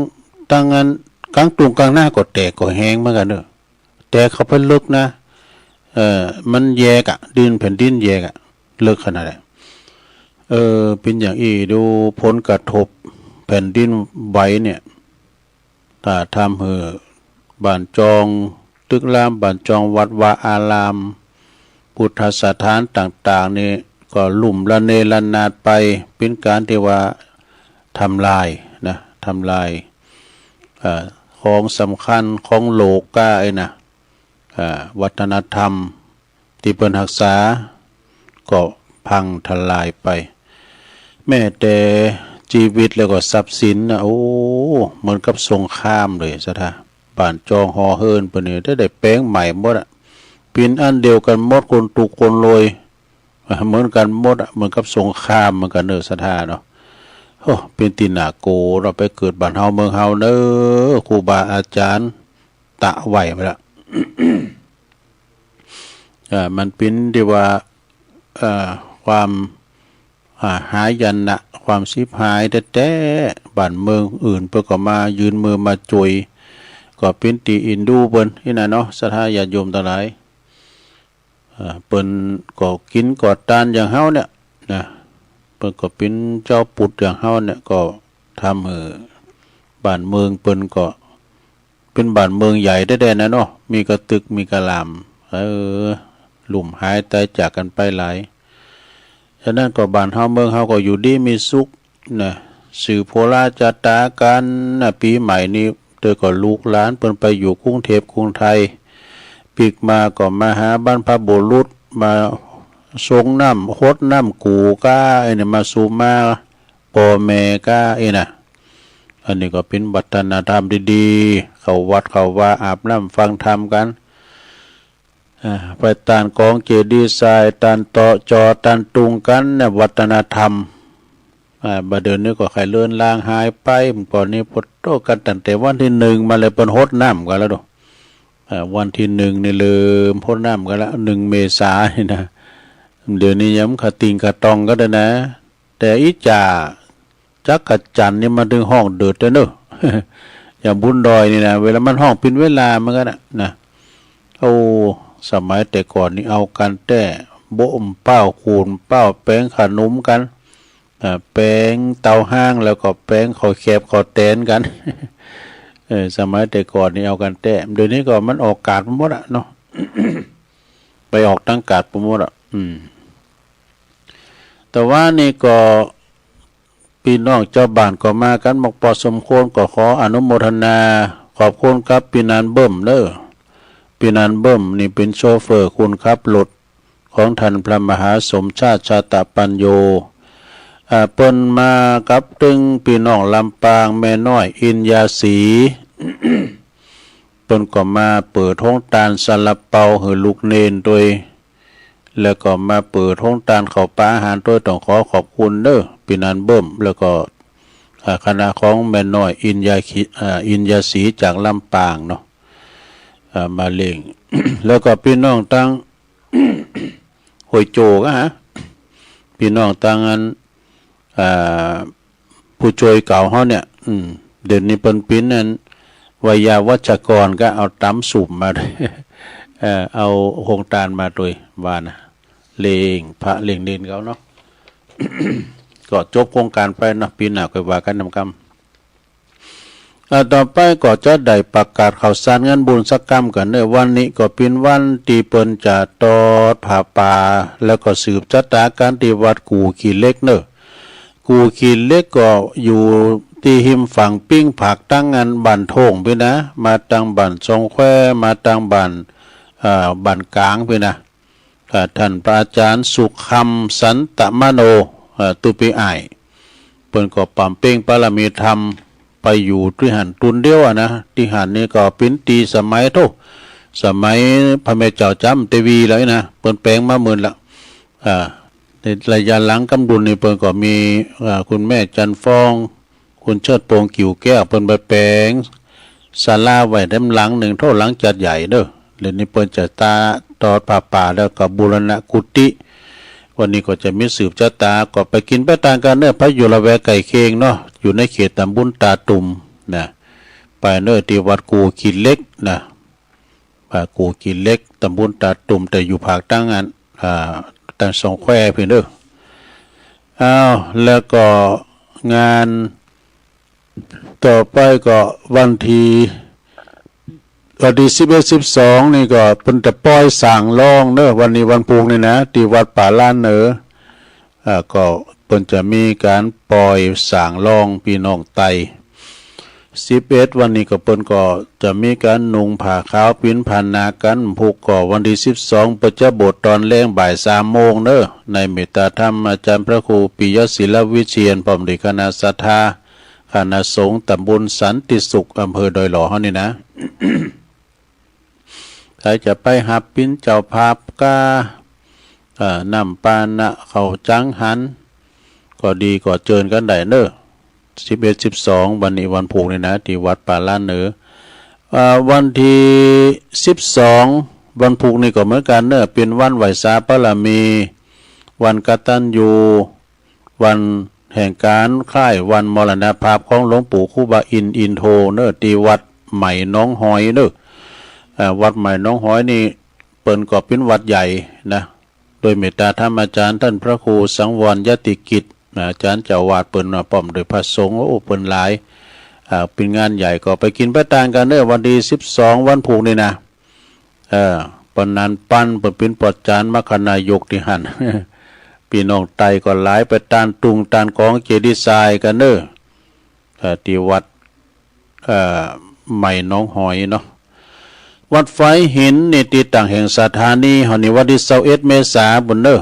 ตังอัน ก๋างตุ่งก๋างนาก็แตกก็แฮงเหมือนกั๋นเนาะ แตกเข้าไปเลิกนะ เออ มันแยกอะ ดินแผ่นดินแยกอะ เลิกขนาดนั้น เออ เป๋นอย่างอี้ ดูผลกระทบแผ่นดินไหวเนี่ย ถ้าทำหื้อบ้านจอง ตึกรามบ้านจอง วัดวาอาราม พุทธสถานต่างๆ นี่ก็ลุ่มระเนระนาดไป เป๋นก๋านตี้ว่าทำลายนะ ทำลาย เอ่อ ของสำคัญของโลกาไอ้นะ อ่า วัฒนธรรมตี้เปิ้นฮักษา ก็พังทลายไป แม้แต่จีวิตแล้วก็ทรัพย์สินนะ โอ้ เหมือนกับสงครามเลย ศรัทธา บ้านจองหอเฮิ่นเปิ้นนี่ ได้ ได้แป๋งใหม่หมดอะ เป๋นอันเดียวกั๋นหมด คนตุ๊กคนรวย อ่ะ เหมือนกั๋นหมดอะ เหมือนกับสงครามเหมือนกั๋นเนาะ ศรัทธาเนาะ โอ้ เป๋นตี้น่ากลัวเนาะ ไปเกิดบ้านเฮาเมืองเฮาเนาะ ครูบาอาจ๋ารย์ตะไหว้ไปละ อ่า มันเป๋นตี้ว่า อ่า ความ อ่า หายนะ ความฉิบหายแต๊ๆ บ้านเมืองอื่นเปิ้นก็มายื่นมือมาจุย ก็เป๋นตี้เอ็นดูเปิ้นอี้นะเนาะ ศรัทธาญาติโยมตังหลาย อ่า เปิ้นก็กิ๋นก็ตานอย่างเฮาเนี่ยนะ เปิ้นก็เป๋นจาวปุทธอย่างเฮาเนี่ย ก็ทำหื้อบ้านเมืองเปิ้นก็เป๋นบ้านเมืองใหญ่แต๊ๆ นะเนาะ มีกระตึกมีกระหล่ำ เออ ลุ่มหายต๋ายจากกั๋นไปหลาย ฉะนั้นก็บ้านเฮาเมืองเฮาก็อยู่ดีมีสุข นะ สืบโหราชะต๋ากั๋นนะ ปี๋ใหม่นี้ เตื้อก็ลูกหลานเปิ้นไปอยู่กรุงเทพฯกรุงไทย ปิ๊กมาก็มาหาบรรพบุรุษ มาสรงน้ำฮดน้ำกู่ก้า ไอ้เนี่ย มาสูบมาป้อแม่ก้า ไอ้นะ อันนี้ก็เป๋นวัฒนธรรมดีๆ เข้าวัดเข้าวา อาบน้ำฟังธรรมกั๋น อ่า ไปตานกองเจดีย์ทราย ตานเตาะจอ ตานตุงกั๋นเนี่ย วัฒนธรรม อ่า บ่าเดี่ยวนี้ก็ใค่เลือนลางหายไป เมื่อก่อนนี้ ปะโธ่ กั๋นตั้งแต่วันตี้นึ่งมาเลย เปิ้นฮดน้ำกั๋นแล้วดู อ่า วันตี้นึ่งนี่เริ่มฮดน้ำกั๋นแล้ว นึ่งเมษานี่นะ เดี๋ยวนี้ยังขะติ่งขะตองกั๋นเลยนะ แต่อิจ๋า จักจั่นนี่มันตึงฮ้องเดิดเต๊อะเน่อ อย่างบุญดอยนี่นะ เวลามันฮ้องเป๋นเวลาเหมือนกั๋นนะ นะ โอ้ สมัยแต่ก่อนนี่เอากั๋นแต๊ โบ๊ะเป้า ขูดเป้า แป๋งขนุนกั๋น อ่า แป๋งเตาฮ้าง แล้วก็แป๋งข้าวแคบข้าวแตนกั๋น เออ สมัยแต่ก่อนนี่เอากั๋นแต๊ เดี๋ยวนี้ก็มันออกกาดไปหมดอะเนาะ ไปออกตางกาดไปหมดอะ อืม แต่ว่านี่ก็ ปี้น้องจาวบ้านก็มากั๋นมากปอสมควร ก็ขออนุโมทนา ขอบคุณกับปี้นานเบิ่มเน่อ ปี้นานเบิ่มนี่เป๋นโชเฟอร์คนขับรถของต้านพระมหาสมชาติ ชาตะปัญโญ อ่า เปิ้นมากับตึงปี้น้องลำปาง แม่น้อยอินยาสี เปิ้นก็มาเปิดโฮงตานซาลาเปาหื้อลูกเณรตวย แล้วก็มาเปิดโฮงตานข้าวป๋าอาหารตวย ต้องขอขอบคุณเน่อ ปี้นานเบิ่ม แล้วก็ อ่า คณะของแม่น้อยอินยาขี อ่า อินยาสีจากลำปางเนาะ อ่า มาเลี้ยง แล้วก็ปี้น้องตาง ห้วยโจ้กะฮะ ปี้น้องตางอัน อ่า ผู้จ้วยเก่าเฮาเนี่ย อืม เดี๋ยวนี้เปิ้นเป๋นอัน ไวยาวัจกร ก็เอาต๋ำสุมมา เอ่อ เอาโฮงตานมาตวยว่านะ เลี้ยงพระเลี้ยงเณรเขาเนาะ ก็จบโครงก๋านไปเนาะ ปี๋หน้าค่อยว่ากั๋นนำกำ อ่า ต่อไปก็จะได้ประกาศข่าวสารงานบุญสักกำกั๋นเน่อ วันนี้ก็เป๋นวันตี้เปิ้นจะตอดผ้าป่า แล้วก็สืบจะต๋ากั๋นตี้วัดกู่ขี้เหล็กเน่อ กู่ขี้เหล็กก็อยู่ตี้ฮิมฝั่งปิ้งผากตางอันบ้านโท่งปี้นะ มาตางบ้านซองแคว มาตางบ้าน อ่า บ้านก๋างปี้นะ อ่า ต้านพระอาจ๋ารย์สุขคำ สันตมโน อ่า ตุ๊ปี้อ้าย เปิ้นก็ป๋ำเป๊งปารมีธรรม ไปอยู่ตี้หั้นตุ๊นเดียวอะนะ ตี้หั้นนี่ก็เป๋นตี้สมัยโธ่ สมัยพระแม่เจ้าจ๋ำเตวีเลยนะ เปิ้นแป๋งมาเมินละ อ่า ในระยะหลังกำดุลนี่เปิ้นก็มี อ่า คุณแม่จันทร์ฟอง คุณเชิดพงษ์ กิ่วแก้ว เปิ้นไปแป๋งศาลาไว้แถมหลังนึ่งโธ่ หลังจัดใหญ่เน่อ เดี๋ยวนี้เปิ้นจะต๋า ตอดผ้าป่าแล้วก็บูรณะกุฏิ วันนี้ก็จะมีสืบจะต๋า ก็ไปกิ๋นไปตานกั๋นเน่อ ใผอยู่ละแวกใก้เคียงเนาะ อยู่ในเขตต๋ำบลต๋าตุ่มนะ ไปเน่อตี้วัดกู่ขี้เหล็กนะ วัดกู่ขี้เหล็ก ต๋ำบลต๋าตุ่ม แต่อยู่ผากตางอัน อ่า ตางซองแควปี้เน่อ อ้าว แล้วก็งานต่อไปก็วันตี้ วันตี้สิบเอ็ด สิบสอง นี่ก็เปิ้นจะป่อยสางลองเน่อ วันนี้วันพูกนี่นะ ตี้วัดป่าล้านเหนือ อ่า ก็เปิ้นจะมีก๋านป่อยสางลองปี้น้องไต สิบเอ็ด วันนี้ก็เปิ้นก็จะมีก๋านนุ่งผ้าขาวปิณฑานากั๋น พูกก็วันตี้สิบสอง เปิ้นจะบวชตอนแลงบ่ายสามโมงเน่อ ในเมตตาธรรมอาจ๋ารย์พระครูปิยศิลวิเชียร พร้อมด้วยคณะศรัทธา คณะสงฆ์ต๋ำบลสันติสุข อำเภอดอยหล่อเฮานี่นะ ใผจะไปฮับเป๋นเจ้าภาพก้า เอ่อ น้ำปานะ ข้าวจังหัน ก็ดีก็เจิญกั๋นได้เน่อ สิบเอ็ด สิบสอง วันนี้วันพูกนี่นะ ตี้วัดป่าล้านเหนือ เอ่อ วันตี้สิบสอง วันพูกนี่ก็เหมือนกั๋นเน่อ เป๋นวันไหว้สาบารมี วันกตัญญู วันแห่งก๋านคล้ายวันมรณภาพของหลวงปู่ครูบาอินทร์อินโทเน่อ ตี้วัด ใหม่หนองหอยเน่อ อ่า วัดใหม่หนองหอยนี่เปิ้นก็เป๋นวัดใหญ่นะ โดยเมตตาธรรมอาจารย์ต้านพระครูสังวรยติกิจ อาจ๋ารย์เจ้าอาวาสเปิ้นมาป้อมโดยพระสงฆ์ โอ้ เปิ้นหลาย อ่า เป๋นงานใหญ่ ก็ไปกิ๋นไปตานกั๋นเน่อ วันตี้สิบสอง วันพูกนี่นะ เออ ปะนันปัน เปิ้นเป๋นปอดจารย์มรรคนายกตี้หั้น ปี้น้องใต้ก็หลาย ไปตานตุงตานกองเจดีย์ทรายกั๋นเน่อ เอ่อ ตี้วัด เอ่อ ใหม่หนองหอยเนาะ วัดฝายหินนี่ตี้ตั้งแห่งสถานีเฮานี่ วันตี้ซาวเอ็ด เมษาปู้นเน่อ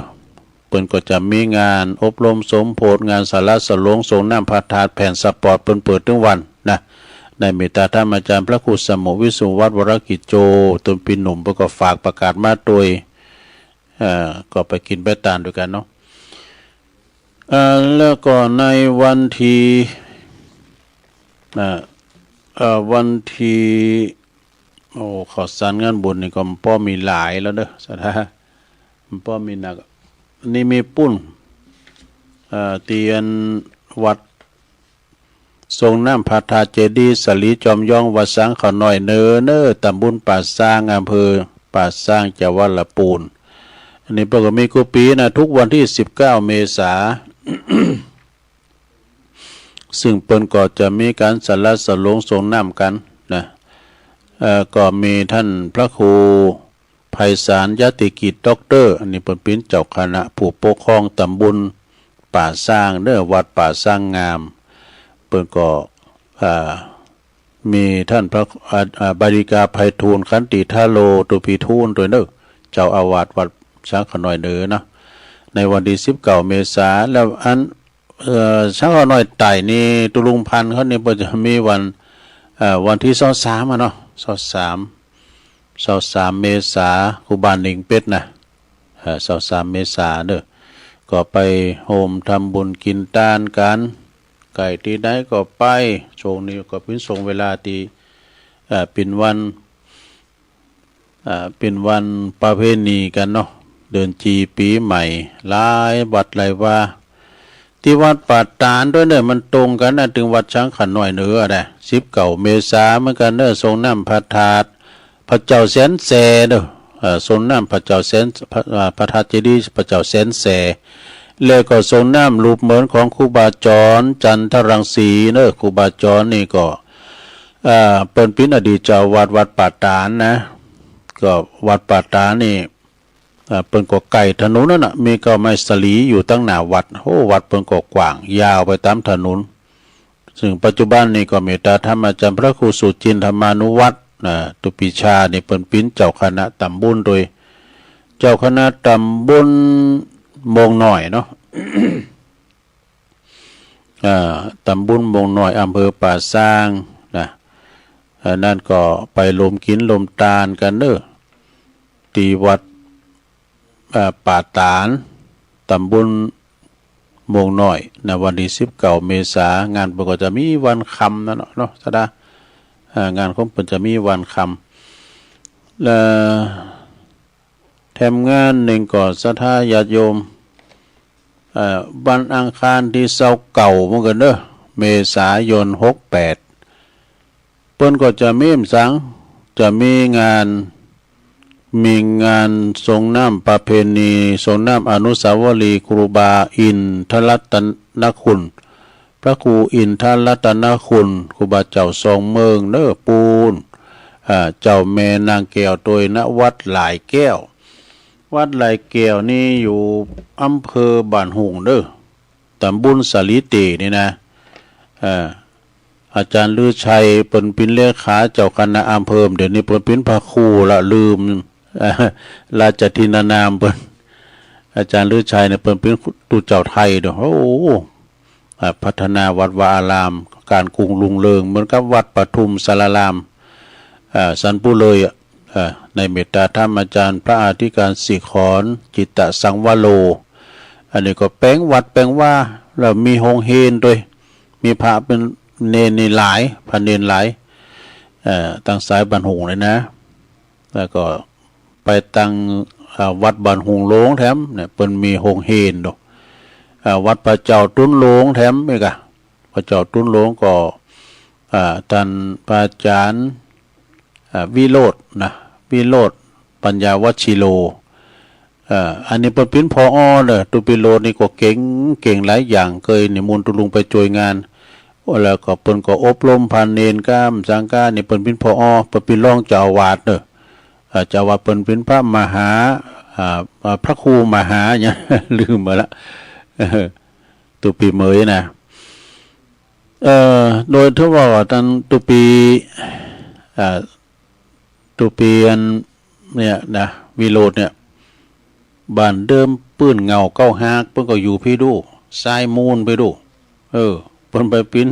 เปิ้นก็จะมีงานอบรมสมโพธิงานสาระสะหลวงสรงน้ำพระธาตุแผ่นสปอร์ต เปิ้นเปิดตึงวันนะ ในเมตตาธรรมอาจารย์พระครูสมุวิสุวัฒน์วรกิจโจ ต๋นปี้หนุ่มเปิ้นก็ฝากประกาศมาตวย เอ่อ ก็ไปกิ๋นไปตานตวยกั๋นเนาะ เอ่อ แล้วก็ในวันตี้ เอ่อ เอ่อ วันตี้ โอ้ ข่าวสารงานบุญนี่ก็บ่มีหลายแล้วเน่อ ศรัทธา บ่มีนัก นี่มีปู้น เอ่อ ตี้อันวัด สรงน้ำพระธาตุเจดีย์สาลีจอมยอง วัดสางข้าวน้อยเหนือเน่อ ต๋ำบลป่าซาง อำเภอป่าซาง จังหวัดละปูน อันนี้เปิ้นก็มีกู้ปี๋นะ กู้วันตี้สิบเก้า เมษา ซึ่งเปิ้นก็จะมีก๋านสาระสะหลวงสรงน้ำกั๋นนะ เอ่อ ก็มีต้านพระครู ไพศาลยติกิจ ด็อกเตอร์ อันนี้เปิ้นเป๋นเจ้าคณะผู้ปกครองต๋ำบลป่าซางเน่อ วัดป่าซางงาม เปิ้นก็ อ่า มีต้านพระ อ่า อ่า บาสิกาไพฑูรย์ ขันติทาโร ตุ๊พีทูนตวยเน่อ เจ้าอาวาสวัดสางข้าวน้อยเหนือเนาะ ในวันตี้สิบเก้า เมษา แล้วอัน เอ่อ สางข้าวน้อยใต้นี่ ตุ๊ลุงพันธุ์เขานี่เปิ้นจะมีวัน เอ่อ วันตี้ซาวสามอะเนาะ ซาวสาม ซาวสาม เมษา ครูบาเหน่งเพชรนะ เอ่อ ซาวสาม เมษาเน่อ ก็ไปโฮมทำบุญกิ๋นตานกั๋น ใก้ตี้ใดก็ไป ช่วงนี้ก็เป๋นช่วงเวลาตี้ เอ่อ เป๋นวัน อ่า เป๋นวันประเพณีกั๋นเนาะ เดือนจีปี๋ใหม่ หลายวัดหลายวา ตี้วัดป่าตาดตวยเน่อ มันตรงกั๋นนะ ตึงวัดสางข้าวน้อยเหนือนะ สิบเก้า เมษาเหมือนกั๋นเน่อ สรงน้ำพระธาตุพระเจ้าแสนแสเน่อ เอ่อ สรงน้ำพระเจ้าแสน พระ อ่า พระธาตุเจดีย์พระเจ้าแสนแส แล้วก็สรงน้ำรูปเหมือนของครูบาจรจันทรังสีเน่อ ครูบาจรนี่ก็ อ่า เปิ้นเป๋นอดีตเจ้าวัดวัดป่าตาดนะ ก็วัดป่าตาดนี่ อ่า เปิ้นก็ใก้ถนนนั่นน่ะ มีเก้าไม้สาลีอยู่ตังหน้าวัด โอ้ วัดเปิ้นก็กว้างยาวไปต๋ามถนน ซึ่งปัจจุบันนี่ก็เมตตาธรรมอาจารย์พระครูสุจินทมานุวัฒน์ อ่า ตุปีชานี่เปิ้นเป๋นเจ้าคณะต๋ำบลตวย เจ้าคณะต๋ำบลโมงน้อยเนาะ อ่า ต๋ำบลโมงน้อย อำเภอป่าซางนะ อ่า นั้นก็ไปโฮมกิ๋นโฮมตานกั๋นเน่อ ตี้วัด อ่า ป่าตาด ต๋ำบลโมงน้อยนะ วันตี้สิบเก้า เมษา งานเปิ้นก็จะมีวันค่ำนั่นเนาะ เนาะ ศรัทธา อ่า งานของเปิ้นจะมีวันค่ำ แล้ว แถมงานนึ่งก็ศรัทธาญาติโยม เอ่อ วันอังคารตี้ซาวเก้าเหมือนกั๋นเน่อ เมษายน หกแปด เปิ้นก็จะมีสัง จะมีงาน มีงานสรงน้ำประเพณี สรงน้ำอนุสาวรีย์ครูบาอินทรัตนคุณ พระครูอินทรัตนคุณ ครูบาเจ้าสองเมืองเน่อปูน อ่า เจ้าแม่นางแก้วตวย ณ วัดหลายแก้ว วัดหลายแก้วนี่อยู่อำเภอบ้านโฮ่งเน่อ ต๋ำบลสาลีเตนี่นะ อ่า อาจ๋ารย์ฤชัยเปิ้นเป๋นเลขาเจ้าคณะอำเภอ เดี๋ยวนี้เปิ้นเป๋นพระครูละ ลืม ราชทินนามเปิ้น อาจ๋ารย์ฤชัยเนี่ยเปิ้นเป๋นตุ๊เจ้าไทยเด้อ โอ้ อ่า พัฒนาวัดวาอาราม ก๋านกุ่งรุ่งเรือง เหมือนกับวัดปทุมสาราราม อ่า สันปุเลยอะ อ่า ในเมตตาธรรมอาจ๋ารย์พระอธิการสิขร จิตตสังวโร อันนี้ก็แป๋งวัดแป๋งวา แล้วมีโฮงเฮนตวย มีพระเป๋นเณรนี่หลาย พระเณรหลาย เอ่อ ตังสายบ้านโฮ่งเลยนะ แล้วก็ไปตัง เอ่อ วัดบ้านโฮ่งหลวงแถมเนี่ย เปิ้นมีโฮงเฮนเนาะ อ่า วัดพระเจ้าตุ๊นหลวงแถมอีกอะ พระเจ้าตุ๊นหลวงก็ อ่า ต้านพระอาจ๋ารย์ อ่า วิโรจน์นะ วิโรจน์ ปัญญาวชิโร เอ่อ อันนี้เปิ้นเป๋น ผอ. เน่อ ตุ๊ปิโรจน์นี่ก็เก่ง เก่งหลายอย่าง เกยนิมนต์ตุ๊ลุงไปจ้วยงาน แล้วก็เปิ้นก็อบรมพระเณรก้ามสังฆา นี่เปิ้นเป๋น ผอ. เปิ้นเป๋นรองเจ้าอาวาสเน่อ เอ่อ เจ้าอาวาสเปิ้นเป๋นพระมหา อ่า อ่า พระครูมหาหยัง ลืมไปละ ตุ๊ปีเหมยนะ เอ่อ โดยทั่วว่าต้านตุ๊ปี อ่า ตุ๊ปีอันเนี่ยนะ วิโรจน์เนี่ย บ้านเดิมปื้นเหง้าเก๊าฮาก เปิ้นก็อยู่ปี้ดู ซ้ายมูนปี้ดู เออ เปิ้นไปเป๋น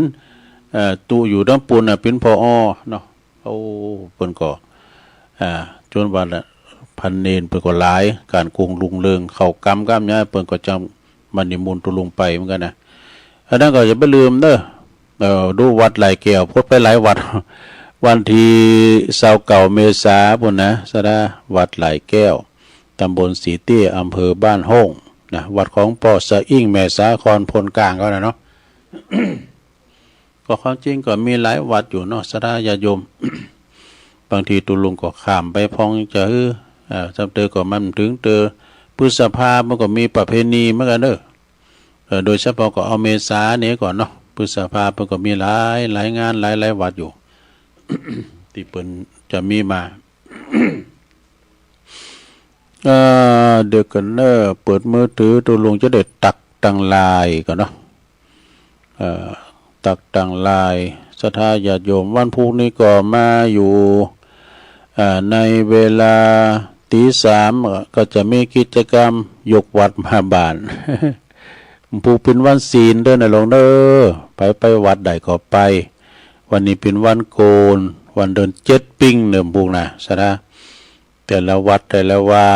เอ่อ ตุ๊อยู่ตางปู้นน่ะ เป๋น ผอ. เนาะ โอ้ เปิ้นก็ อ่า จ๋นว่าละ พระเณรเปิ้นก็หลาย ก๋านกุงรุ่งเรือง เข้ากรรมก้ามย้าย เปิ้นก็จั่งมานิมนต์ตุ๊ลุงไปเหมือนกั๋นนะ อันนั้นก็อย่าไปลืมเน่อ เอ่อ ดูวัดไหล่แก้ว พดไปหลายวัด วันตี้ซาวเก้าเมษาปู้นนะ สะดา วัดไหล่แก้ว ตำบลสีเตี้ย อำเภอบ้านโฮ่งนะ วัดของป้อสะอิ้ง แม่สาคร โพนก๋างเขาน่ะเนาะ ก็ความจริงก็มีหลายวัดอยู่เนาะ ศรัทธาญาติโยม บางทีตุ๊ลุงก็ข้ามไปพ่องจะหื้อ เอ่อ ซ้ำเตอก็มันเถิงเตอ พฤษภามันก็มีประเพณีเหมือนกั๋นเน่อ เอ่อ โดยเฉพาะก็เอาเมษานี่ก่อนเนาะ พฤษภามันก็มีหลาย หลายงาน หลาย หลายวัดอยู่ ตี้เปิ้นจะมีมา เอ่อ เดี๋ยวก่อนเน่อ เปิดมือถือ ตุ๊ลุงจะได้ตั๊กตังไลน์ก่อนเนาะ เอ่อ ตั๊กตังไลน์ ศรัทธาญาติโยม วันพูกนี้ก็มาอยู่ เอ่อ ในเวลาตี๋สาม เอ่อ ก็จะมีกิจกรรมยกวัดมาบ้าน พูกเป๋นวันศีลเด้อนะหลวงเด้อ ไป ไปวัดใดก็ไป วันนี้เป๋นวันโกน วันเดือนเจ็ดปิงเน่อพูกนะ ศรัทธา แต่ละวัดแต่ละวา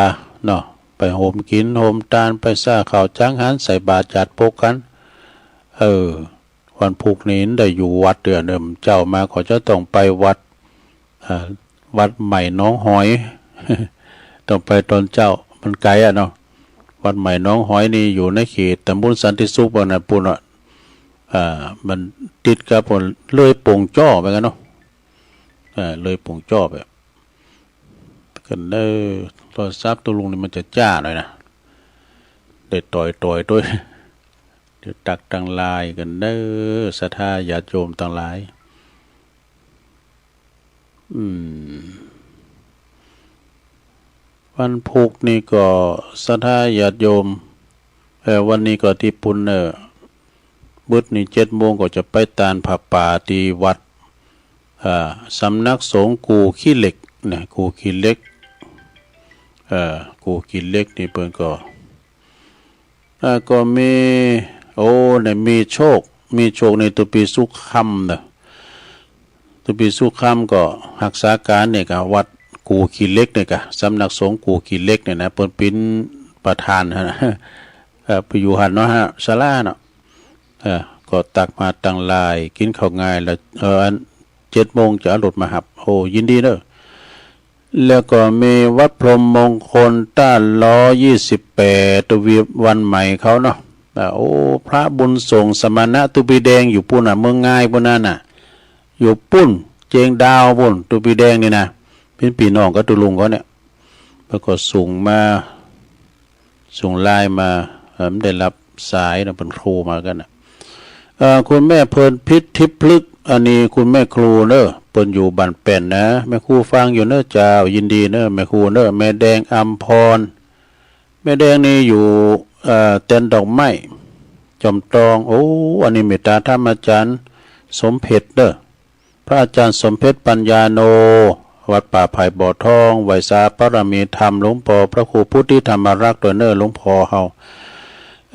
เนาะ ไปโฮมกิ๋นโฮมตาน ไปสร้างข้าวจังหัน ใส่บาตรจัดปกกั๋น เออ วันพูกนี้ได้อยู่วัดเตื้อเน่อ เจ๊ามาก็จะต้องไปวัด อ่า วัดใหม่หนองหอย ต้องไปตอนเจ๊า มันไก๋อะเนาะ วัดใหม่หนองหอยนี่อยู่ในเขตตำบลสันติสุข ว่านะปู้นอะ อ่า มันติดกับปู้น เลยโป่งจ้อไปกั๋นเนาะ อ่า เลยโป่งจ้อไป ก่อนเน่อ โทรศัพท์ตุ๊ลุงนี่มันจะจ๊าหน่อยนะ ได้ต่อยๆ ตวย เดี๋ยวตั๊กตังไลน์ก่อนเน่อ ศรัทธาญาติโยมตังหลาย อืม วันพูกนี้ก็ศรัทธาญาติโยม เอ่อ วันนี้ก็ตี้ปู้นเน่อ บึดนี้เจ็ดโมงก็จะไปตานผ้าป่าตี้วัด อ่า สำนักสงฆ์กู่ขี้เหล็กนะ กู่ขี้เหล็ก เอ่อ กู่ขี้เหล็กนี่เปิ้นก็ อ่า ก็มี โอ้ เนี่ย มีโชค มีโชคนี่ตุ๊ปีสุขคำเน่อ ตุ๊ปีสุขคำก็ฮักษาก๋านเนี่ยก่ะ วัดกู่ขี้เหล็กเนี่ยก่ะ สำนักสงฆ์กู่ขี้เหล็กเนี่ยนะ เปิ้นเป๋นประธานนะ เอ่อ ไปอยู่หั้นเนาะฮะ ศาลาเนาะ เอ่อ ก็ตั๊กมาตังไลน์ กิ๋นข้าวงายแล้ว เอ่อ อัน เจ็ดโมงจะเอารถมาฮับ โอ้ ยินดีเน่อ แล้วก็มีวัดพรหมมงคลต้าล้อยี่สิบแปด ตุ๊ปีวันใหม่เขาเนาะ อ่า โอ้ พระบุญส่งสมณะตุ๊ปีแดงอยู่ปู้นน่ะ เมืองงายปู้นนั่นน่ะ อยู่ปู้น เจียงดาวปู้น ตุ๊ปีแดงนี่นะ เป๋นปี้น้องกับตุ๊ลุงเขาเนี่ย แล้วก็ส่งมา ส่งไลน์มา เอ่อ ได้ฮับสายเนาะ เปิ้นโทรมากั๋นน่ะ เอ่อ คุณแม่เพลินพิษทิพย์พฤกษ์ อันนี้คุณแม่ครูเน่อ เปิ้นอยู่บ้านแป้นนะ แม่ครูฟังอยู่เน่อเจ้า ยินดีเน่อแม่ครูเน่อ แม่แดงอำพร แม่แดงนี่อยู่ เอ่อ แตนดอกไม้ จอมตอง โอ้ อันนี้เมตตาธรรมอาจ๋ารย์สมเพชรเน่อ พระอาจ๋ารย์สมเพชรปัญญาโน วัดป่าไผ่บ่อทอง ไหว้สาบารมีธรรมหลวงป้อพระครูพุทธิธรรมรักษ์ตวยเน่อหลวงป้อเฮา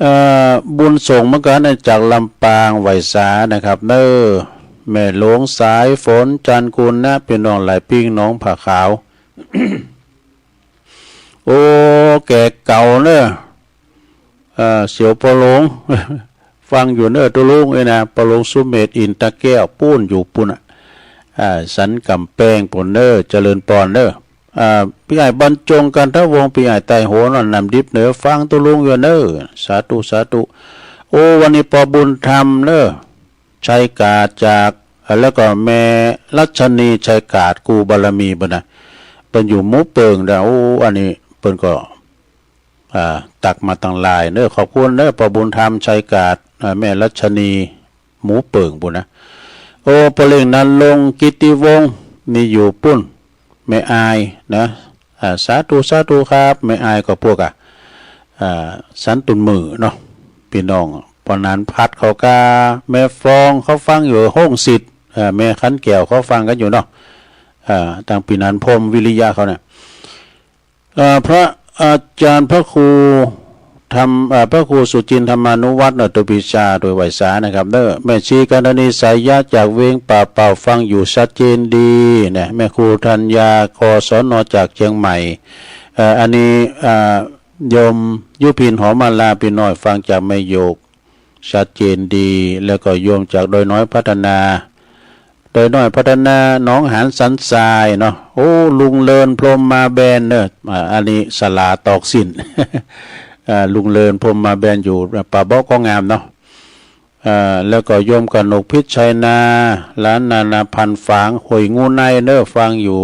เอ่อ บุญส่งเหมือนกั๋นจากลำปาง ไหว้สานะครับเน่อ แม่หลวงสายฝน จันทร์กุลนะ ปี้น้องหลายปิ้ง หนองผาขาว โอ้ แก่เก่าเน่อ เอ่อ เสี่ยวป้อหลวง ฟังอยู่เน่อตุ๊ลุงเอ้ยนะ ป้อหลวงสุเมธ อินตะแก้ว ปู้นอยู่ปู้นน่ะ อ่า สันก๋ำแปงปู้นเน่อ เจริญปอนเน่อ อ่า ปี้อ้ายบรรจง กันทวงศ์ ปี้อ้ายไต้โหน นำดิบเน่อ ฟังตุ๊ลุงอยู่เน่อ สาธุ สาธุ โอ้ วันนี้ป้อบุญธรรมเน่อ ชัยกาดจาก แล้วก็แม่รัชนี ชัยกาด กู้บารมี ปุ้นนะ เปิ้นอยู่หมู่เปิ่งนะ โอ้ อันนี้เปิ้นก็ อ่า ตักมาตังหลายเน้อ ขอบคุณเน้อ ป้อบุญธรรม ชัยกาด อ่า แม่รัชนี หมู่เปิ่งปุ้นนะ โอ้ ป้อเล็ง ณรงค์ กิตติวงศ์ นี่อยู่ปุ้น แม่อายนะ อ่า สาธุ สาธุครับ แม่อายก็พวกอะ อ่า สันตุนมือเนาะ ปี้น้อง ป้อหนานพัดเขาก้า แม่ฟองเขาฟังอยู่ โฮ่งสิทธิ์ อ่า แม่ขันแก้วเขาฟังกั๋นอยู่เนาะ อ่า ตังปี้หนานพรหมวิริยะเขาเนี่ย เอ่อ พระอาจารย์พระครูธรรม เอ่อ พระครูสุจินทร์ธรรมานุวัฒน์เนาะ ตัวปิจฉา ตัวไหว้สานะครับเน้อ แม่ชีกันธนี สายยะ จากเวียงป่าเป่า ฟังอยู่ชัดเจนดีนะ แม่ครูธัญญา กศน จากเชียงใหม่ เอ่อ อันนี้ เอ่อ โยมยุพิน หอมมาลา ปี้น้อยฟังจากแม่โยก ชัดเจนดี แล้วก็โยมจากดอยน้อยพัฒนา ดอยน้อยพัฒนา หนองหานสันทรายเนาะ โอ้ ลุงเลิน พรหมมาแบนเน้อ อ่า อันนี้สลาตอกสิ้น อ่า ลุงเลิน พรหมมาแบน อยู่ป่าเบาะ ก็งามเนาะ อ่า แล้วก็โยมกนกพิชชัยนา หลานนานาพันธ์ ฝางห้วยงูในเน้อ ฟังอยู่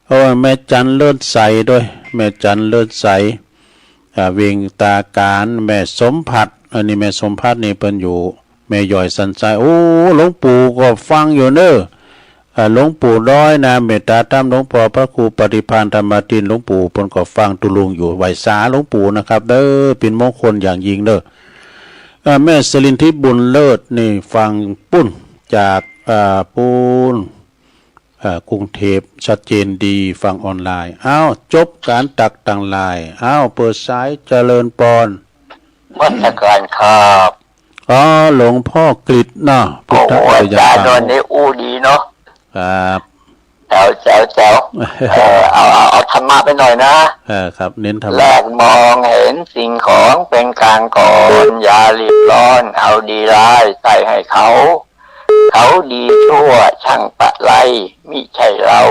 โอ้ แม่จันเลิศใสด้วย แม่จันเลิศใส อ่า เวียงตาการ แม่สมภัทร อันนี้แม่สมภัทรนี่เปิ้นอยู่แม่ย้อยสันทราย โอ้ หลวงปู่ก็ฟังอยู่เน้อ อ่า หลวงปู่น้อยนะ เมตตาธรรม หลวงพ่อพระครูปฏิภาณธรรมาทิตย์ หลวงปู่เปิ้นก็ฟังตุลุงอยู่ ไหว้สาหลวงปู่นะครับเน้อ เป๋นมงคลอย่างยิ่งเน้อ อ่า แม่สลินทิพย์ บุญเลิศนี่ฟังปุ้น จาก อ่า ปุ้น เอ่อ กรุงเทพฯ ชัดเจนดี ฟังออนไลน์ อ้าว จบก๋านตักตังหลาย อ้าว เปิดสาย เจริญปอน นมัสการครับ อ๋อ หลวงพ่อกฤษเนาะ โอ้โห พุทธอุทยาน อาจารย์ วันนี้อู้ดีเนาะ ครับ แจ๋ว แจ๋ว แจ๋ว เออ เอา เอา เอาธรรมะไปหน่อยนะ เออ ครับ เน้นธรรมะ แรกมองเห็นสิ่งของเป็นกลางก่อน อย่ารีบร้อน เอาดีร้ายใส่ให้เขา เขาดีชั่วช่างประไร มิใช่เรา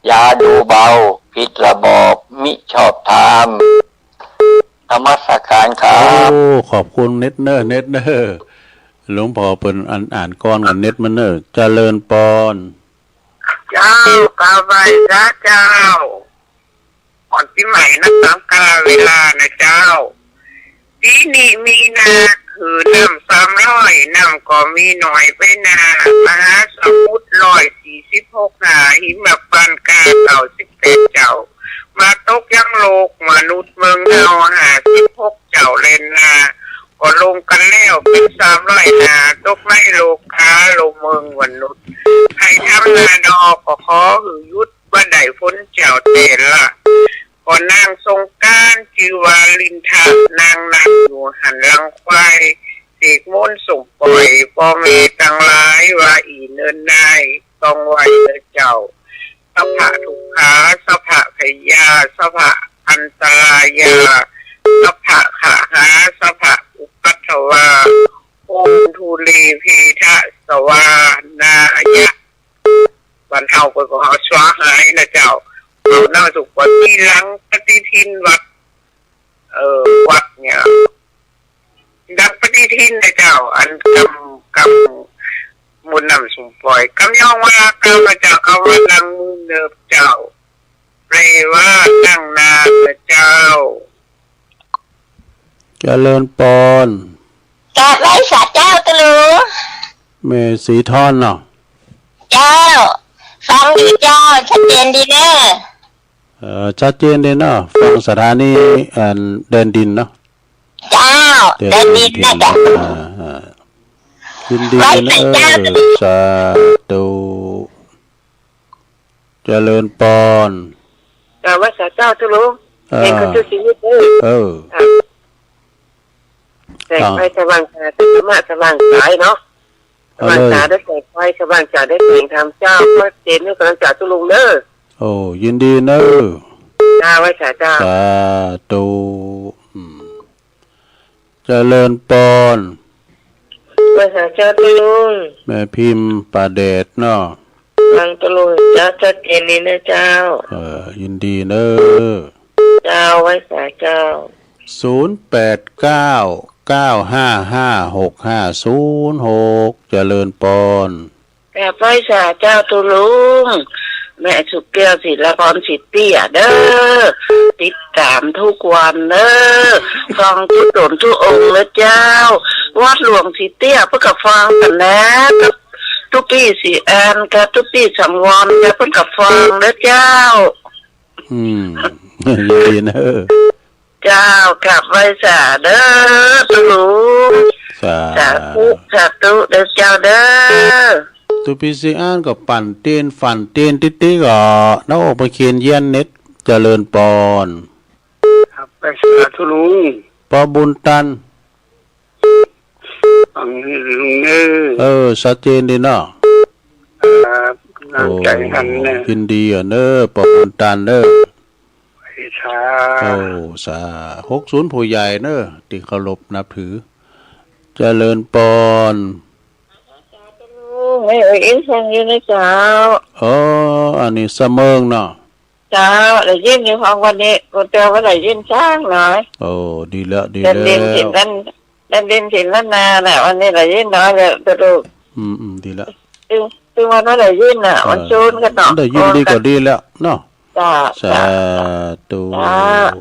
อย่าดูเบา ผิดระบอบ มิชอบธรรม นมัสการครับ โอ้ ขอบคุณ เน็ตเน้อ เน็ตเน้อ หลวงพ่อเปิ้นอ่าน อ่านก่อนกัน เน็ตมันเน้อ เจริญปอน เจ้า กราบไหว้พระเจ้า ก่อนปี๋ใหม่นับต๋ามกาลเวลานะเจ้า ปี๋นี้มีนา คือน้ำสามร้อย น้ำก็มีน้อยไปนา มหาสมุทรร้อยสี่สิบหก หาหิมะปานกลางเก้าสิบแปดเจ้า มาตกยังโลกมนุษย์เมืองเฮาห้าสิบหกเจ้าแลนา ก็ลงกั๋นแล้วเป๋นสามร้อยหา ตกในโลกาลงเมืองมนุษย์ ใผทำนาดอกก็ขอหื้อหยุด บ่ได้ฝนเจ้าแต๊ละ ก็นางสงกรานต์จื้อวาลินทะ นางนั่งอยู่หั้นหลังควาย เสกมนต์ส่งป่อย ป้อแม่ตังหลายว่าอี้เนินนาย ต้องไหว้เน้อเจ้า สัพพะทุกขา สัพพะพยา สัพพะอันตรายา สัพพะขะหา สัพพะอุปัทวา โอนทูเลเพทะสวาหายะ บ้านเฮาเปิ้นก็เอาสวาหายนะเจ้า เอาเน้อ สุขวัตตี้หลังปฏิทินวัด เอ่อ วัดเนี่ย หลังปฏิทินนะเจ้า อันกำ กำ มนต์นำส่งป่อย กำยองวา กำนะเจ้า กำว่าหลังมือเนิบเจ้า แปลว่าตั้งนานนะเจ้า เจริญปอน กราบไหว้สาเจ้าตุ๊ลุง แม่ศรีทอนเนาะ เจ้า ฟังดีเจ้า ชัดเจนดีเน้อ เอ่อ ชัดเจนดีเนาะ ฟังสถานี อัน แดนดินเนาะ เจ้า แดนดินนะเจ้า อ่า อ่า ยินดีเน้อ ไหว้สาเจ้าตุ๊ลุง สาธุ เจริญปอน กราบไหว้สาเจ้าตุ๊ลุง เออ เฮงขึ้นสู้ชีวิตเน้อ เออ ค่ะ แสงไฟสว่างตา ธรรมะสว่างกายเนาะ เอาเลย สว่างตาด้วยแสงไฟ สว่างใจด้วยแสงธรรมเจ้า ก็เจนด้วยกำลังใจตุ๊ลุงเน้อ โอ้ ยินดีเน้อ เจ้า ไหว้สาเจ้า สาธุ อืม เจริญปอน ไหว้สาเจ้าตุ๊ลุง แม่พิมพ์ป่าแดดเนาะ ฟังตุ๊ลุงเจ้า ชัดเจนดีนะเจ้า เออ ยินดีเน้อ เจ้า ไหว้สาเจ้า ศูนย์แปดเก้า เก้าห้าห้า หกห้าศูนย์หก เจริญปอน กราบไหว้สาเจ้าตุ๊ลุง แม่สุขแก้ว ศิลาภรณ์ ศรีเตี้ยเด้อ ติดต๋ามกู้วันเด้อ ฟังตุ๊ต๋นกู้องค์เด้อเจ้า วัดหลวงศรีเตี้ยเปิ้นก็ฟังกั๋นนะ ตุ๊ปี้ศรีอานกับตุ๊ปี้สังวรเปิ้นก็ฟังเด้อเจ้า อืม ยินดีเนอะ เจ้า กราบไหว้สาเด้อตุ๊ลุง สา สาธุ สาธุเด้อเจ้าเด้อ ตุ๊ปี้ศรีอานก็ปั่นเตียน ปั่นเตียนติ๊กๆ ก่อ น้องอกประเคนเยียนเน็ต เจริญปอน กราบไหว้สาตุ๊ลุง ปอบุญตัน ฟังดีลุงเน่อ เออ ชัดเจนดีเนาะ ครับ น้ำใจ๋หันเน่อ โอ้ ยินดีอะเน่อ ปอบุญตันเน่อ สา โอ้ สา หกศูนย์ ผู้ใหญ่เน่อ ตี้เคารพนับถือ เจริญปอน ไม่เอ่ยอินฟังอยู่นะเจ้า อ๋อ อันนี้สะเมิงเนาะ เจ้า ได้ยินอยู่ห้องวันนี้ กูเตียวบ่ได้ยินสักหน่อย โอ้ ดีแล้ว ดีแล้ว เล่นๆ เสียงนั้น เล่นๆ เสียงนั้นนาน่ะ วันนี้ได้ยินน้อยแล้วตุ๊ลุง อืม อืม ดีแล้ว ตึง ตึงวันบ่ได้ยินน่ะ เออ วันซูนกั๋นเนาะ ได้ยินดีก็ดีแล้วเนาะ เจ้า สาธุ เจ้า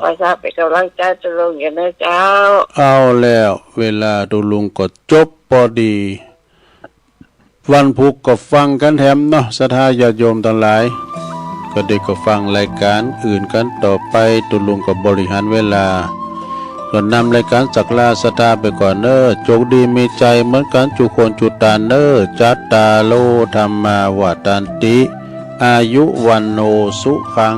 ว่าซะเป๋นก๋ำลังใจ๋ตุ๊ลุงอยู่นะเจ้า เอาแล้ว เวลาตุ๊ลุงก็จบปอดี วันพูกก็ฟังกั๋นแถมเนาะ ศรัทธาญาติโยมตังหลาย ก็เด็กก็ฟังรายก๋านอื่นกั๋นต่อไป ตุ๊ลุงก็บริหารเวลา ก็นำรายก๋านสักราศรัทธาไปก่อนเน่อ โจคดีมีใจ๋เหมือนกั๋นจุคนจุตานเน่อ จัตตาโร ธัมมา วัฑฒันติ อายุ วัณโณ สุขัง